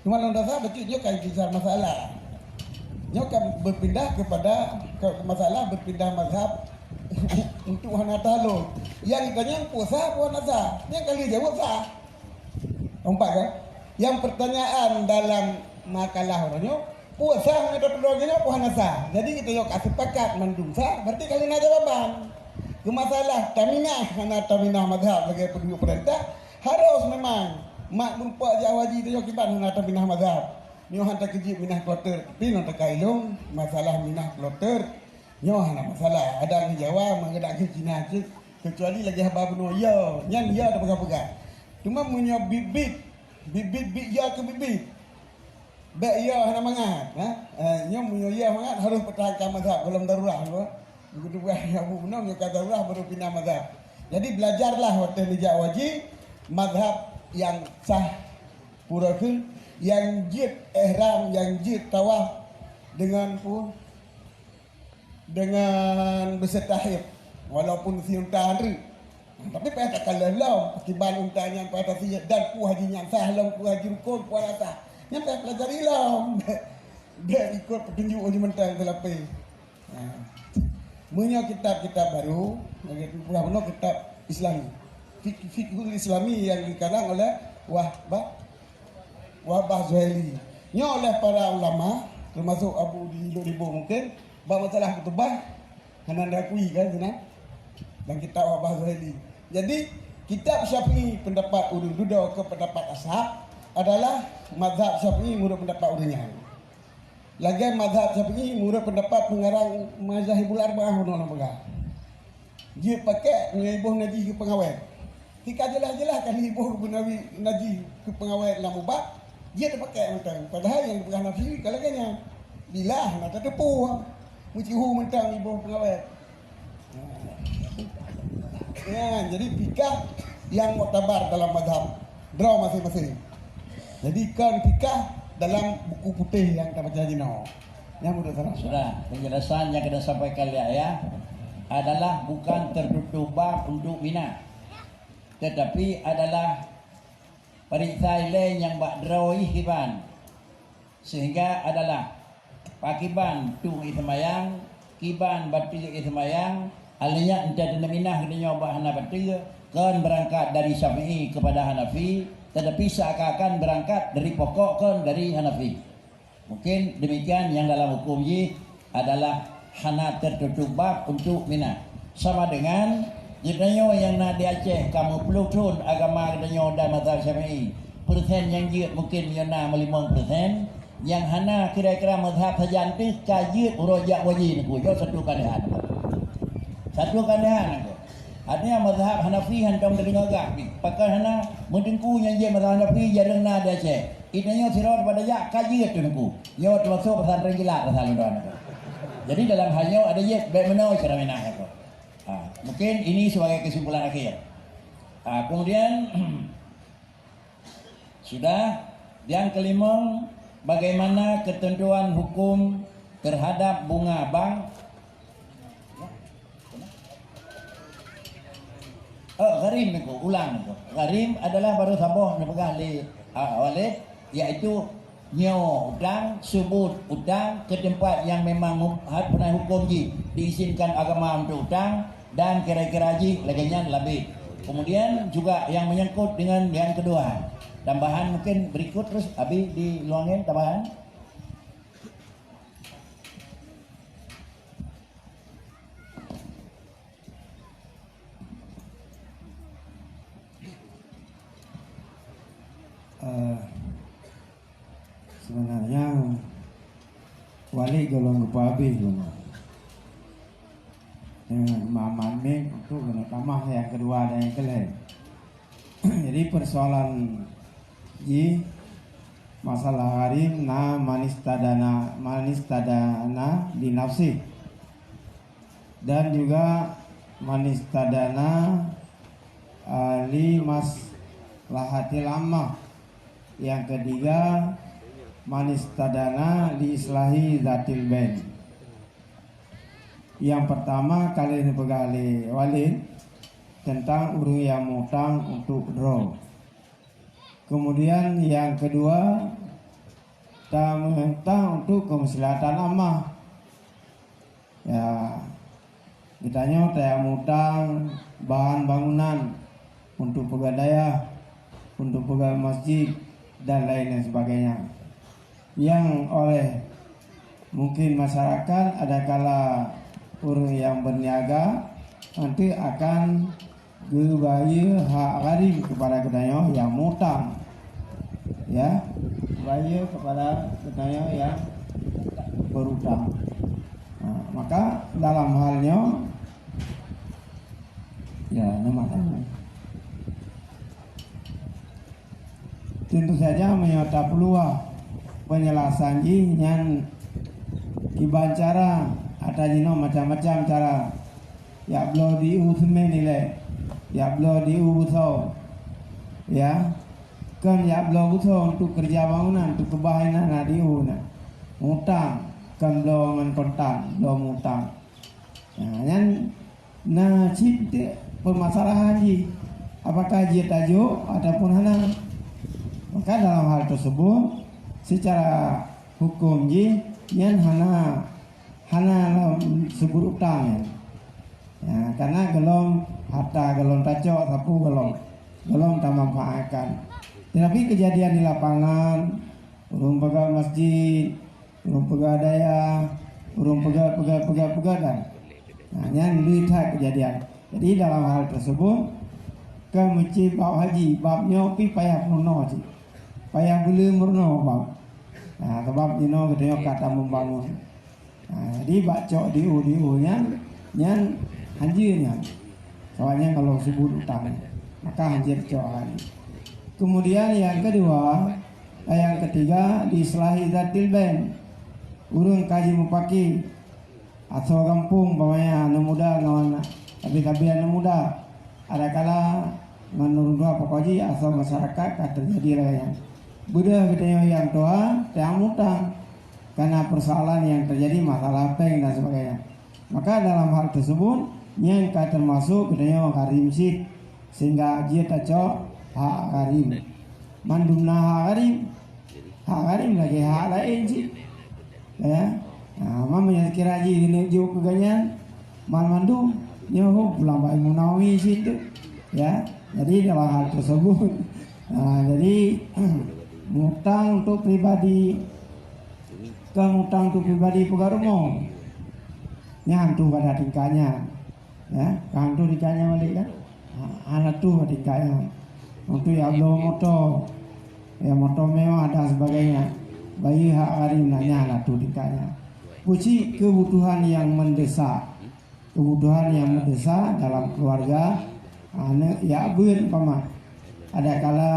Cuma lôn rasa bacut nyoe ka geusisat masalah. Nyoe ka berpindah kepada, ke masalah berpindah mazhab untuk hana tahlul. Nyang ditanyong peue sah, peue hana sah. Nyang ka lheueh jaweueb sah. Nampak kan? Nyang pertanyaan dalam makalah uroe nyoe, peue sah ngon tapeudong nyoe, peue hana sah. Jadi, geutanyoe ka sepakat mandum sah, berarti ka lheueh na jawaban. Keu masalah taminah hana taminah mazhab lagèe peununjuk peurintah, harus memang mak meureumpok jak haji tanyoe kiban hana taminah mazhab. Nyoe han takeujeuet minah kloter, tapi ngon takalon masalah minah kloter nyoe hana masalah. Adak ngon Jawa, meuadak ngon Cina cit, kecuali lagèe haba bunoe, ya, nyan ya tapeugah-peugah. Cuma meunyoe bit-bit, bit-bit, bit ya keu bit-bit. Bèk ya hana mangat, ha? Eh, nyoe meunyoe ya mangat harus pertahankan mazhab golom darurat, ha? Begitu juga Abu Bunom nyoe ka darurat baru pindah mazhab. Jadi belajarlah watèe neujak haji mazhab nyang sah, pura kheun, nyang jeuet ihram, nyang jeuet tawaf deungon pu-, deungon beuseutahib, walaupun si unta han reuek. Tapi payah takalon lom, pakiban unta nyan payah tasiet dan peue haji nyang sah lom, peue haji rukon, peue hana sah. Nyan payah pelajari lom. Bèk ikot peutunjuk haji mantong teulapeh. Ha. Meunyoe kitab-kitab baru, lagèe peugah bunoe kitab Islami. Fik-, Fiqhul Islami nyang dikarang oleh Wahbah Wahbah Zuhaili. Nyoe oleh para ulama, termasuk Abu di Lhok Ribot mungkin, bak masalah khutubah hana diakui kan sinan. Dan kitab Wahbah Zuhaili. Jadi, kitab Syafi'i pendapat ureueng dudoe keu pendapat Ashab adalah mazhab Syafi'i meunurot pendapat ureueng nyan. Lagèe mazhab Syafi'i meunurot pendapat pengarang Mazahibul Arba'ah bunoe lôn peugah. Jeuet pakèk meunyoe iboh najih keu peungawét. Tika jeulaih-jeulaih ka iboh keu peungawét najih keu peungawét lam ubat, jeuet pakèk mantong. Padahai nyang geupeugah Nabi ka lagèe nyan. Bila hana tateupeue, meuceuhu mantong iboh peungawét. Ya, jadi fikah nyang muktabar dalam mazhab droe maséng-maséng. Jadi kon fikah dalam buku putéh nyang tabaca jinoe. Nyang mudah salah. Sudah, penjelasan yang kita sampaikan oleh ayah adalah bukan tertutup bab untuk Mina. tetapi adalah peuriksa ilée nyang bak droe iban, sehingga adalah pakiban tueng ie seumayang, kiban bateue ie seumayang, aleunyat entah teuneuk minah geutanyoe bak hana bateue, kon beurangkat dari Syafi'i kepada Hanafi, tetapi seakan-akan beurangkat dari pokok kon dari Hanafi. Mungkin demikian nyang dalam huköm jih adalah hana teututup bab untuk minah. Sama dengan geutanyoe nyang na di Aceh ka meuploh thon agama geutanyoe dan mazhab Syafi'i, persen nyang jeuet mungkin meunyoe na meulimong persen, nyang hana kira-kira mazhab sajan teuh ka jeuet uroe jak waji nangku nyoe satu kalihan. Satu kalihan nangku. Artinya mazhab Hanafi hantom teudeungoe gah pih. Pakon hana, meuteungku nyang jeuet mazhab Hanafi jareueng na di Aceh. Geutanyoe sidroe pada jak ka jeuet teungku. Nyoe teumasok pesantren kilat pasal droe nyoe. Jadi dalam hal nyoe ada jeuet baik meunoe cara minah nyoe. Ha, mungkin ini sebagai kesimpulan akhir. Ha, kemudian sudah, yang kelima, bagaimana ketentuan hukum terhadap bunga bank? Oh, gharim niko, ulang niko. Gharim adalah baru saboh neupeugah lé, ah, Walid, yaitu nyoe utang, subut utang ke tempat yang memang mu-, ha-, pernah hukum jih diizinkan agama untuk utang dan kira-kira jih lagée nyan labih. Kemudian juga yang menyangkut dengan yang kedua. Tambahan mungkin berikut terus habis di luangen tambahan. Eh, sebenarnya, Walid golom geupeuhabéh guna. Eh, Imam Manik untuk guna tamah yang kedua dan yang ketiga. Jadi persoalan jih masalah gharim na manistadana, manistadana li nafsih. Dan juga manistadana, ah, li maslahatil ammah. Yang ketiga, manistadana li islahi zatil bain. Yang pertama kali neupeugah lé Walid tentang ureuëng yang mutang untuk droe. Kemudian yang kedua, tamutang untuk kemaslahatan ammah. Ya, geutanyoe tajak mutang bahan bangunan untuk peugah dayah, untuk peugah masjid, dan lain dan sebagainya. Yang oleh mungkin masyarakat, adakala ureuëng yang berniaga, nanti akan geubayeue hak gharim kepada geutanyoe nyang mutang. Ya, geubayeue kepada geutanyoe nyang berutang. Ha, maka dalam hal nyoe, ya, nama tahu. Tentu saja meunyoe tapeuluah peunjelasan jih nyan kiban cara, ata jinoe macam-macam cara. Jak bloe di u seumén ilée, jak bloe di u beusoe. Ya. Kon jak bloe beusoe untuk keureuja bangunan, untuk keubah inan na di u na. Mutang, kon bloe ngon kontan, bloe mutang. Nah, nyan na cit peumasalahan jih, apakah jeuet tajok ataupun hana. Maka dalam hal tersebut, secara hukum jih nyan hana, hana lom seubut utang nyan. Ya, karena golom harta golom tacok sapeue golom, golom tamanfaatkan. Tetapi kejadian di lapangan, ureuëng peugah masjid, ureuëng peugah dayah, ureuëng peugah, peugah, peugah, peugah dan. Nah, nyan le that kejadian. Jadi dalam hal tersebut, ka meucit bab haji, bab nyoe pih payah meurunoe cit. Payah beule meurunoe bab. Nah, sebab jinoe geutanyoe ka tameubangun. Nah, jadi bak cok di u, di u nyan, nyan hanjeuet nyan. Soalnya kalau seubut utang, maka hanjeuet cok hari. Kemudian yang kedua, eh, yang ketiga, di islahi zatil bain. Ureuëng ka jimupaké asoe gampông, umpamanya aneuk muda ngon sabe-sabe aneuk muda. Adakala ngon ureuëng tuha pokok jih asoe masyarakat ka teujadi lagée nyan. Beudôh geutanyoe nyang tuha, nyang mutang. Karena persoalan yang terjadi masalah péng dan sebagainya. Maka dalam hal tersebut, nyan ka termasuk geutanyoe gharim cit. Sehingga jeuet tacok hak gharim. Mandum na hak gharim. Hak gharim lagèe hak laén cit. Ya. Ha, meunyoe kira jih keuneuk jok keu gobnyan, banmandum nyoe pulang bak Imam Nawawi cit tu. Ya. Jadi dalam hal tersebut, ha, jadi mutang untuk pribadi, kon mutang untuk pribadi peugah rumoh. Nyan tu pada tingkat nyan. Ya, kan tu ditanya balik kan? Ha, hana tuh tingkatnya. Untuk ya bloe moto, ya moto mewah dan sebagainya. Bayi hak hari nanya hana tuh tingkatnya. Pucik kebutuhan yang mendesak. Kebutuhan yang mendesak dalam keluarga, aneuk ya beun umpama. Ada kala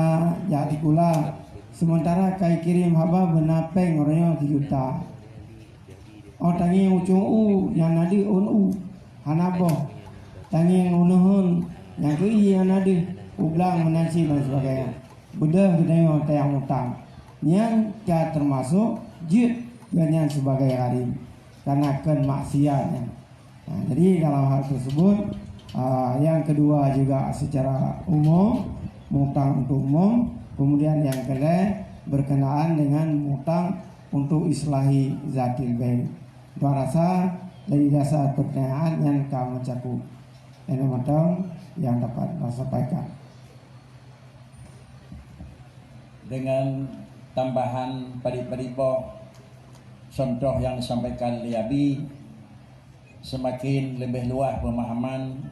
jak sikula, sementara kai kirim haba beuna péng uroe nyoe sijuta. Oh, tangieng ucong u nyang na deuh ôn u hana boh. Tangieng u neuheun nyang keu ié nyang na deuh u blang meunan cit dan sebagainya. Beudôh geutanyoe tayang utang. Nyan ka teumasok jeuet geuhnyan sibagai gharim, kareuna kon maksiat nyan. Nah, jadi dalam hal tersebut, ah, yang kedua juga secara umum, mutang untuk umum, kemudian yang ketiga berkenaan dengan mutang untuk islahi zatil bain. Dua rasa dari dasar pertanyaan yang ka mencakup. Ini mantong yang dapat saya sampaikan. Dengan tambahan padit-padit boh contoh yang disampaikan oleh Abi, semakin lebih luas pemahaman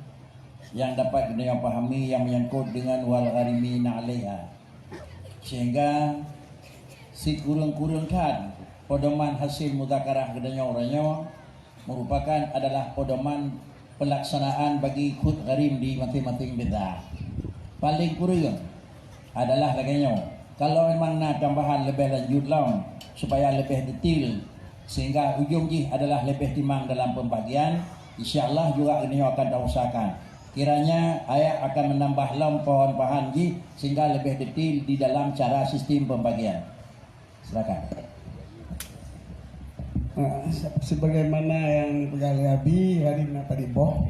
yang dapat kita pahami yang menyangkut dengan wal gharimina alaiha. Sehingga sikureueng-kureueng that pedoman hasil muzakarah geutanyoe uroe nyoe merupakan adalah pedoman pelaksanaan bagi khut gharim di masing-masing desa. Paling kureueng adalah lagèe nyoe, kalau memang na tambahan leubeh lanjut lom supaya leubeh detail, sehingga ujong jih adalah leubeh timang dalam pembagian, insya Allah juga geutanyoe akan tausahakan. Kiranya ayah akan menambah lom pohon pahan jih sehingga lebih detail di dalam cara sistem pembagian. Silakan. Ha, se-, sebagaimana yang dipeugah lé Abi, gharim na padit boh.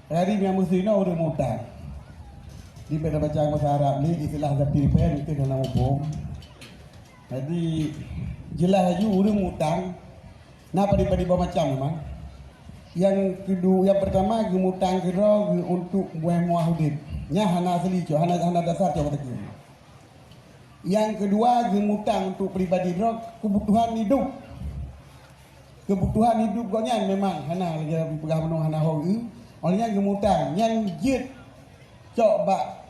Gharim nyang meusti na ureueng mutang. Di beda baca bahasa Arab ni istilah zatil bain itu dalam hukum. Jadi jelas laju ureueng mutang na padit-padit boh macam memang. Yang kedua, yang pertama geumutang keudroe geu-, untuk meuah-meuah udeb. Nyan hana asli cok, hana, hana dasar cok kata Nyang keudua, geumutang untuk pribadi droe, kebutuhan hidup. Kebutuhan hidup gobnyan memang hana lagèe peugah bunoe hana ho geu. Oleh nyan geumutang, nyan jeuet cok bak,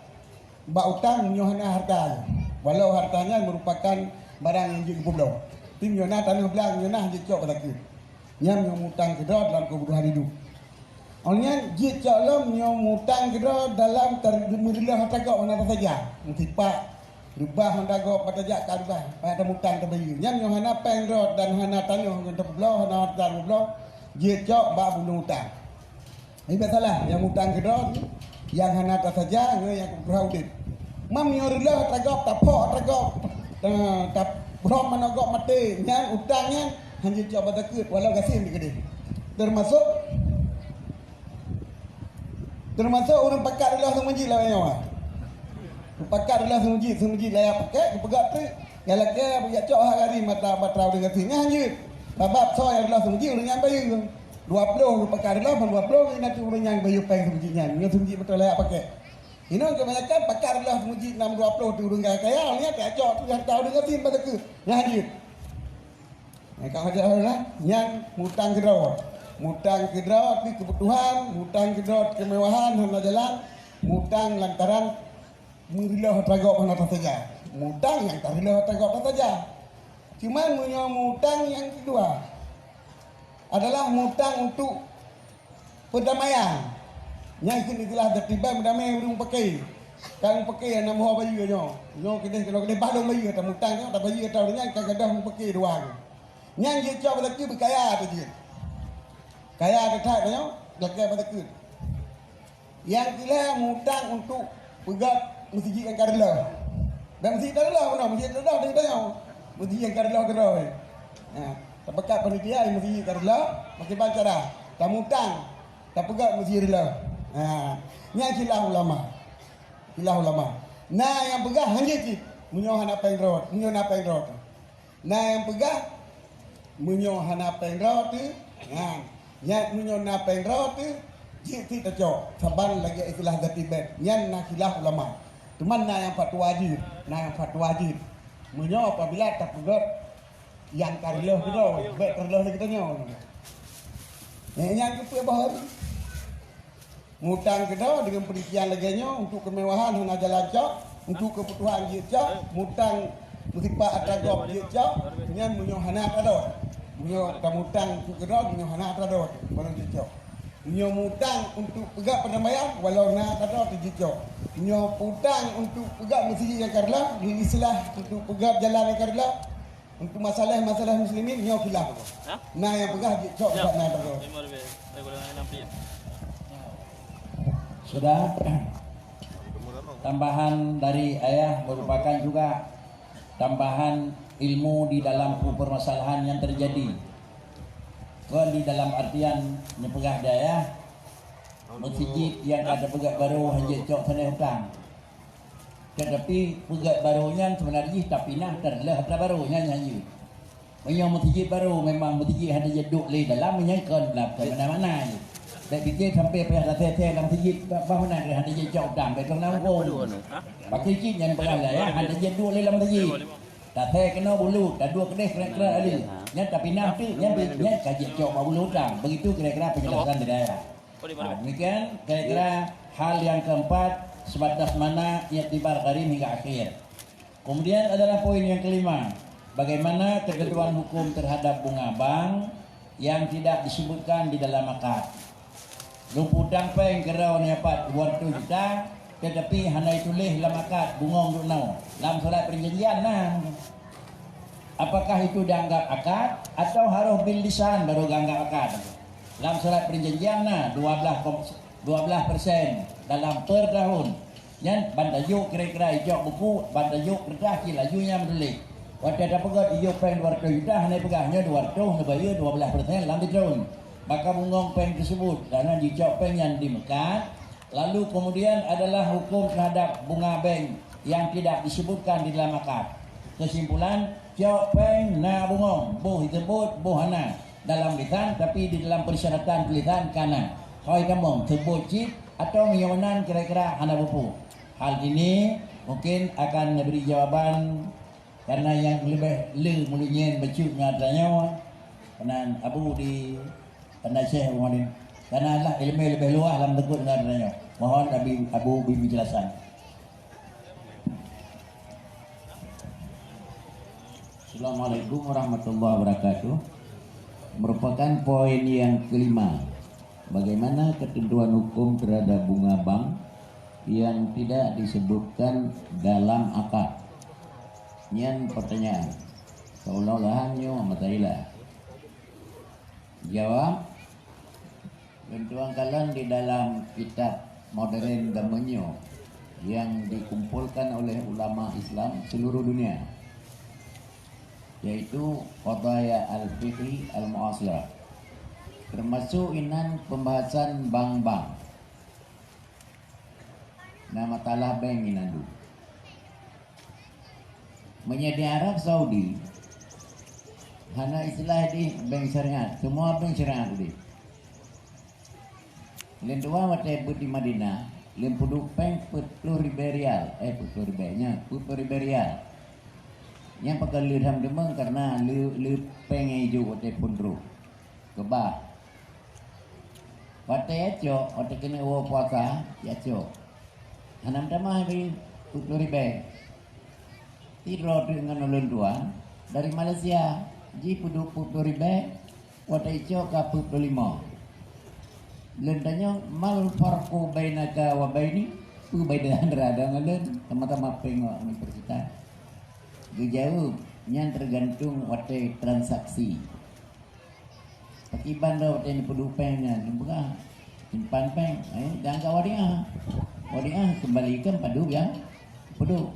bak utang meunyoe hana harta. Walau harta nyan merupakan barang nyang jeuet geupeubloe. Tapi meunyoe na tanoh blang, meunyoe na jeuet cok bak takeuet. Nyan meunyoe mutang keudroe dalam kebutuhan hidup. Awaknyan jeuet cok lom nyoe mutang keudroe dalam tar-, meureuloh atra gob hana tasaja. Meusipak reubah atra gob, pat tajak ka reubah, payah tamutang tabayeue. Nyan nyoe hana péng droe dan hana tanoh ngon tapeubloe, hana harta tapeubloe, jeuet cok bak buleuen utang. Nyan biasalah nyang mutang keudroe nyang hana tasaja ngon nyang keubeuha udeb. Mam nyoe reuloh atra gob, taphok atra gob, eh, tabrom manoe gob maté, nyan utang nyan hana jeuet cok bak takeuet walau gasien dikeudeh. Teumasok Teumasok ureueng pakat reuloh seumeujid lawét nyoe. Pakat reuloh seumeujid, seumeujid layak pakai, geupeugah treuk. Nyang lakée jak cok hak gari mata batra ureueng gasien. Nyan jeuet. Sabab soe nyang reuloh seumeujid ureueng nyan bayeue. Dua ploh geupakat reuloh, ban dua ploh geuh na ureueng nyang bayeue péng seumeujid nyan. Nyoe seumeujid beutôi layak pakai. Inoe kebanyakan pakat reuloh seumeujid nam dua ploh tu ureueng kaya, nyan jak cok tu hareuta ureueng gasien bak takeuet. Nyan jeuet. Nyang ka hajat adalah nyang mutang keudroe. Mutang keudroe di keubutuhan, mutang keudroe keumewahan hana jalan, mutang lantaran meureuloh atra gob hana tasaja. Mutang nyang tareuloh atra gob tasaja. Cuman meunyoe mutang nyang keudua adalah mutang untuk Peudamaian. Nyan keuh istilah teutimbai meudamé ureueng peuké. Ka ureueng peuké nyang na meuho bayeue nyoe. Nyoe keudeh, nyoe keudeh bah lôn bayeue, tamutang nyoe, tabayeue atra ureueng nyan ka gadôh meupeukée dua nyoe. Nyan jeuet cok bak takeuet beukaya teuh jeuet. Kaya teuh that nyoe, lakée bak takeuet. Nyang keulhée mutang untuk peugét meuseujid nyang ka reuloh. Dan meuseujid ka reuloh bunoe, meuseujid reuloh di geutanyoe. Meuseujid nyang ka reuloh keudroe. Ha, tapeugét panitia meuseujid ka reuloh, makai ban cara. Tamutang. Tapeugét meuseujid reuloh. Ha, nyan khilaf ulama. Istilah ulama. Na nyang peugah hana jeuet cit, meunyoe hana péng droe, meunyoe na péng droe teuh. Na nyang peugah meunyoe hana péng droe teuh, nyan. Nyan meunyoe na péng droe teuh, jeuet cit tacok. Saban lagée istilah zati bait. Nyan na khilaf ulama. Teuma na nyang fatwa jeuet, na nyang fatwa jeuet. Meunyoe apabila tapeugét nyang ka reuloh keudroe, bék reuloh lé geutanyoe. Nyan, nyan keupeue boh hari. Mutang keudroe deungon peurisian lagée nyoe untuk keumewahan hana jalan cok, untuk keubutuhan jeuet cok, mutang meusipat atra gob jeuet cok, nyan meunyoe hana tadot. Meunyoe tamutang untuk keudroe, meunyoe hana tadot, baru jeuet cok. Meunyoe mutang untuk peugét peunambayan, walau na tadot jeuet cok. Meunyoe utang untuk peugét meuseujid nyang ka reuloh, di istilah untuk peugét jalan nyang ka reuloh, untuk masalah-masalah muslimin, nyoe khilaf. Hah? Na nyang peugah jeuet cok, ya, bak na tadot. Lima lebih. Eh, boleh enam puluh. Sudah. Tambahan dari ayah merupakan juga tambahan ilmu di dalam permasalahan yang terjadi. Kon di dalam artian neupeugah di ayah, meuseujid nyang ka teupeugét barô hana jeuet cok sanéh utang. Tetapi peugét barô nyan seubeuna jih tapinah teureuleuh atra barô nyan, nyan jeuet. Meunyoe meuseujid barô memang meuseujid hana jeuet duek lé dalam, nyan kon lam keumakna-makna jih. Bék pike sampai payah tasé-sé lam seujid, bah meunan hana jeuet cok utang, bék keuh na hukôm. Pakri cit nyan peugah lé, ya, hana jeuet duek lé lam seujid. Tasé keunoe bulu, taduek keudeh keuret-keuret aleue. Nyan tapinah teuk, nyan, nyan ka jeuet cok bak bulu utang. Begitu kira-kira penjelasan dari ayah. Ha, demikian kira-kira hal yang keempat, sebatas mana iktibar gharim hingga akhir. Kemudian adalah poin yang kelima, bagaimana ketentuan hukum terhadap bunga bank yang tidak disebutkan di dalam akad. Lôn peutang péng keudroe nyoe pat dua ratus juta, tetapi hana ituléh lam akad bungong duek nyoe, lam surat perjanjian na. Apakah itu dianggap akad atau harus bil lisan baru dianggap akad? Lam surat perjanjian na dua belas, dua belas persen dalam per tahun. Nyan ban tajok kira-kira ijok buku, ban tajok keureutah cit laju nyan meutuléh. Watée tapeugét ijok péng dua ratus juta, hana peugah nyoe dua ratus neubayeue dua belas persen lam sithon. Maka bungong péng tersebut, karena jicok péng nyan di meukat. Lalu kemudian adalah hukum terhadap bunga bank yang tidak disebutkan di dalam akad. Kesimpulan, cok péng na bungong, boh disebut, boh hana dalam lisan, tapi di dalam persyaratan tulisan ka na. Hôi tamong, sebut cit atau meunyoe meunan kira-kira hana bupu. Hal ini mungkin akan diberi jawaban karena yang lebih le meulunyen bacut ngon tanyoe, karena Abu di karena Syekh Abu Malik. Karena lah ilmu lebih luas lam teukut ngon tanyoe. Mohon Abi, Abu beri penjelasan. Assalamualaikum warahmatullahi wabarakatuh. Merupakan poin yang kelima, bagaimana ketentuan hukum terhadap bunga bank yang tidak disebutkan dalam akad? Nyan pertanyaan. Seolah-olahan nyoe mata ilah. Jawab, lôn tuang kalon di dalam kitab modern zaman nyoe yang dikumpulkan oleh ulama Islam seluruh dunia, yaitu Qadaya Al-Fiqhi Al-Mu'asirah. Termasuk inan pembahasan bank-bank. Na masalah bank inan dum. Meunyoe di Arab Saudi, hana istilah di bank syariat, semua bank syariat di. Lôn tuan watée beuet di Madinah, lôn peuduek péng peuet ploh ribée rial, eh, peuet ploh ribée, nyan, peuet ploh ribée rial. Nyan pakon le tham deungoe karena le, le péng nyang ijok watée phon droe. Keubah. Watée yacok, watée keuneuk woe puasa, yacok. Hana meutamah bri peuet ploh ribée. Sidroe teuk ngon ulôn tuan dari Malaysia, jipeuduek peuet ploh ribée, watée icok ka peuet ploh limong. Lôn tanyong, "Mal farqu bainaka wa baini?" Peue beda antara droe ngon lôn? Sama-sama péng awak universitas. Geujaweueb, "Nyan teugantung watée transaksi." Pakriban droe watée neupeuduek péng nyan, lôn peugah, simpan péng, eh, dan ka wadiah. Wadiah keumbalikan padub nyang peuduek.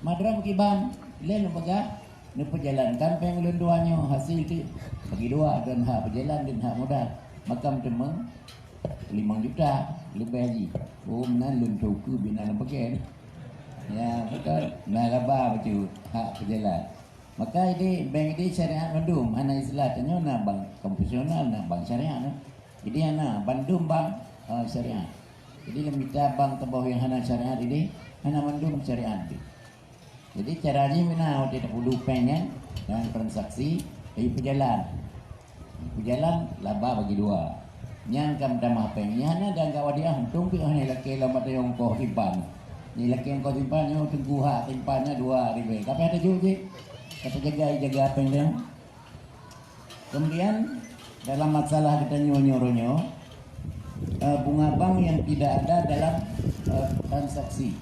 Madra pakriban, lé lôn peugah, neupeujalankan péng ulôn dua nyoe, hasé teuk bagi dua, dan hak peujalan dan hak modal. Makam teuma limong juta leubeh jih. Oh, meunan lôn toke bina lam pakai. Ya, betul. Nah, laba bacut hak peujalan. Maka ini bank ini syariat mandum, hana istilah tanyoe na bank konvensional, na bank syariat. Jadi hana bandum bank, eh, syariat. Jadi lam mita bank teuboh nyang hana syariat ini, hana mandum syariat. Jadi cara jih meunan, watèe tapeuduek péng nyan dan transaksi, jadi peujalan. Peujalan laba bagi dua. Nyan ka meutamah péng. Nyan na dan ka wadiah untông pih hana ilakèe lam mata nyang ongkoh simpan. Ni lakèe ongkoh simpan nyoe teungku hak simpan na dua ribèe. Tapi ada jok jih. Kata jaga, jaga péng dia. Kemudian dalam masalah kita nyoe nyoe nyoe, eh, bunga bank yang tidak ada dalam, eh, transaksi.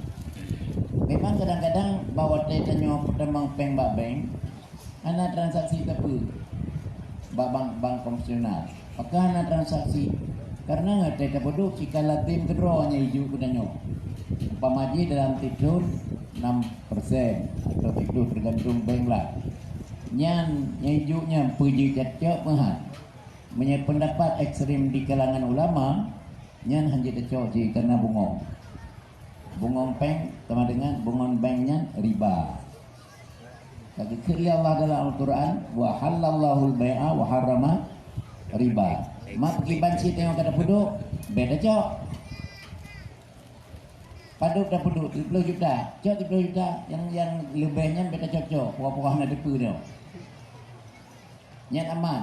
Memang kadang-kadang bak watèe tanyoe peutamong péng bak bank, hana transaksi teupeu bak bank, bank konvensional. Pakon hana transaksi? Karena watèe tapeuduek cit ka lazem keudroe nyang ijok keu tanyoe. Umpama jih dalam tiep thôn enam persen atau tiep thôn, tergantung bank lah. Nyan nyang ijok nyan peue jeuet cok meuhan. Meunyoe pendapat ekstrem di kalangan ulama, nyan hana jeuet tacok jih karena bungong. Bungong péng sama dengan bungong bank nyan riba. Ka geukheun lé Allah dalam Al-Quran, "Wa halallahul bai'a wa harrama riba." Mak peukiban cit tengok ka tapeuduek, bèk tacok. Padub tapeuduek tiep ploh juta, cok tiep ploh juta, nyang, nyang leubeh nyan bèk tacok-cok, pura-pura hana teupeu nyoe. Nyan aman.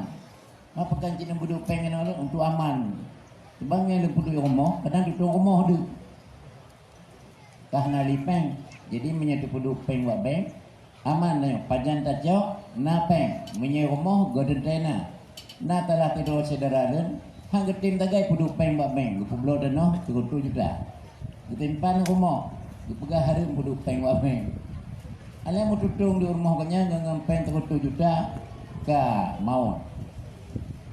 Mapa kan cit neubuduek péng keunoe lôn untuk aman. Sebab nyang lôn peuduek rumoh, kadang tutong rumoh deuh. Ka hana lé péng. Jadi meunyoe tapeuduek péng bak bank, aman nyoe. Pajan tacok, na péng. Meunyoe rumoh, goe teuntèe na. Na salah sidroe syedara lôn, han geutem sagai peuduek péng bak bank, geupeubloe tanoh sireutôh juta. Geutimpan rumoh, geupeugah hareuem peuduek péng bak bank. Alah meututong di rumoh geuh nyan ngon péng sireutôh juta ka mawöt.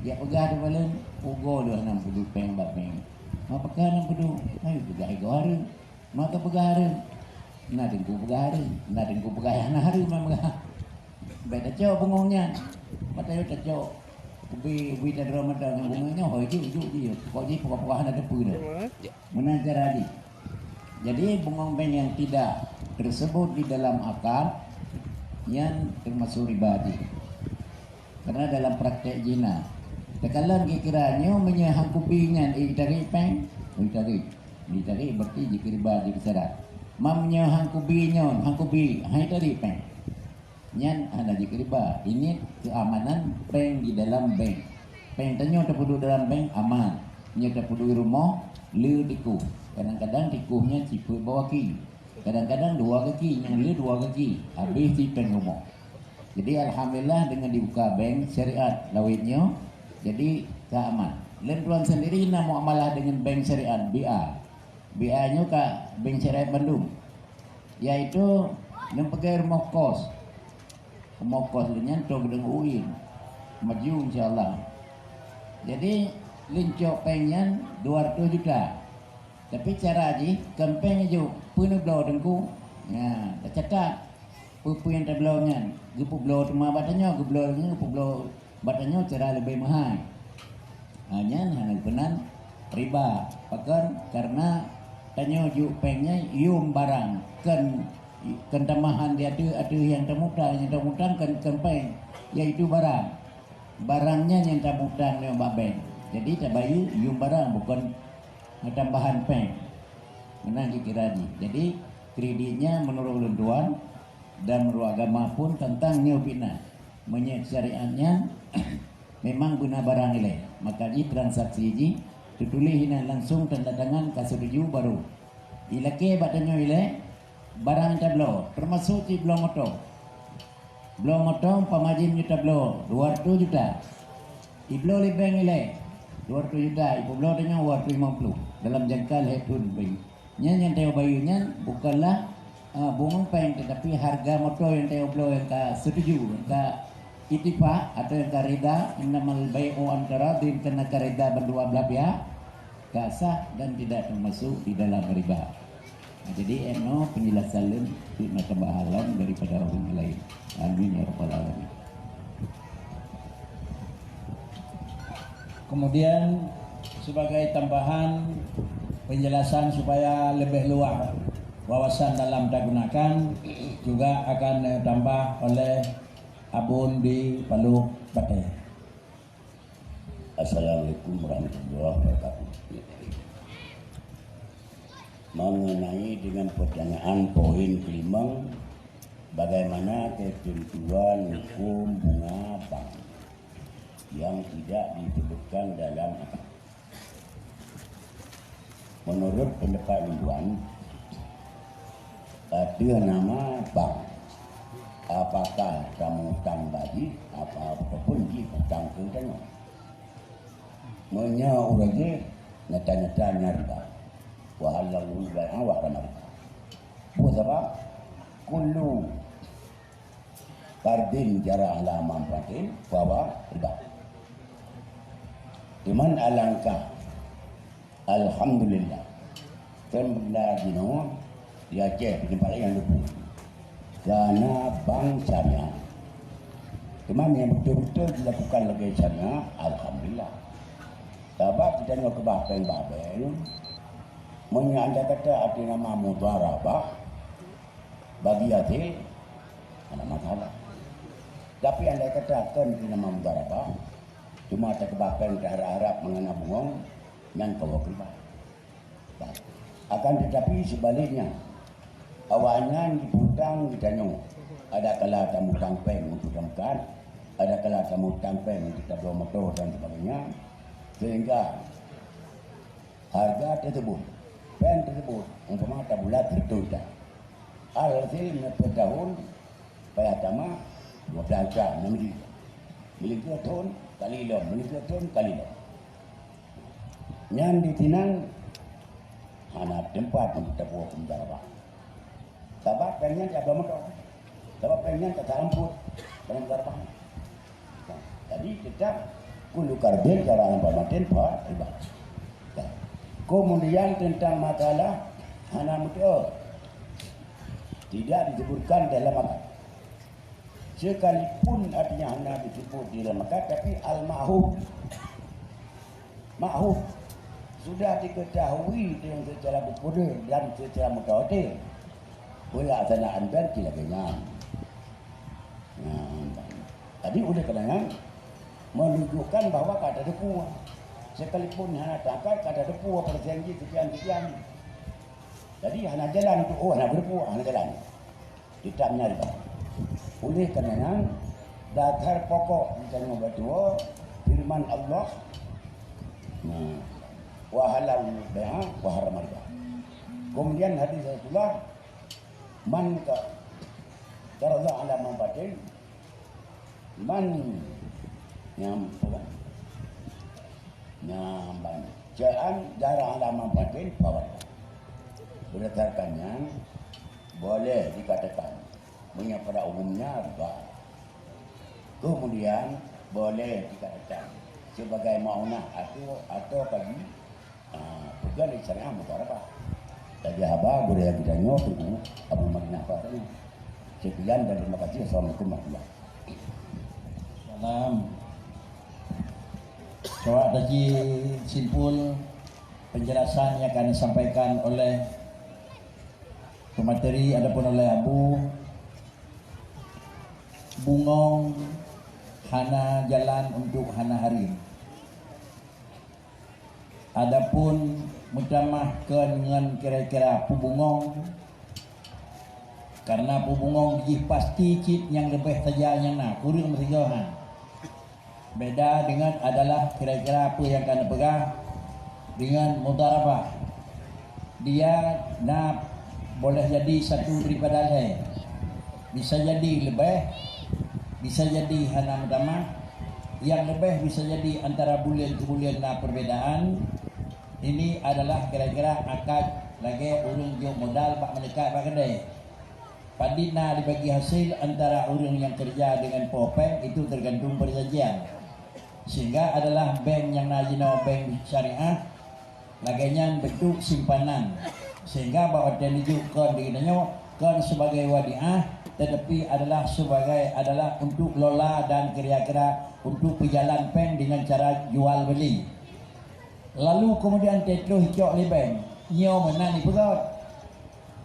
Jak peugah di balon, "Pugoe lôn hana peuduek péng bak bank." "Mapa ka hana peuduek?" "Ayo peugah igoe hareuem." "Maka peugah hareuem." "Na teungku peugah hareuem, na teungku peugah hana hareuem." Bèk tacok bungong nyan. Mata yo tacok. Ubi, ubi tadroe mata ngon bungong nyan, hôi jih, jih, jih. Pokok jih, pokok-pokok hana teupeu dah. Meunan cara jih. Jadi bungong bank yang tidak tersebut di dalam akad, nyan termasuk riba jih. Karena dalam praktek jih na. Takalon kira-kira nyoe meunyoe han kubi nyan, eh, tarék péng, oh, tarék. Ni tarék berarti jikeu riba jikeu syarat. Meunyoe han kubi nyoe, han kubi, han tarék péng. Nyan hana jikeu riba. Ini keamanan péng di dalam bank. Péng tanyoe tapeuduek dalam bank aman. Nyoe tapeuduek rumoh, le tikoh. Kadang-kadang tikoh nyan sifeuet bak aki. Kadang-kadang dua kaki, nyang le dua kaki, habéh cit péng rumoh. Jadi alhamdulillah dengan dibuka bank syariat lawét nyoe, jadi ka aman. Lôn tuan sendiri na muamalah dengan bank syariat B A. B A nyoe ka bank syariat bandum. Yaitu lôn peugah rumoh kos. Rumoh kos lôn nyan troh geudeungoe uin. Maju insya Allah. Jadi lôn cok péng nyan dua ratus juta. Tapi cara jih, kon péng jijok, peue neubloe teungku. Nya, tacatat. Peue-peue nyang tabloe nyan, geupeubloe teuma bak tanyoe, geubloe nyan geupeubloe bak tanyoe cara leubeh meuhai. Ha, nyan hana geupeunan riba. Pakon? Karena tanyoe jok péng nyan yum barang, kon, kon tambahan di ateueh, ateueh nyang tamutang, nyang tamutang kon, kon péng, yaitu barang. Barang nyan nyang tamutang lé bak bank. Jadi tabayeue yum barang, bukon tambahan péng. Meunan jikira jih. Jadi kredit nyan meunurot ulôn tuan dan meunurot agama pun teuntang nyoe pih na. Meunyoe syariat nyan memang beuna barang ilée, maka jih transaksi jih teutuléh inan langsung tanda tangan ka setuju baru. Ilakée bak tanyoe ilée barang nyang tabloe, teumasok cit bloe moto. Bloe moto umpama jih meunyoe tabloe dua ratus juta. Ibloe lé bank ilée dua ratus juta, ipeubloe tanyoe dua ratus lima puluh dalam jangka lhée thon. Nyan nyang tanyoe bayeue nyan bukanlah, eh, bungong péng, tetapi harga moto nyang tanyoe bloe nyang ka setuju, nyang ka ittifak atau nyang ka rida, innamal bai'u an taradin, keunan ka rida bandua blah pihak, ka sah dan tidak termasuk di dalam riba. Nah, jadi, eh, nyoe penjelasan lôn, pih na tambahan lom daripada ureuëng laén. Amin ya rabbal alamin. Kemudian, sebagai tambahan penjelasan supaya lebih luas, Wawasan dalam tagunakan juga akan, eh, tambah oleh Abon di Paloh Batée. Assalamualaikum warahmatullahi wabarakatuh. Mengenai dengan pertanyaan poin kelimong, bagaimana ketentuan hukum bunga bank yang tidak disebutkan dalam akad? Menurut pendapat lôn tuan, ateueh nama bank, apakah tamutang bagi apa, ataupun jih utang keu tanyoe? Meunyoe ureuëng jih nyata-nyata nyan riba, wa halallahu bai'a wa harrama riba. Peue sabab? Kullu qardin jara ala manfaatin fahuwa riba. Cuman alangkah, alhamdulillah, kan benda jinoe di Aceh, di tempat lain yang lupa. Karena bank syariah. Cuman yang betul-betul dilakukan lagée syariah, alhamdulillah. Sabab kita nyoe keubah péng babeng, meunyoe anda kata arti nama mudharabah, bagi hasil, hana masalah. Tapi andai kata kon keu nama mudharabah, cuma takeubah péng taharab-harab mangat na bungong, nyan ka woe keubah. Akan tetapi sebaliknya, awaknyan jipeutang geutanyoe, adakala tamutang péng untuk tameukat, adakala tamutang péng untuk tabloe moto dan sebagainya, sehingga harga tersebut, péng tersebut, umpama tabulat seratus juta. Alhasil meunyoe per tahun payah tamah dua belas juta enam juta. Meulingkue thon kali lom, meulingkue thon kali lom. Nyan disinan hana teumpat untuk tapuwoe peumudharabah. Sabab péng nyan jak bloe moto. Sabab péng nyan ka taramphot dalam mudharabah. Nah, jadi tetap kullu qardin jara ala manfaatin fahuwa riba. Nah, kemudian tentang masalah hana meutu'oh, tidak disebutkan dalam akad. Sekalipun artinya hana disebut di dalam akad, tapi al-ma'hud, ma'hud, sudah diketahui dengan secara populer dan secara mutawatir, pelaksanaan bank lagée nyan. Nah, jadi oleh kerana menunjukkan bahwa ka tateupeue, sekalipun hana teuakad, ka tateupeue persen jih sekian-sekian. Jadi hana jalan untuk, oh, hana beuteupeue, hana jalan. Kitab nyan riba. Oleh karena nyan, dasar pokok geutanyoe bacut firman Allah, nah, "Wa halallahu bai'a wa harrama riba." Kemudian hadis Rasulullah, "Man ka, qardha ala manfaatin, man," nyang apa? Nyang ban. Caan jara ala manfaatin fahuwa. Berdasarkan nyan, boleh dikatakan, meunyoe pada umumnya riba. Kemudian, boleh dikatakan sebagai maunah atau, atau kaji, ah, peugah lé syariah mudharabah. Lagée haba gurée geutanyoe Teungku Abu Madinah Fatani. Sekian dan terima kasih. Assalamualaikum warahmatullahi wabarakatuh. Salam. Coba tadi simpul penjelasan yang akan disampaikan oleh pemateri ataupun oleh Abu, bungong hana jalan untuk hana hari. Adapun meutamah kon ngon kira-kira peubungong, karena peubungong jih pasti cit nyang leubeh saja nyang na, kureueng meusigoe han. Beda dengan adalah kira-kira apa yang ka neupeugah dengan mudharabah. Dia na boleh jadi satu daripada lhée. Bisa jadi leubeh, bisa jadi hana meutamah. Yang leubeh bisa jadi antara buleuen keu buleuen na perbedaan. Ini adalah kira-kira akad lagée ureuëng jok modal bak meuneukat bak keudée. Padit na dibagi hasil antara ureuëng nyang keureuja deungon po péng, itu teugantung peujanjian. Sehingga adalah bank nyang na jinoe bank syariah, lagée nyan bentuk simpanan. Sehingga bak watée neujok kon di geutanyoe, kon sebagai wadiah, tetapi adalah sebagai, adalah untuk lola dan kira-kira untuk peujalan péng dengan cara jual beli. Lalu kemudian teutroh icok lé bank, nyoe meunan ipeugét.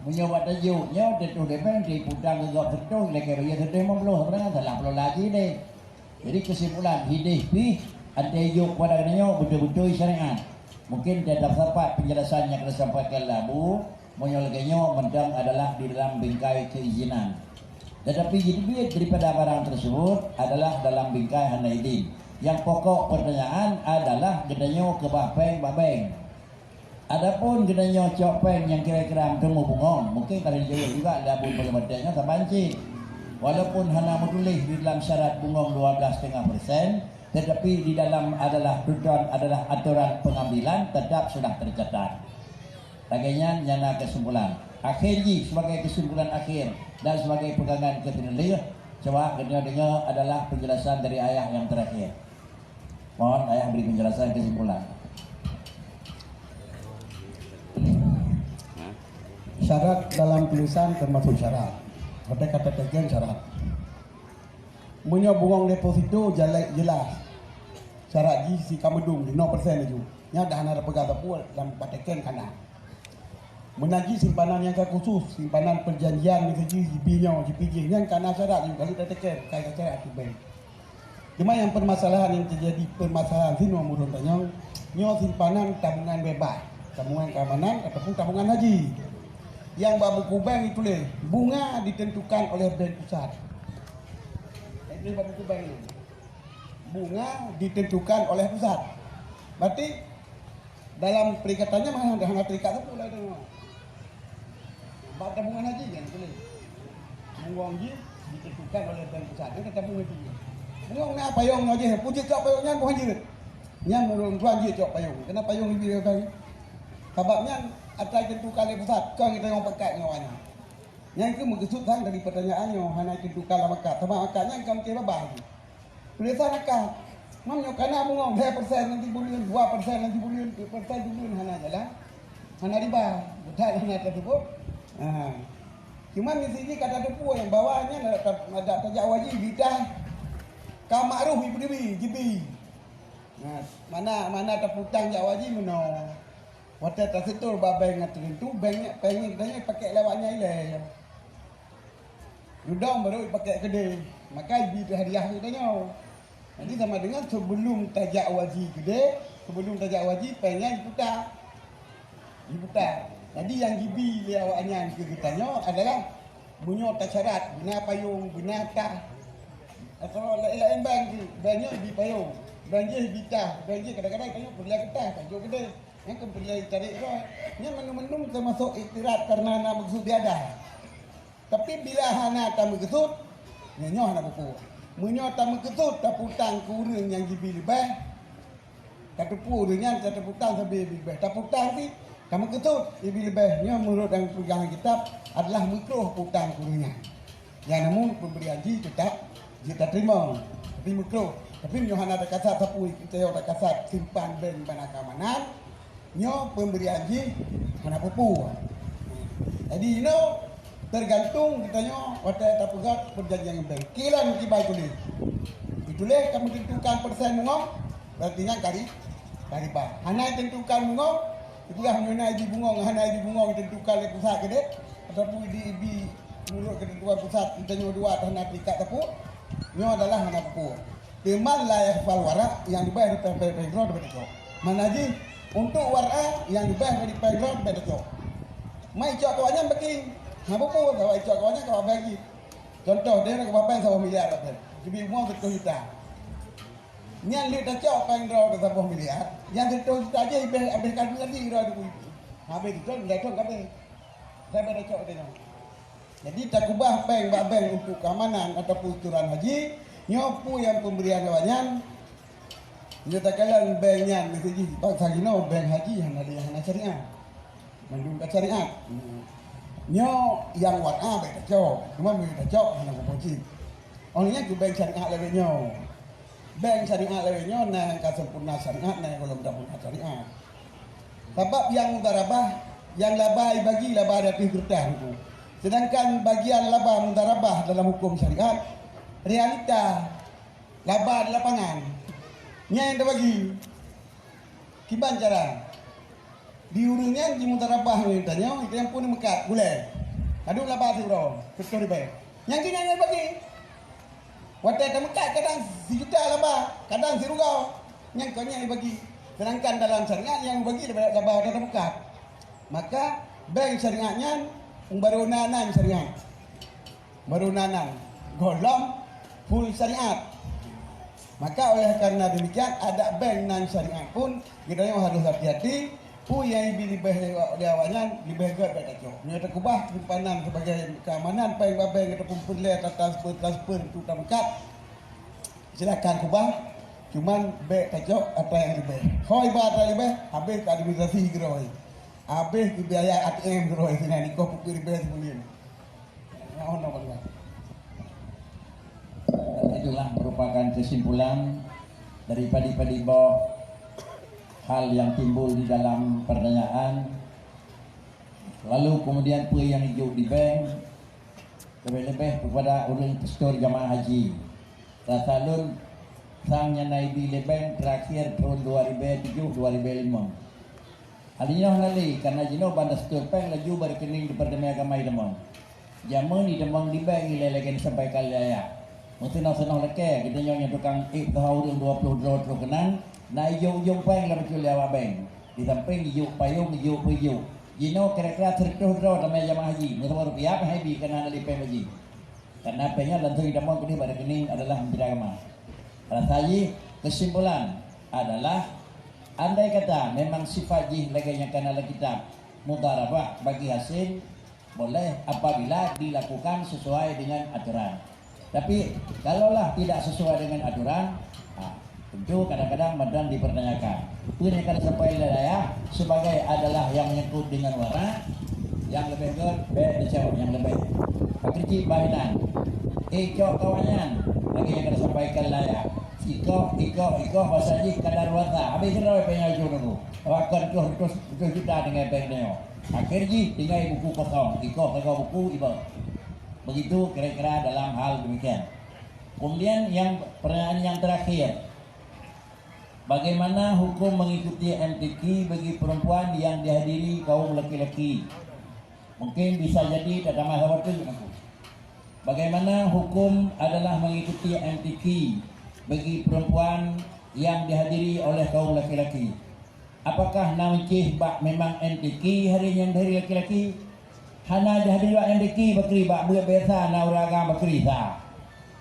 Meunyoe bak tajok nyoe, teutuh debeng, teuiputan keu gob seutuh, ilakée bayeue seutuh limong ploh, sebenarnya salah plola jih deh. Jadi, kesimpulan, hideh pih, antai jok pada geutanyoe beutôi-beutôi syariat. Mungkin teutab sapat penjelasan nyang ka disampaikan lé Abu, meunyoe lagée nyoe mantong adalah di dalam bingkai keizinan. Tetapi jiteubiet daripada barang tersebut adalah dalam bingkai hana idin. Nyang pokok pertanyaan adalah geutanyoe keubah péng bak bank. Adapun geutanyoe cok péng nyang kira-kira meuteumé bungong, mungkin ka lheueh jaweueb juga lé Abu Panglima Teuh nyan saban cit. Walaupun hana meutuléh di dalam syarat bungong dua belas setengah persen, tetapi di dalam adalah tujuan adalah aturan pengambilan tetap sudah tercatat. Lagée nyan nyang na kesimpulan. Akhir jih, sebagai kesimpulan akhir dan sebagai pegangan keuteuneulieh, cuba geutanyoe deungoe adalah penjelasan dari ayah nyang terakhir. Mohon ayah beri penjelasan kesimpulan. Syarat dalam tulisan termasuk syarat. Watée ka tateken syarat. Meunyoe bungong deposito jalai jelas, syarat jih si ka meudum lheueh persen laju. Nyan dah hana tapeugah sapeue lam pateken kana. Meunan jih simpanan nyang ka khusus, simpanan perjanjian miseujih jibi nyoe, jibi jih, nyan kana syarat jih, ka lheueh tateken, ka syarat ateueh bank. Cuma nyang permasalahan nyang teujadi permasalahan sinoe meunurot tanyoe, nyoe simpanan tabungan bebas, tabungan keamanan ataupun tabungan haji. Nyang bak buku bank dituléh, bunga ditentukan oleh bank pusat. Dituléh bak buku bank nyoe. Bunga ditentukan oleh pusat. Berarti dalam perikatan nyan hana, hana terikat sapeue lah tu. Bak tabungan haji kan tuléh. Bungong jih ditentukan oleh bank pusat. Nyan ka tabung haji. Bungong na payong nyoe jih, peue jeuet cok payong nyan, peue han jeuet. Nyan meunurot tuan jeuet cok payong. Keunan payong ibi tadi. Sabab nyan atra ditentukan lé pusat, kon geutanyoe pakat ngon awaknyan. Nyan keuh meukeusut sang dari pertanyaan nyoe hana ditentukan lam akad. Sabab akad nyan ka meucebaba jih. Tulésan akad. Mam nyoe kana bungong lhée persen nanti buleuen, dua persen nanti buleuen, tiga persen buleuen hana jalan. Hana riba. Beuthat hana teupeu. Ha. Cuma misi jih ka tateupeue nyang bahwa nyan ada, ada tajak wajib bita. Ka makruf ibu dibi, jibi. Nah, mana, mana taputang jak wajib meunoe. Watée taseutôt bak bank nyang teurintu, bank nyan, bank nyan geutanyoe pakék lé awaknyan ilée. Geudong barô ipakék keudeh, maka ibi hadiah keu geutanyoe. Jadi sama dengan sebelum tajak haji keudeh, sebelum tajak haji péng nyan iputa. Iputa. Jadi nyang jibi lé awaknyan keu geutanyoe adalah meunyoe tasyarat, beuna payong, beuna tah, atau laén-laén bank, bank nyoe ibi payong, bank jih ibi tah, bank jih kadang-kadang tanyoe peureulée keu tah, tanyoe keudeh. Nyan kon peureulée tarek droe. Nyan mandum-mandum teumasok iktirad kareuna na meukeusut biada. Tapi bila hana tameukeusut, nyoe, nyoe hana peue-peue. Meunyoe tameukeusut taputang keu ureuëng nyang jibi leubeh, tateupeue ureuëng nyan tataputang sabe jibi leubeh. Taputang pih tameukeusut jibi leubeh. Nyoe meunurot nyang peugah kitab adalah meukruh putang keu ureuëng nyan. Ya namun pemberian jih tetap jeuet taterima. Tapi meukruh. Tapi meunyoe hana takasat sapeue, kita yo takasat simpan bank bana keamanan, nyoe pemberian jih hana peue-peue. Jadi inoe tergantung geutanyoe watée tapeugah perjanjian ngon bank. Kiban kiban tuléh. Dituléh ka meutentukan persen bungong, berarti nyan kari, kari ba. Hana ditentukan bungong, dipeugah meunyoe na ibi bungong, hana ibi bungong ditentukan lé pusat keudeh, ataupun di ibi meunurot ketentuan pusat, geutanyoe dua hana terikat sapeue, nyoe adalah hana peue-peue. Teuma la yakhfal wara' nyang leubeh dari péng droe leubeh tacok. Mana jih, untuk wara' nyang leubeh dari péng droe leubeh tacok. Mai cok keu awaknyan bagi. Hana peue-peue, sabab icok keu awaknyan ka bagi. Contoh, dia nak keubah péng saboh miliar, tapi jibi umu seratus juta. Nyan lheueh tacok péng droe saboh miliar, nyang seratus juta jih habéh, habéh kadu tadi droe tu. Habéh tu, dah tu habéh. Saya pada cok tengok. Jadi, takeubah péng bak bank untuk keamanan ataupun setoran haji, nyoe peue nyang pemberian awaknyan, nyoe takalon bank nyan, meusti jih bangsa jinoe bank haji hana lé hana syariat. Mandum ka syariat. Nyoe nyang wara' bèk tacok, cuma meunyoe tacok hana kupoci. Óh lheueh nyan keu bank syariat lagèe nyoe. Bank syariat lagèe nyoe na nyang ka sempurna syariat, na nyang gohlom sempurna syariat. Sabab nyang mudharabah, nyang laba ibagi laba di ateueh keureutah, Teungku. Sedangkan bagian laba mudharabah dalam huköm syariat, realita laba di lapangan. Nyan nyang teubagi. Kiban cara? Di ureuëng nyan jimudharabah ngon tanyoe, itu nyang pun meukat gulée. Padub laba siuroe, seratus ribée. Nyang keu nyan nyang bagi. Watée tameukat kadang sijuta laba, kadang sirugoe. Nyang kon nyan bagi. Sedangkan dalam syariat nyang bagi laba, laba watée tameukat. Maka bank syariat nyan baru na nan syariat. Baru na nan gohlom full syariat. Maka oleh karena demikian, adak bank nan syariat pun geutanyoe harus hati-hati. Peue nyang ibi leubeh lé awak nyan, leubeh gét bék tacok. Meunyoe takubah simpanan sebagai keamanan péng babeng ataupun peureulée transfer-transfer untuk tameukat, silakan kubah. Cuman bék tacok atra nyang leubeh. Ho iba atra leubeh, habéh ka administrasi keudroe. Habéh keu biaya A T M keudroe sinan, ikoh peuet ribée sibuleuen. Itulah merupakan kesimpulan dari padi-padi boh hal yang timbul di dalam pertanyaan. Lalu kemudian peue nyang jijok di bank, lebih-lebih kepada ureuëng pestor jamaah haji. Rasa lôn, sang nyan na ibi lé bank terakhir tahun dua ribu tujuh, dua ribu lima. Alinyoe hana lé, karena jinoe ban taseutôt péng laju bak rekening Departemen Agama itamong. Jameun itamong di bank ilée lagée neusampaikan lé ayah. Meuseunoh-seunoh lakée, geutanyoe nyang tukang ék peusaha ureuëng dua ploh droe troh keunan, na ijok-ijok péng lam bacut lé awak bank. Di sampéng ijok payong, ijok peue ijok. Jinoe kira-kira seratus droe tamé jamaah haji, meusaboh rupiah pih hana ibi karena hana lé péng bagi. Karena péng nyan langsung itamong keudeh bak rekening adalah Menteri Agama. Rasa jih, kesimpulan adalah, andai kata memang sifat jih lagée nyang kana lam kitab, mudharabah bagi hasil, boleh apabila dilakukan sesuai dengan aturan. Tapi, kalaulah tidak sesuai dengan aturan, ha, tentu kadang-kadang mantong dipertanyakan. Peue nyang ka sampaikan lé ayah sebagai adalah yang menyangkut dengan wara, nyang leubeh gét, bék tacok nyang leubeh. Pakri cit bah inan. Ikoh kawan nyan, lagée nyang ka sampaikan lé ayah. Ikoh, ikoh, ikoh, masa jih kadaluarsa. Habéh keudroe péng nyang jijok nunggu. Bahkan tujoh ratus, tujoh juta tinggai bank tanyoe. Akhé jih tinggai buku kosong. Ikoh sagoe buku iba. Begitu kira-kira dalam hal demikian. Kemudian yang, pertanyaan yang terakhir, bagaimana hukum mengikuti M T Q bagi perempuan yang dihadiri kaum laki-laki? Mungkin bisa jadi tatamah saboh teuk aku. Bagaimana hukum adalah mengikuti M T Q bagi perempuan yang dihadiri oleh kaum laki-laki? Apakah na meucéh bak memang M T Q hari nyan dari laki-laki? Hana jihadiri bak M T Q, pakri bak beuet biasa na ureuëng agam pakri sa.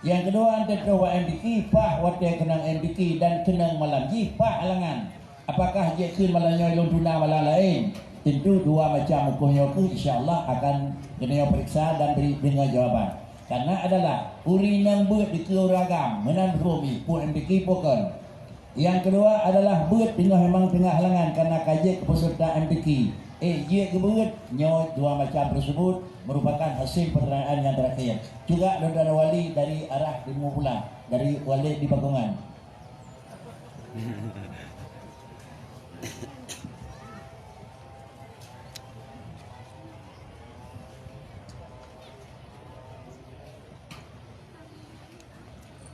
Nyang keudua, teutoh bak M T Q, paih watée keunong M T Q dan keunong malam jih paih halangan. Apakah jeuet kheun malam nyoe lôn tunda malam laén? Tentu dua macam huköm nyoe keuh insya Allah akan geutanyoe peuriksa dan bri deungon jawaban. Karena adalah ureuëng nyang beuet dikeue ureuëng agam meunan huköm jih, peue M T Q peue kon. Nyang keudua adalah beuet teungoh memang teungoh halangan karena ka jeuet keu peserta M T Q. Eh, jeuet keu beuet, nyoe dua macam tersebut merupakan hasil pertanyaan yang terakhir. Juga lôn tuan wali dari arah Timur Pula, dari wali di Pakungan.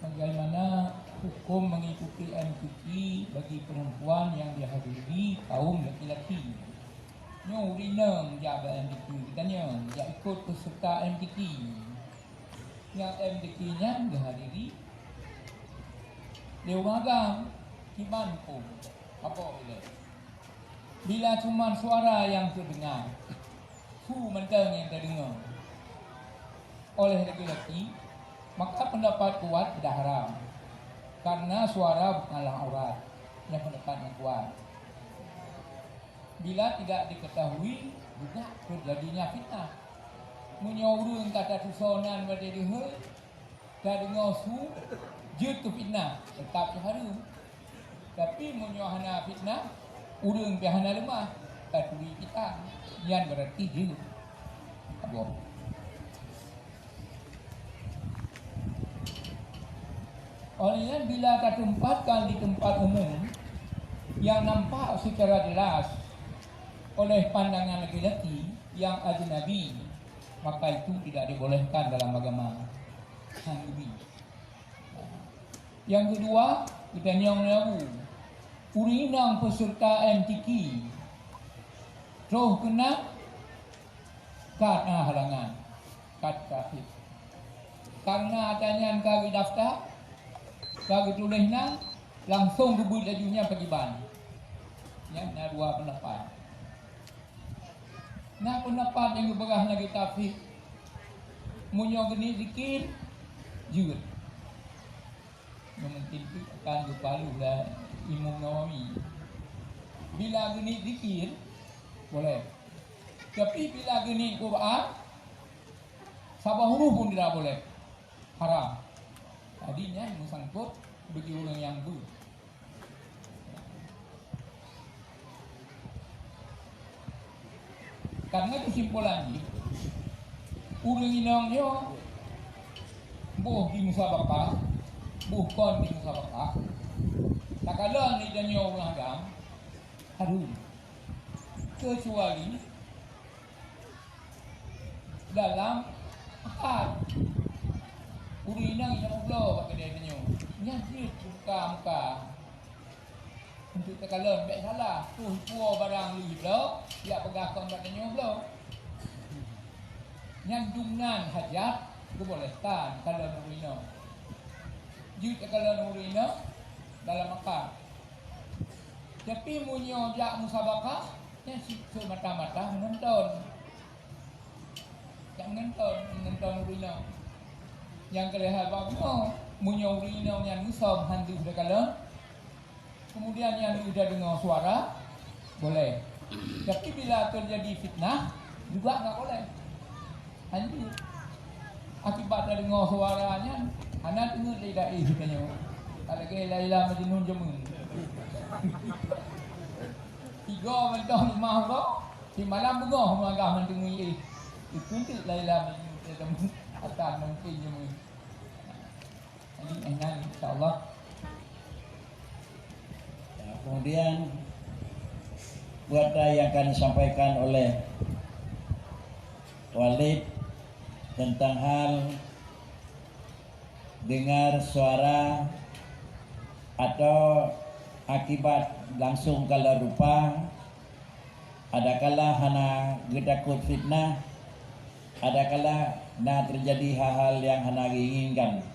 Bagaimana hukum mengikuti M T Q bagi perempuan yang dihadiri kaum laki-laki? Nyoe ureuëng inong jak bak M T Q, geutanyoe jak ikot peserta M T Q. Nyang M T Q nyan geuhadiri lé ureuëng agam, kiban huköm, apa ilée? Bila cuma suara nyang teudeungoe, su mantong nyang teudeungoe oleh laki-laki, maka pendapat kuat dah haram, karena suara bukanlah aurat. Nyan pendapat nyang kuat. Bila tidak diketahui, juga terjadinya fitnah. Meunyoe ureuëng ka tatusoe nan watée deuhôi, tadeungoe su, jeuet keu fitnah, teutap cit hareuem. Tapi meunyoe hana fitnah, ureuëng pih hana leumah, taturi kitab, nyan berarti jeuet. Abah. Oleh nyan, bila tateumpatkan di tempat umum yang nampak secara jelas oleh pandangan laki-laki yang ajnabi, maka itu tidak dibolehkan dalam agama. Hang geubri. Nyang keudua, geutanyong lé Abu, ureuëng inong peserta M T Q Troh keunan ka na halangan, ka takhir. Karena ata nyan ka geudaftar, ka geutuléh nan, langsong geubeuet laju nyan pakriban. Nyan na dua peundapat. Na peundapat nyang geupeugah lagée takhir, meunyoe geuneuk zikir, jeuet. Nyoe mungkin pih akan geupaloh lé Imam Nawawi. Bila geuneuk zikir, boleh. Tapi bila geuneuk Quran, saboh huruf pun tidak boleh. Haram. Jadi nyan meusangkot bagi ureuëng nyang beuet. Karena keusimpulan jih, ureuëng inong nyoe boh di musabakah, boh kon di musabakah, takalon di tanyoe ureuëng agam, aduh, kecuali dalam akal. Ureuëng inong nyang bloe bak keude tanyoe, nyan jeuet muka-muka. Untuk takalon bék salah, tuh puo barang lui bloe, jak peugah kon bak tanyoe bloe. Nyan dumnan hajat, geuboleh tan kalon ureuëng inong. Jeuet takalon ureuëng inong dalam akal. Tapi meunyoe jak musabakah, nyan si-, semata-mata menonton. Jak menonton, menonton ureuëng inong. Nyang keu lheueh haba bunoe, meunyoe ureuëng inong nyan musöm han deuh takalon, kemudian nyan deuh tadeungoe suara, boleh. Tapi bila terjadi fitnah, juga enggak boleh. Hanjeuet. Akibat tadeungoe suara nyan, hana teungeut lé da'i geutanyoe. Ka lagée Laila Majnun jameun. Tiga mantong limah uroe, simalam beungoh meugah ngon teungui éh. Itu tu Laila Majnun jameun. Akan mungkin jameun. Jadi, ingat, insya Allah. Ya, kemudian, buat yang akan disampaikan oleh Walid tentang hal dengar suara atau akibat langsung kalon rupa, adakala hana geutakot fitnah, adakala na terjadi hal-hal yang hana geuinginkan.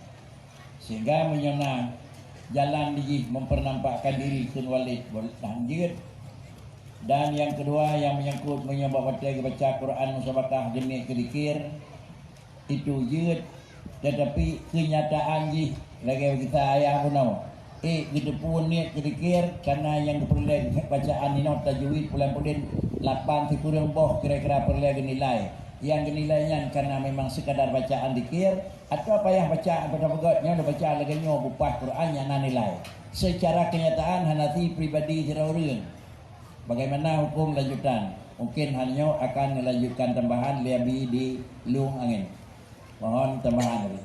Sehingga meunyoe na jalan jih mempernampakkan diri kheun Walid, boleh hanjeuet. Dan yang kedua, yang menyangkut meunyoe bak watée geubaca Quran musabakah demi keu zikir, itu jeuet, tetapi kenyataan jih lagée gisa ayah bunoe. Eh, geuteupeue niet keu zikir, karena nyang geupeureulée bacaan inoe tajwid pulan-pulan lapan sikureueng boh kira-kira peureulée geunilai. Nyang geunilai nyan karena memang sekadar bacaan zikir, atau payah baca, atau peugét nyoe baca lagée nyoe bupah Quran nyang na nilai. Secara kenyataan hana si pribadi sidroe ureuëng. Bagaimana hukum lanjutan? Mungkin hal nyoe akan melanjutkan tambahan lé Abi di Lueng Angén. Mohon tambahan, Abi.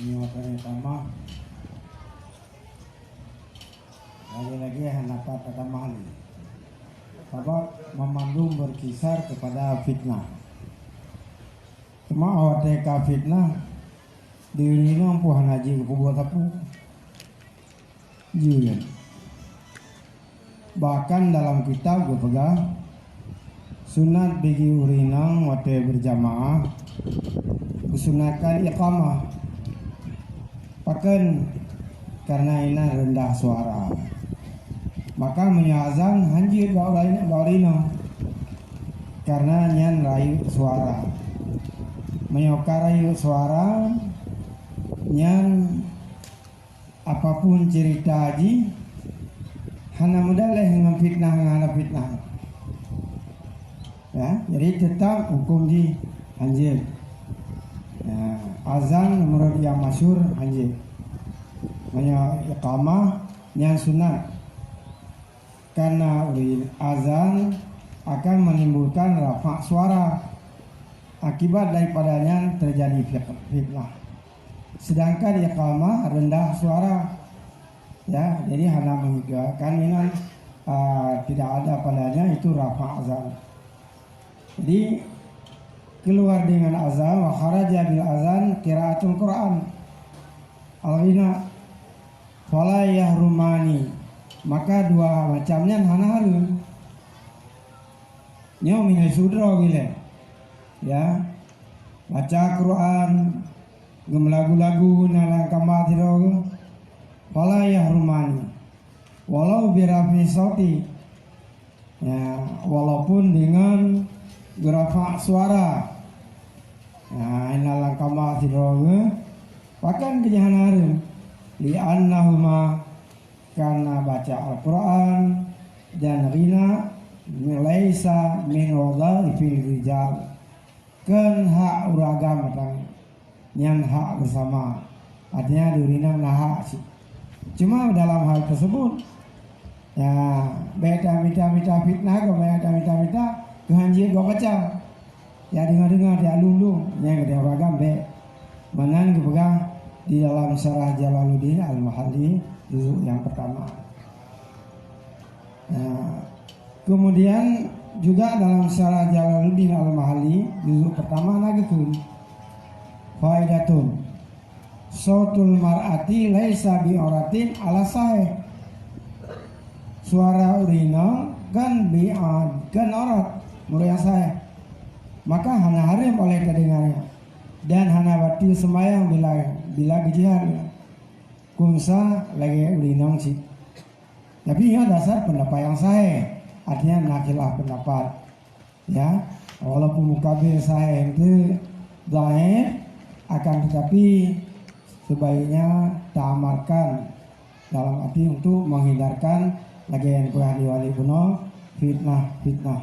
Nyoe kami tamah. Lagi-lagi hana pat tamah lagi. Sabab memandum berkisar kepada fitnah. Cuma awak teka fitnah, diri nang pun hana jeuet keu buet sapeue. Jeuet. Bahkan dalam kitab geupeugah, sunat bagi ureuëng inong watée berjamaah, geusunatkan iqamah. Pakon? Karena inan rendah suara. Maka meunyoe azan hanjeuet bak ureuëng inong, karena nyan rayeuk suara. Meunyoe ka rayeuk suara, nyan apapun cerita jih, hana meudaléh ngon fitnah ngon hana fitnah. Ya, jadi tetap hukum jih hanjeuet. Ya, azan menurut yang masyhur hanjeuet. Meunyoe iqamah nyan sunat. Karena ulih azan akan menimbulkan rafa' suara. Akibat daripada nyan terjadi fitnah. Sedangkan iqamah rendah suara. Ya, jadi hana mengigakan inan, ah, tidak ada padanya itu rafa' azan. Jadi keluar dengan azan, wa kharaja bil azan qiraatul Quran. Al-ghina. Fala yahrumani, maka dua macam nyan hana hareuem. Nyoe minai sudra gilée. Ya. Baca Quran, geumelagu-lagu na lam kama sidroe, fala yahrumani. Walau birafi sauti, ya, walaupun dengan geurafa suara. Nah, ina lam kama sidroe, pakon keu jih hana hareuem? Li'annahuma, karena baca Al-Quran dan ghina, laisa min wadhaifil rijal. Kon hak ureueng agam mantong. Nyan hak bersama. Artinya, di ureueng inong na hak cit. Cuma dalam hal tersebut, ya, bèk tamita-mita fitnah, keu bèk tamita-mita keuhanjeuet gob baca. Ya, deungoe-deungoe, ya, lum-lum. Nyan keu ureueng agam bèk. Meunan geupeugah di dalam syarah Jalaluddin Al-Mahalli, juzuk nyang pertama. Nah, kemudian juga dalam syarah Jalaluddin Al-Mahalli, juzuk pertama na geukheun, faidatun, sautul mar'ati laisa bi auratin ala sahih. Suara ureueng inong kon bi-, kon aurat, meunurot nyang sahih. Maka hana hareuem oleh tadeungoe, dan hana bateue seumayang bila, bila geujihar. Kunsa lagèe ureueng inong cit. Tapi nyoe dasar pendapat nyang sahih, artinya na khilaf pendapat. Ya, walaupun mukabil sahih itu dhaif, akan tetapi sebaiknya taamalkan dalam arti untuk menghindarkan lagèe nyang peugah lé Wali bunoe, fitnah-fitnah.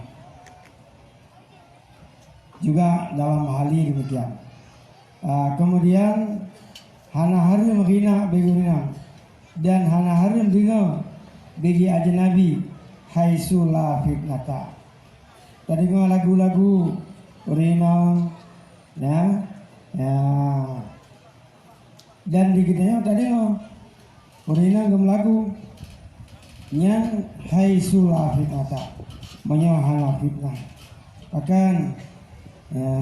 Juga dalam hal ini demikian. Ah, kemudian, hana hareuem ghina bagi ureueng inong, dan hana hareuem deungoe bagi ajnabi, haitsu la fitnata. Tadeungoe lagu-lagu ureueng inong, ya, ya. Dan di geutanyoe tadeungoe ureueng inong geumeulagu, nyan haitsu la fitnata, meunyoe hana fitnah. Bahkan, ya,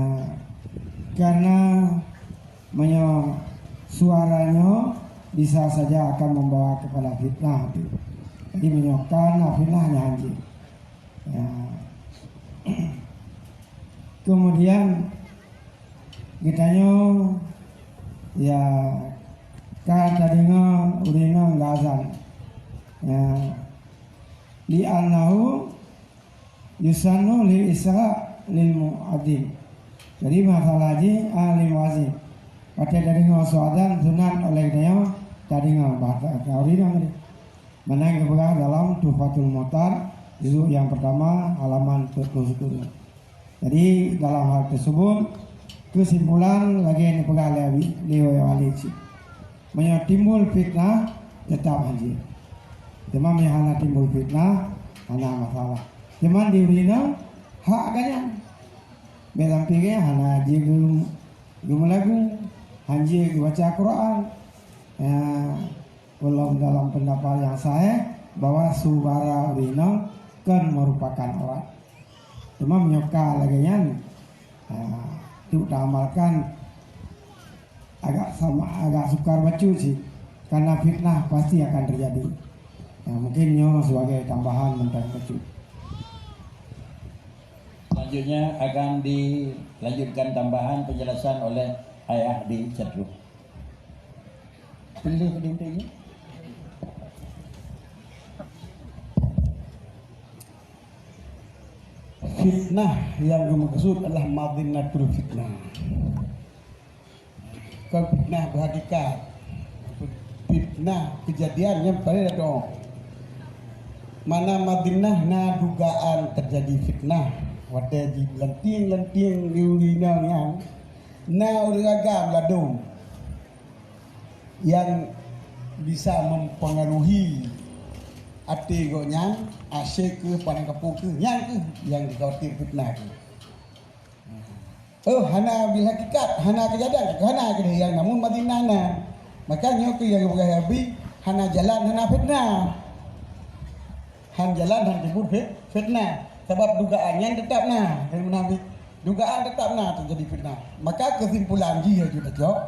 karena meunyoe suara nyoe bisa saja akan membawa kepada fitnah. Jadi, meunyoe kana fitnah, nyan hanjeuet. Ya. Kemudian, geutanyoe, ya, ka tadeungoe ureueng inong geuazan. Ya. Li'annahu yusannu lil isra' lil muadzin. Jadi, masalah jih, ah, lil muadzin. Watèe tadeungoe su azan, sunat oleh geutanyoe tadeungoe bahasa ureueng inong tadi. Meunan geupeugah dalam Tuhfatul Muhtar, juzuk nyang pertama, halaman empat puluh satu. Jadi, dalam hal tersebut, kesimpulan lagèe nyang geupeugah lé Abi, lé Wali cit. Meunyoe timbul fitnah, teutap hanjeuet. Teuma meunyoe hana timbul fitnah, hana masalah. Teuma di ureueng inong, hak geuh nyan. Bèk sampoe geuh hana jeuet geu-, geumeulagu, hanjeuet geubaca Quran. Ya, ulôn dalam pendapat nyang sahih bahwa suara ureueng inong kon merupakan aurat. Teuma meunyoe ka lagèe nyan, ha, tu taamalkan agak sama, agak sukar bacut cit, karena fitnah pasti akan terjadi. Ya, mungkin nyoe sebagai tambahan mantong bacut. Selanjutnya akan dilanjutkan tambahan penjelasan oleh Ayah di Syedruh. Pilih di intinya. Fitnah yang dimaksud adalah madinnatul fitnah. Kon fitnah berhakikat. Fitnah kejadian nyang paling ado. Mana madinah na dugaan terjadi fitnah. Watèe jilantieng-lantieng di ureueng inong nyan, na ureueng agam ladôm nyang bisa mempengaruhi até gobnyan, asyik keuh, pandang kaphô keuh, nyan keuh nyang dikhawatir fitnah tu. Oh, hana bil hakikat, hana keujadian, hana keudeh nyang namun madinah na. Maka nyoe keuh nyang geupeugah Nabi, hana jalan, hana fitnah. Han jalan, han timbul fit-, fitnah. Sabab dugaan nyan teutap na, dari Nabi. Dugaan teutap na teujadi fitnah. Maka keusimpulan jih, ya, jeuet cok,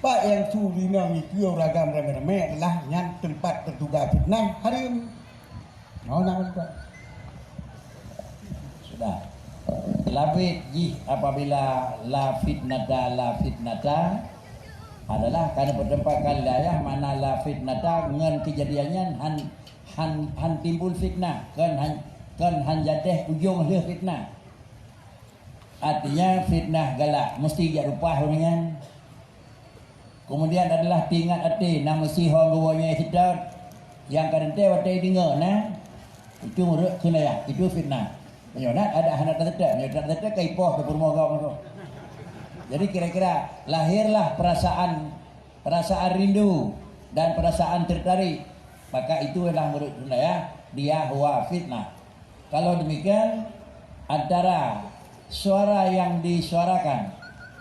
pat nyang su rinong ikeue ureueng agam ramé-ramé adalah nyan teumpat Nah, hari ini. Oh, nak minta. Sudah. Labit jih apabila la fitnata, la fitnata adalah karena bertempat kali ayah mana la fitnata ngon kejadian nyan han, han, han timbul fitnah, kon han, kon han jadeh ujong lheueh fitnah. Artinya fitnah galak mesti jak rupah ureuëng nyan. Kemudian adalah teuingat até na meusi hong geuwoe nyoe seutôt nyang ka teuntée watée deungoe na itu meureuek kheun ayah, itu fitnah. Meunyoe na ada hana taseutôt, meunyoe taseutôt ka ipoh ka peurumoh gob nyoe. Jadi kira-kira lahirlah perasaan, perasaan rindu dan perasaan tertarik, maka itu adalah meureuek kheun ayah, dia huwa fitnah. Kalau demikian, antara suara yang disuarakan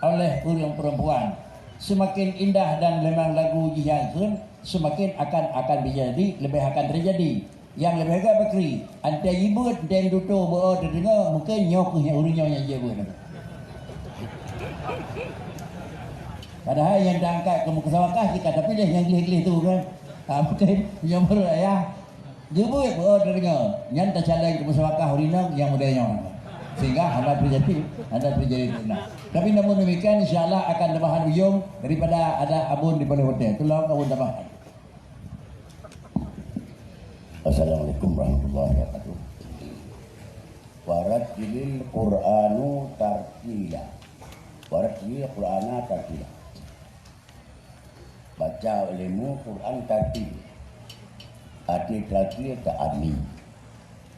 oleh ureuëng perempuan semakin indah dan memang lagu jih nyang kheun, semakin akan, akan terjadi, lebih akan terjadi. Yang lebih agak bakri, antai jibeuet, antai duto beu teudeungoe, mungkin nyoe keuh nyang ureuëng nyoe nyang jibeuet. Padahal yang diangkat ke muka sawakah kita, tapi dia yang gleh-gleh tu kan. Ha, mungkin yang menurut ayah, Geubeuet beu teudeungoe, nyan tacalon keu musabakah ureuëng inong nyang muda nyoe. Sehingga hana teujadi, hana teujadi fitnah. Tapi namun demikian, insya Allah akan tambahan ujong daripada ada abon di Paloh Hotel. Tulông abon tambahan. Assalamualaikum warahmatullahi wabarakatuh. Warattilil Qur'anu tartila. Warattilil Qur'ana tartila. Baca ilmu Quran tartil. Arti tartil ta'anni.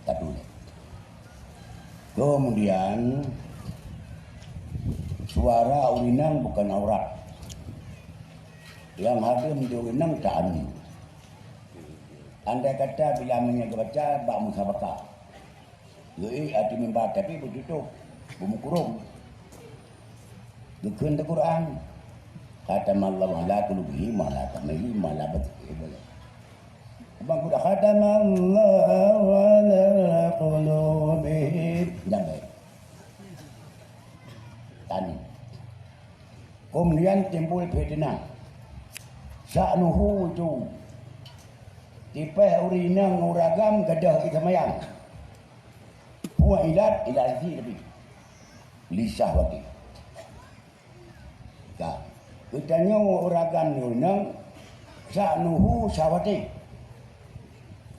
Tatuléh. Kemudian, suara ureuëng inong bukan aurat. Nyang hareuem di ureuëng inong ta'anni. Andai kata bila meunyoe geubaca bak musabakah, geuék ateueh mimbar, tapi beututôp, beumeukurông. Geukheun di Quran, "Khatamallahu ala qulubihim wa ala sam'ihim wa ala absarihim." Abang kuda, "Khatamallahu ala qulubihim." Nyamai. Tani. Kemudian timbul fitnah. Sa'nuhu itu. Tipéh ureuëng inong ureuëng agam gadôh ié seumayang. Puak ilat, ilat hati tapi. Lisah wati. Ka. Geutanyoe ureuëng agam nyoe inong, sa'nuhu sahwati.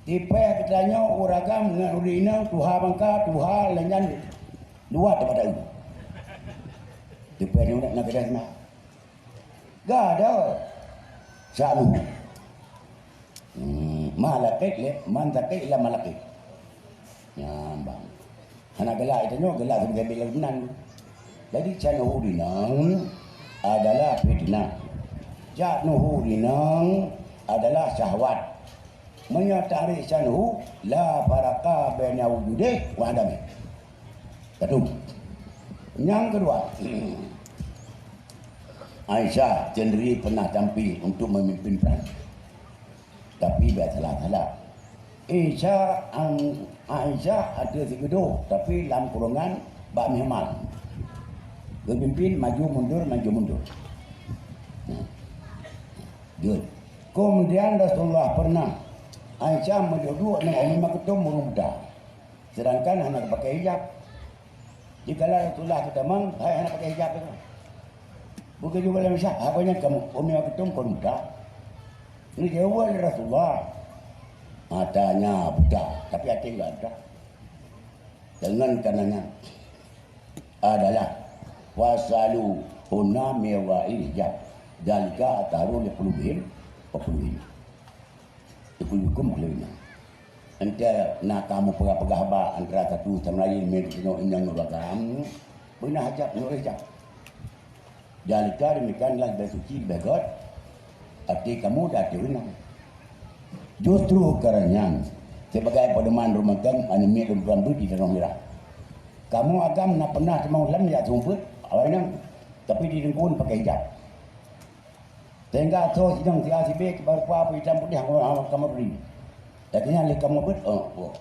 Tipéh geutanyoe ureuëng agam ngon ureuëng inong tuha bangka, tuha lanyang luwat daripada u. Tipéh nyoe nak, nak gadôh na. Gadôh. Sa'nuhu. Hmm, ma laqit lé, man taqi ila ma laqit. Nyan bang. Hana galak itu nyoe, galak sebagai bila meunan. Jadi, sa'nuhu dinang adalah fitnah. Sa'nuhu dinang adalah syahwat. Meunyoe takrif sa'nuhu, la faraqa baina wujudih wa adamih. Satu. Nyang keudua, Aisyah sendiri pernah tampil untuk memimpin perang. Tapi biasalah salah. Aisyah, Aisyah ada sigeudôh, tapi lam kurungan bak mihmar. Geupimpin maju mundur, maju mundur. Nah. Good. Kemudian Rasulullah pernah, Aisyah meuduek-duek ngon Ummi Maktum ureuëng buta. Sedangkan hana geupakai hijab. Dikala Rasulullah geutamong, hai hana pakai hijab itu. Bukan juga dalam Aisyah, apa yang kamu, Ummi Maktum kau buta? Ini jawab Rasulullah. Matanya buta, tapi hati enggak buta. Dengan karenanya adalah fasalu huna miwa'il hijab. Dalika ataru li qulubihim wa qulubihim. Hukum-hukum kelima. Entah na kamu peugah-peugah haba antara satu sama lain, meunan inong nuragam, beuna hajab, nuragam. Dan lika demikianlah leubeh suci, leubeh gét, até kamu dan até ureuëng. Justru kareuna nyan, sibagai pedoman rumoh tang aneuk miet lôn tuan beuet di tanoh mirah. Kamu agam na pernah teuma lam jak seumeubeuet awai nyan, tapi di teungku pakai hijab. Sehingga soe sidang si A si B keu barupa peue itam putéh hana kamoe bri. Lagée nyan lé kamoe beuet, oh, oh.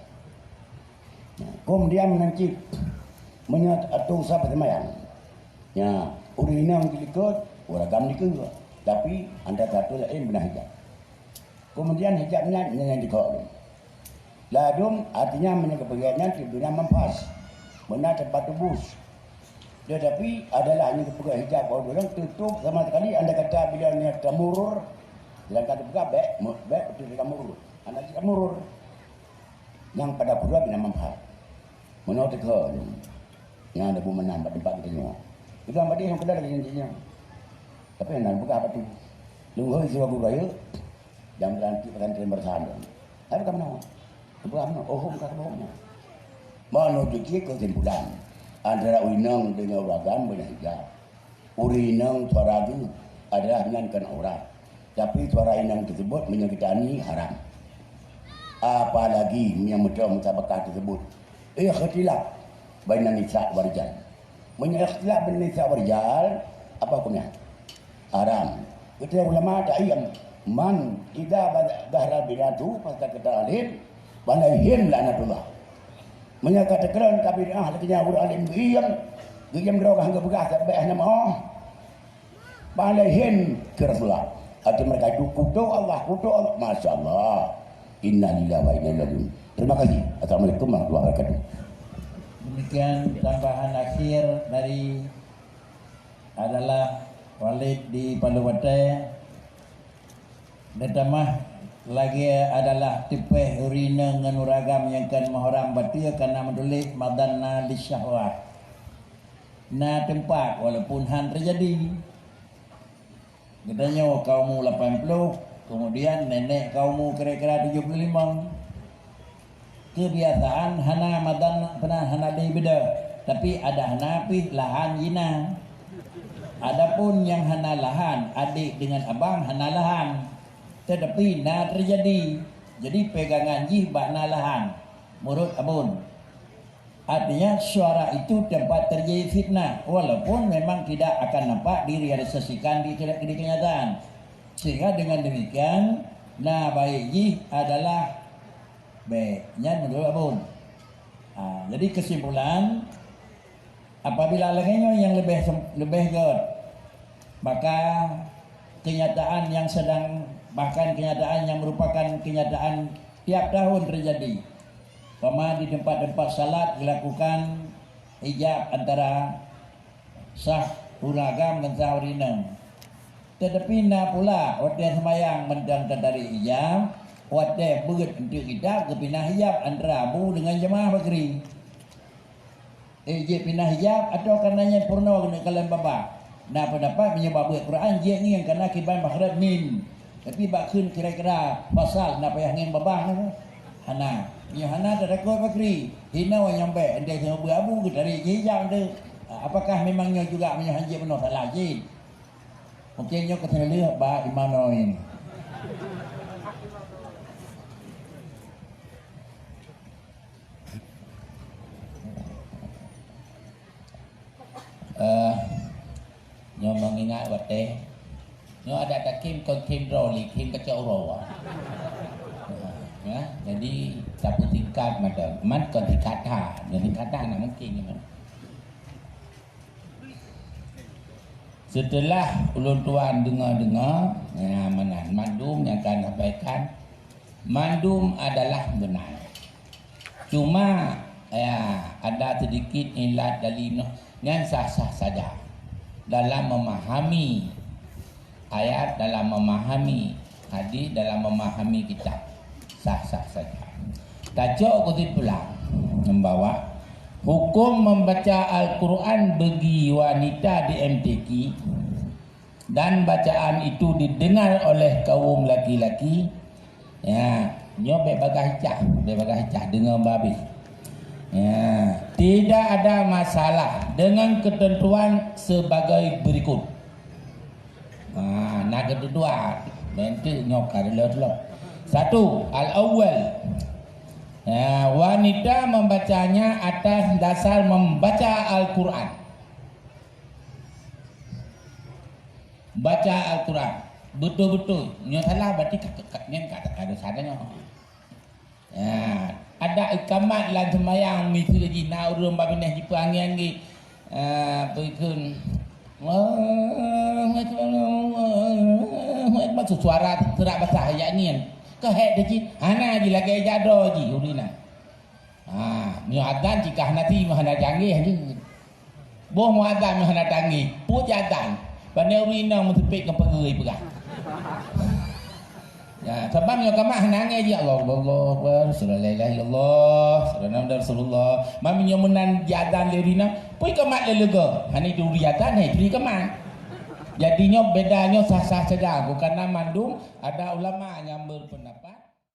Keumudian meunan cit, meunyoe atoe usab seumayang, nya, ureuëng inong jilikot, ureuëng agam dikeue, tapi anda satu laén beuna hijab. Kemudian hijab nyan, nyan, nyan dikok. Ladum artinya meunyoe geupeugah nyan teubina mampas, beuna teumpat tubus. Tetapi adalah nyang geupeugah hijab keu ureueng tutup sama sekali, andai kata bila nyan tamurur, sedangkan geupeugah bèk, mu-, bèk beutôi tamurur. Hana jeuet tamurur. Nyang pada pura bina mampas. Meunoe teuka nyan. Nyan ada bu meunan bak teumpat geutanyoe. Geutanyoe bak deh nyang keudeh lagèe nyan. Tapi hana peugah bak tu. Leungkoi sidroe guru rayeuk, dan meulantik pesantren Barasan tu. Tapi ka meunoe. Peugah meunoe, oh, bukan keubohongan. Meunoe jih keusimpulan antara ureueng inong deungon ureueng agam beuna hijab. Ureueng inong suara geuh adalah nyan kon aurat. Tapi suara inong teusebut meunyoe geutani haram. Apalagi meunyoe meuteumé musabaqah teusebut. Ikhtilaf bainan nisa wa rijal. Meunyoe ikhtilaf bainan nisa wa rijal, apa hukumnya? Haram. Kata ulama ta'yin, "Man idza ba-, dhahara binatu fasaqata alim, wa alaihim laknatullah." Meunyoe ka teukeureueng ka bid'ah lagèe nyan ureueng alim geuiem, geuiem droe ka hana geupeugah sabab hana meu'oh. Wa alaihim keu Rasulullah. Arti mereka itu kutuk Allah, kutuk Allah. Masya Allah. Innalillahi wa inna ilaihi raji'un. Terima kasih. Assalamualaikum warahmatullahi wabarakatuh. Demikian tambahan akhir dari adalah Walid di Palu Batèe. Neutamah lagèe adalah teupeh ureueng inong ngon ureueng agam nyang kon muhram bateue kana meutuléh madanna lisyahwah. Na teumpat walaupun han teujadi. Geutanyoe ka umu lapan ploh, kemudian nenek ka umu kira-kira tujoh ploh limong. Keubiasaan hana madan pernah hana lé beda, tapi adak hana pih lahan jina. Adapun nyang hana lahan, adek dengan abang hana lahan, tetapi na terjadi. Jadi pegangan jih bak na lahan, menurut Abon. Artinya suara itu tempat terjadi fitnah, walaupun memang tidak akan nampak direalisasikan di, di kenyataan. Sehingga dengan demikian, na baik jih adalah bèk. Nyan menurut Abon. Ha, jadi kesimpulan, apabila lagèe nyoe nyang leubeh sem-, leubeh göt, maka kenyataan yang sedang, bahkan kenyataan yang merupakan kenyataan tiap tahun terjadi. Umpama di tempat-tempat salat dilakukan hijab antara saf ureueng agam ngon saf ureueng inong. Tetapi na pula watèe seumayang mantong tatarék hijab, watèe beuet eunteuk kitab geupinah hijab antara Abu dengan jeumaah Bakri. Eh, jeuet pinah hijab atawa kareuna nyan peurunoe keuneuk kalon babah? Na peundapat meunyoe bak beuet Quran jeuet ngieng kareuna kiban makhraj mim. Tapi bak kheun kira-kira fasal na payah ngieng babah na? Hana. Meunyoe hana, tatakot Bakri. Hinoe nyang bèk, 'oh teungoh beuet Abu geutarek jih hijab tu. Apakah memang nyoe juga meunyoe han jeuet bunoe salah jih? Mungken nyoe keuteuleuh bak Imam Nawawi. Eh, nyoe mengingat watèe nyoe adak takhém kon khém droe lé, khém kacok uroe. Ya, jadi tapeutingkat mantong. Man kon tingkat ha, jadi tingkat ha nak mungkin nyoe. Seuteulah ulôn tuan deungoe-deungoe, ya, meunan mandum nyang ka sampaikan, mandum adalah beuna. Cuma, ya, ada sedikit ilat dari noh, nyan sah-sah saja dalam memahami ayat, dalam memahami hadis, dalam memahami kitab, sah-sah saja. Tacok keusimpulan membawa hukum membaca Al-Quran bagi wanita di M T Q dan bacaan itu didengar oleh kaum laki-laki. Ya, nyoe bèk bagah cah, bèk bagah cah deungoe babeh. Ya, tidak ada masalah dengan ketentuan sebagai berikut. Ha, na keudua, bentuk nyoe ka lheueh-lheueh. Satu, al-awwal. Ya, wanita membacanya atas dasar membaca Al-Quran. Baca Al-Quran. Betul-betul. Nyoe salah berarti ka, ka, ka, nyan ka, ka dosa nyoe. Ya, ada ikamat lam seumayang miseue jih na ureueng babineh jipeuanggi-anggi. Ah, peukheun, "Allahu Akbar, Allahu Akbar." Suara teurak basah ayat ngieng. Keuhek teuh cit, hana jih lagèe jadoe jih ureueng inong. Ha, meunyoe azan cit ka hana ti, hana canggih jeuet. Boh meuazan hana tanggih, peue azan. Pane ureueng inong meuteupet ngon peugui peugah. Ya, sabab nyoe kamat hana angèe jih, Allahu Akbar, Allahu Akbar, asyhadu an la ilaha illallah, asyhadu anna Muhammadar Rasulullah. Mami nyoe meunan jiazan lé ureueng inong, peue kamat lé leuga. Hana turi azan, hai turi kamat. Jadi nyoe beda nyoe sah-sah saja. Bukan na mandum, ada ulama nyang berpendapat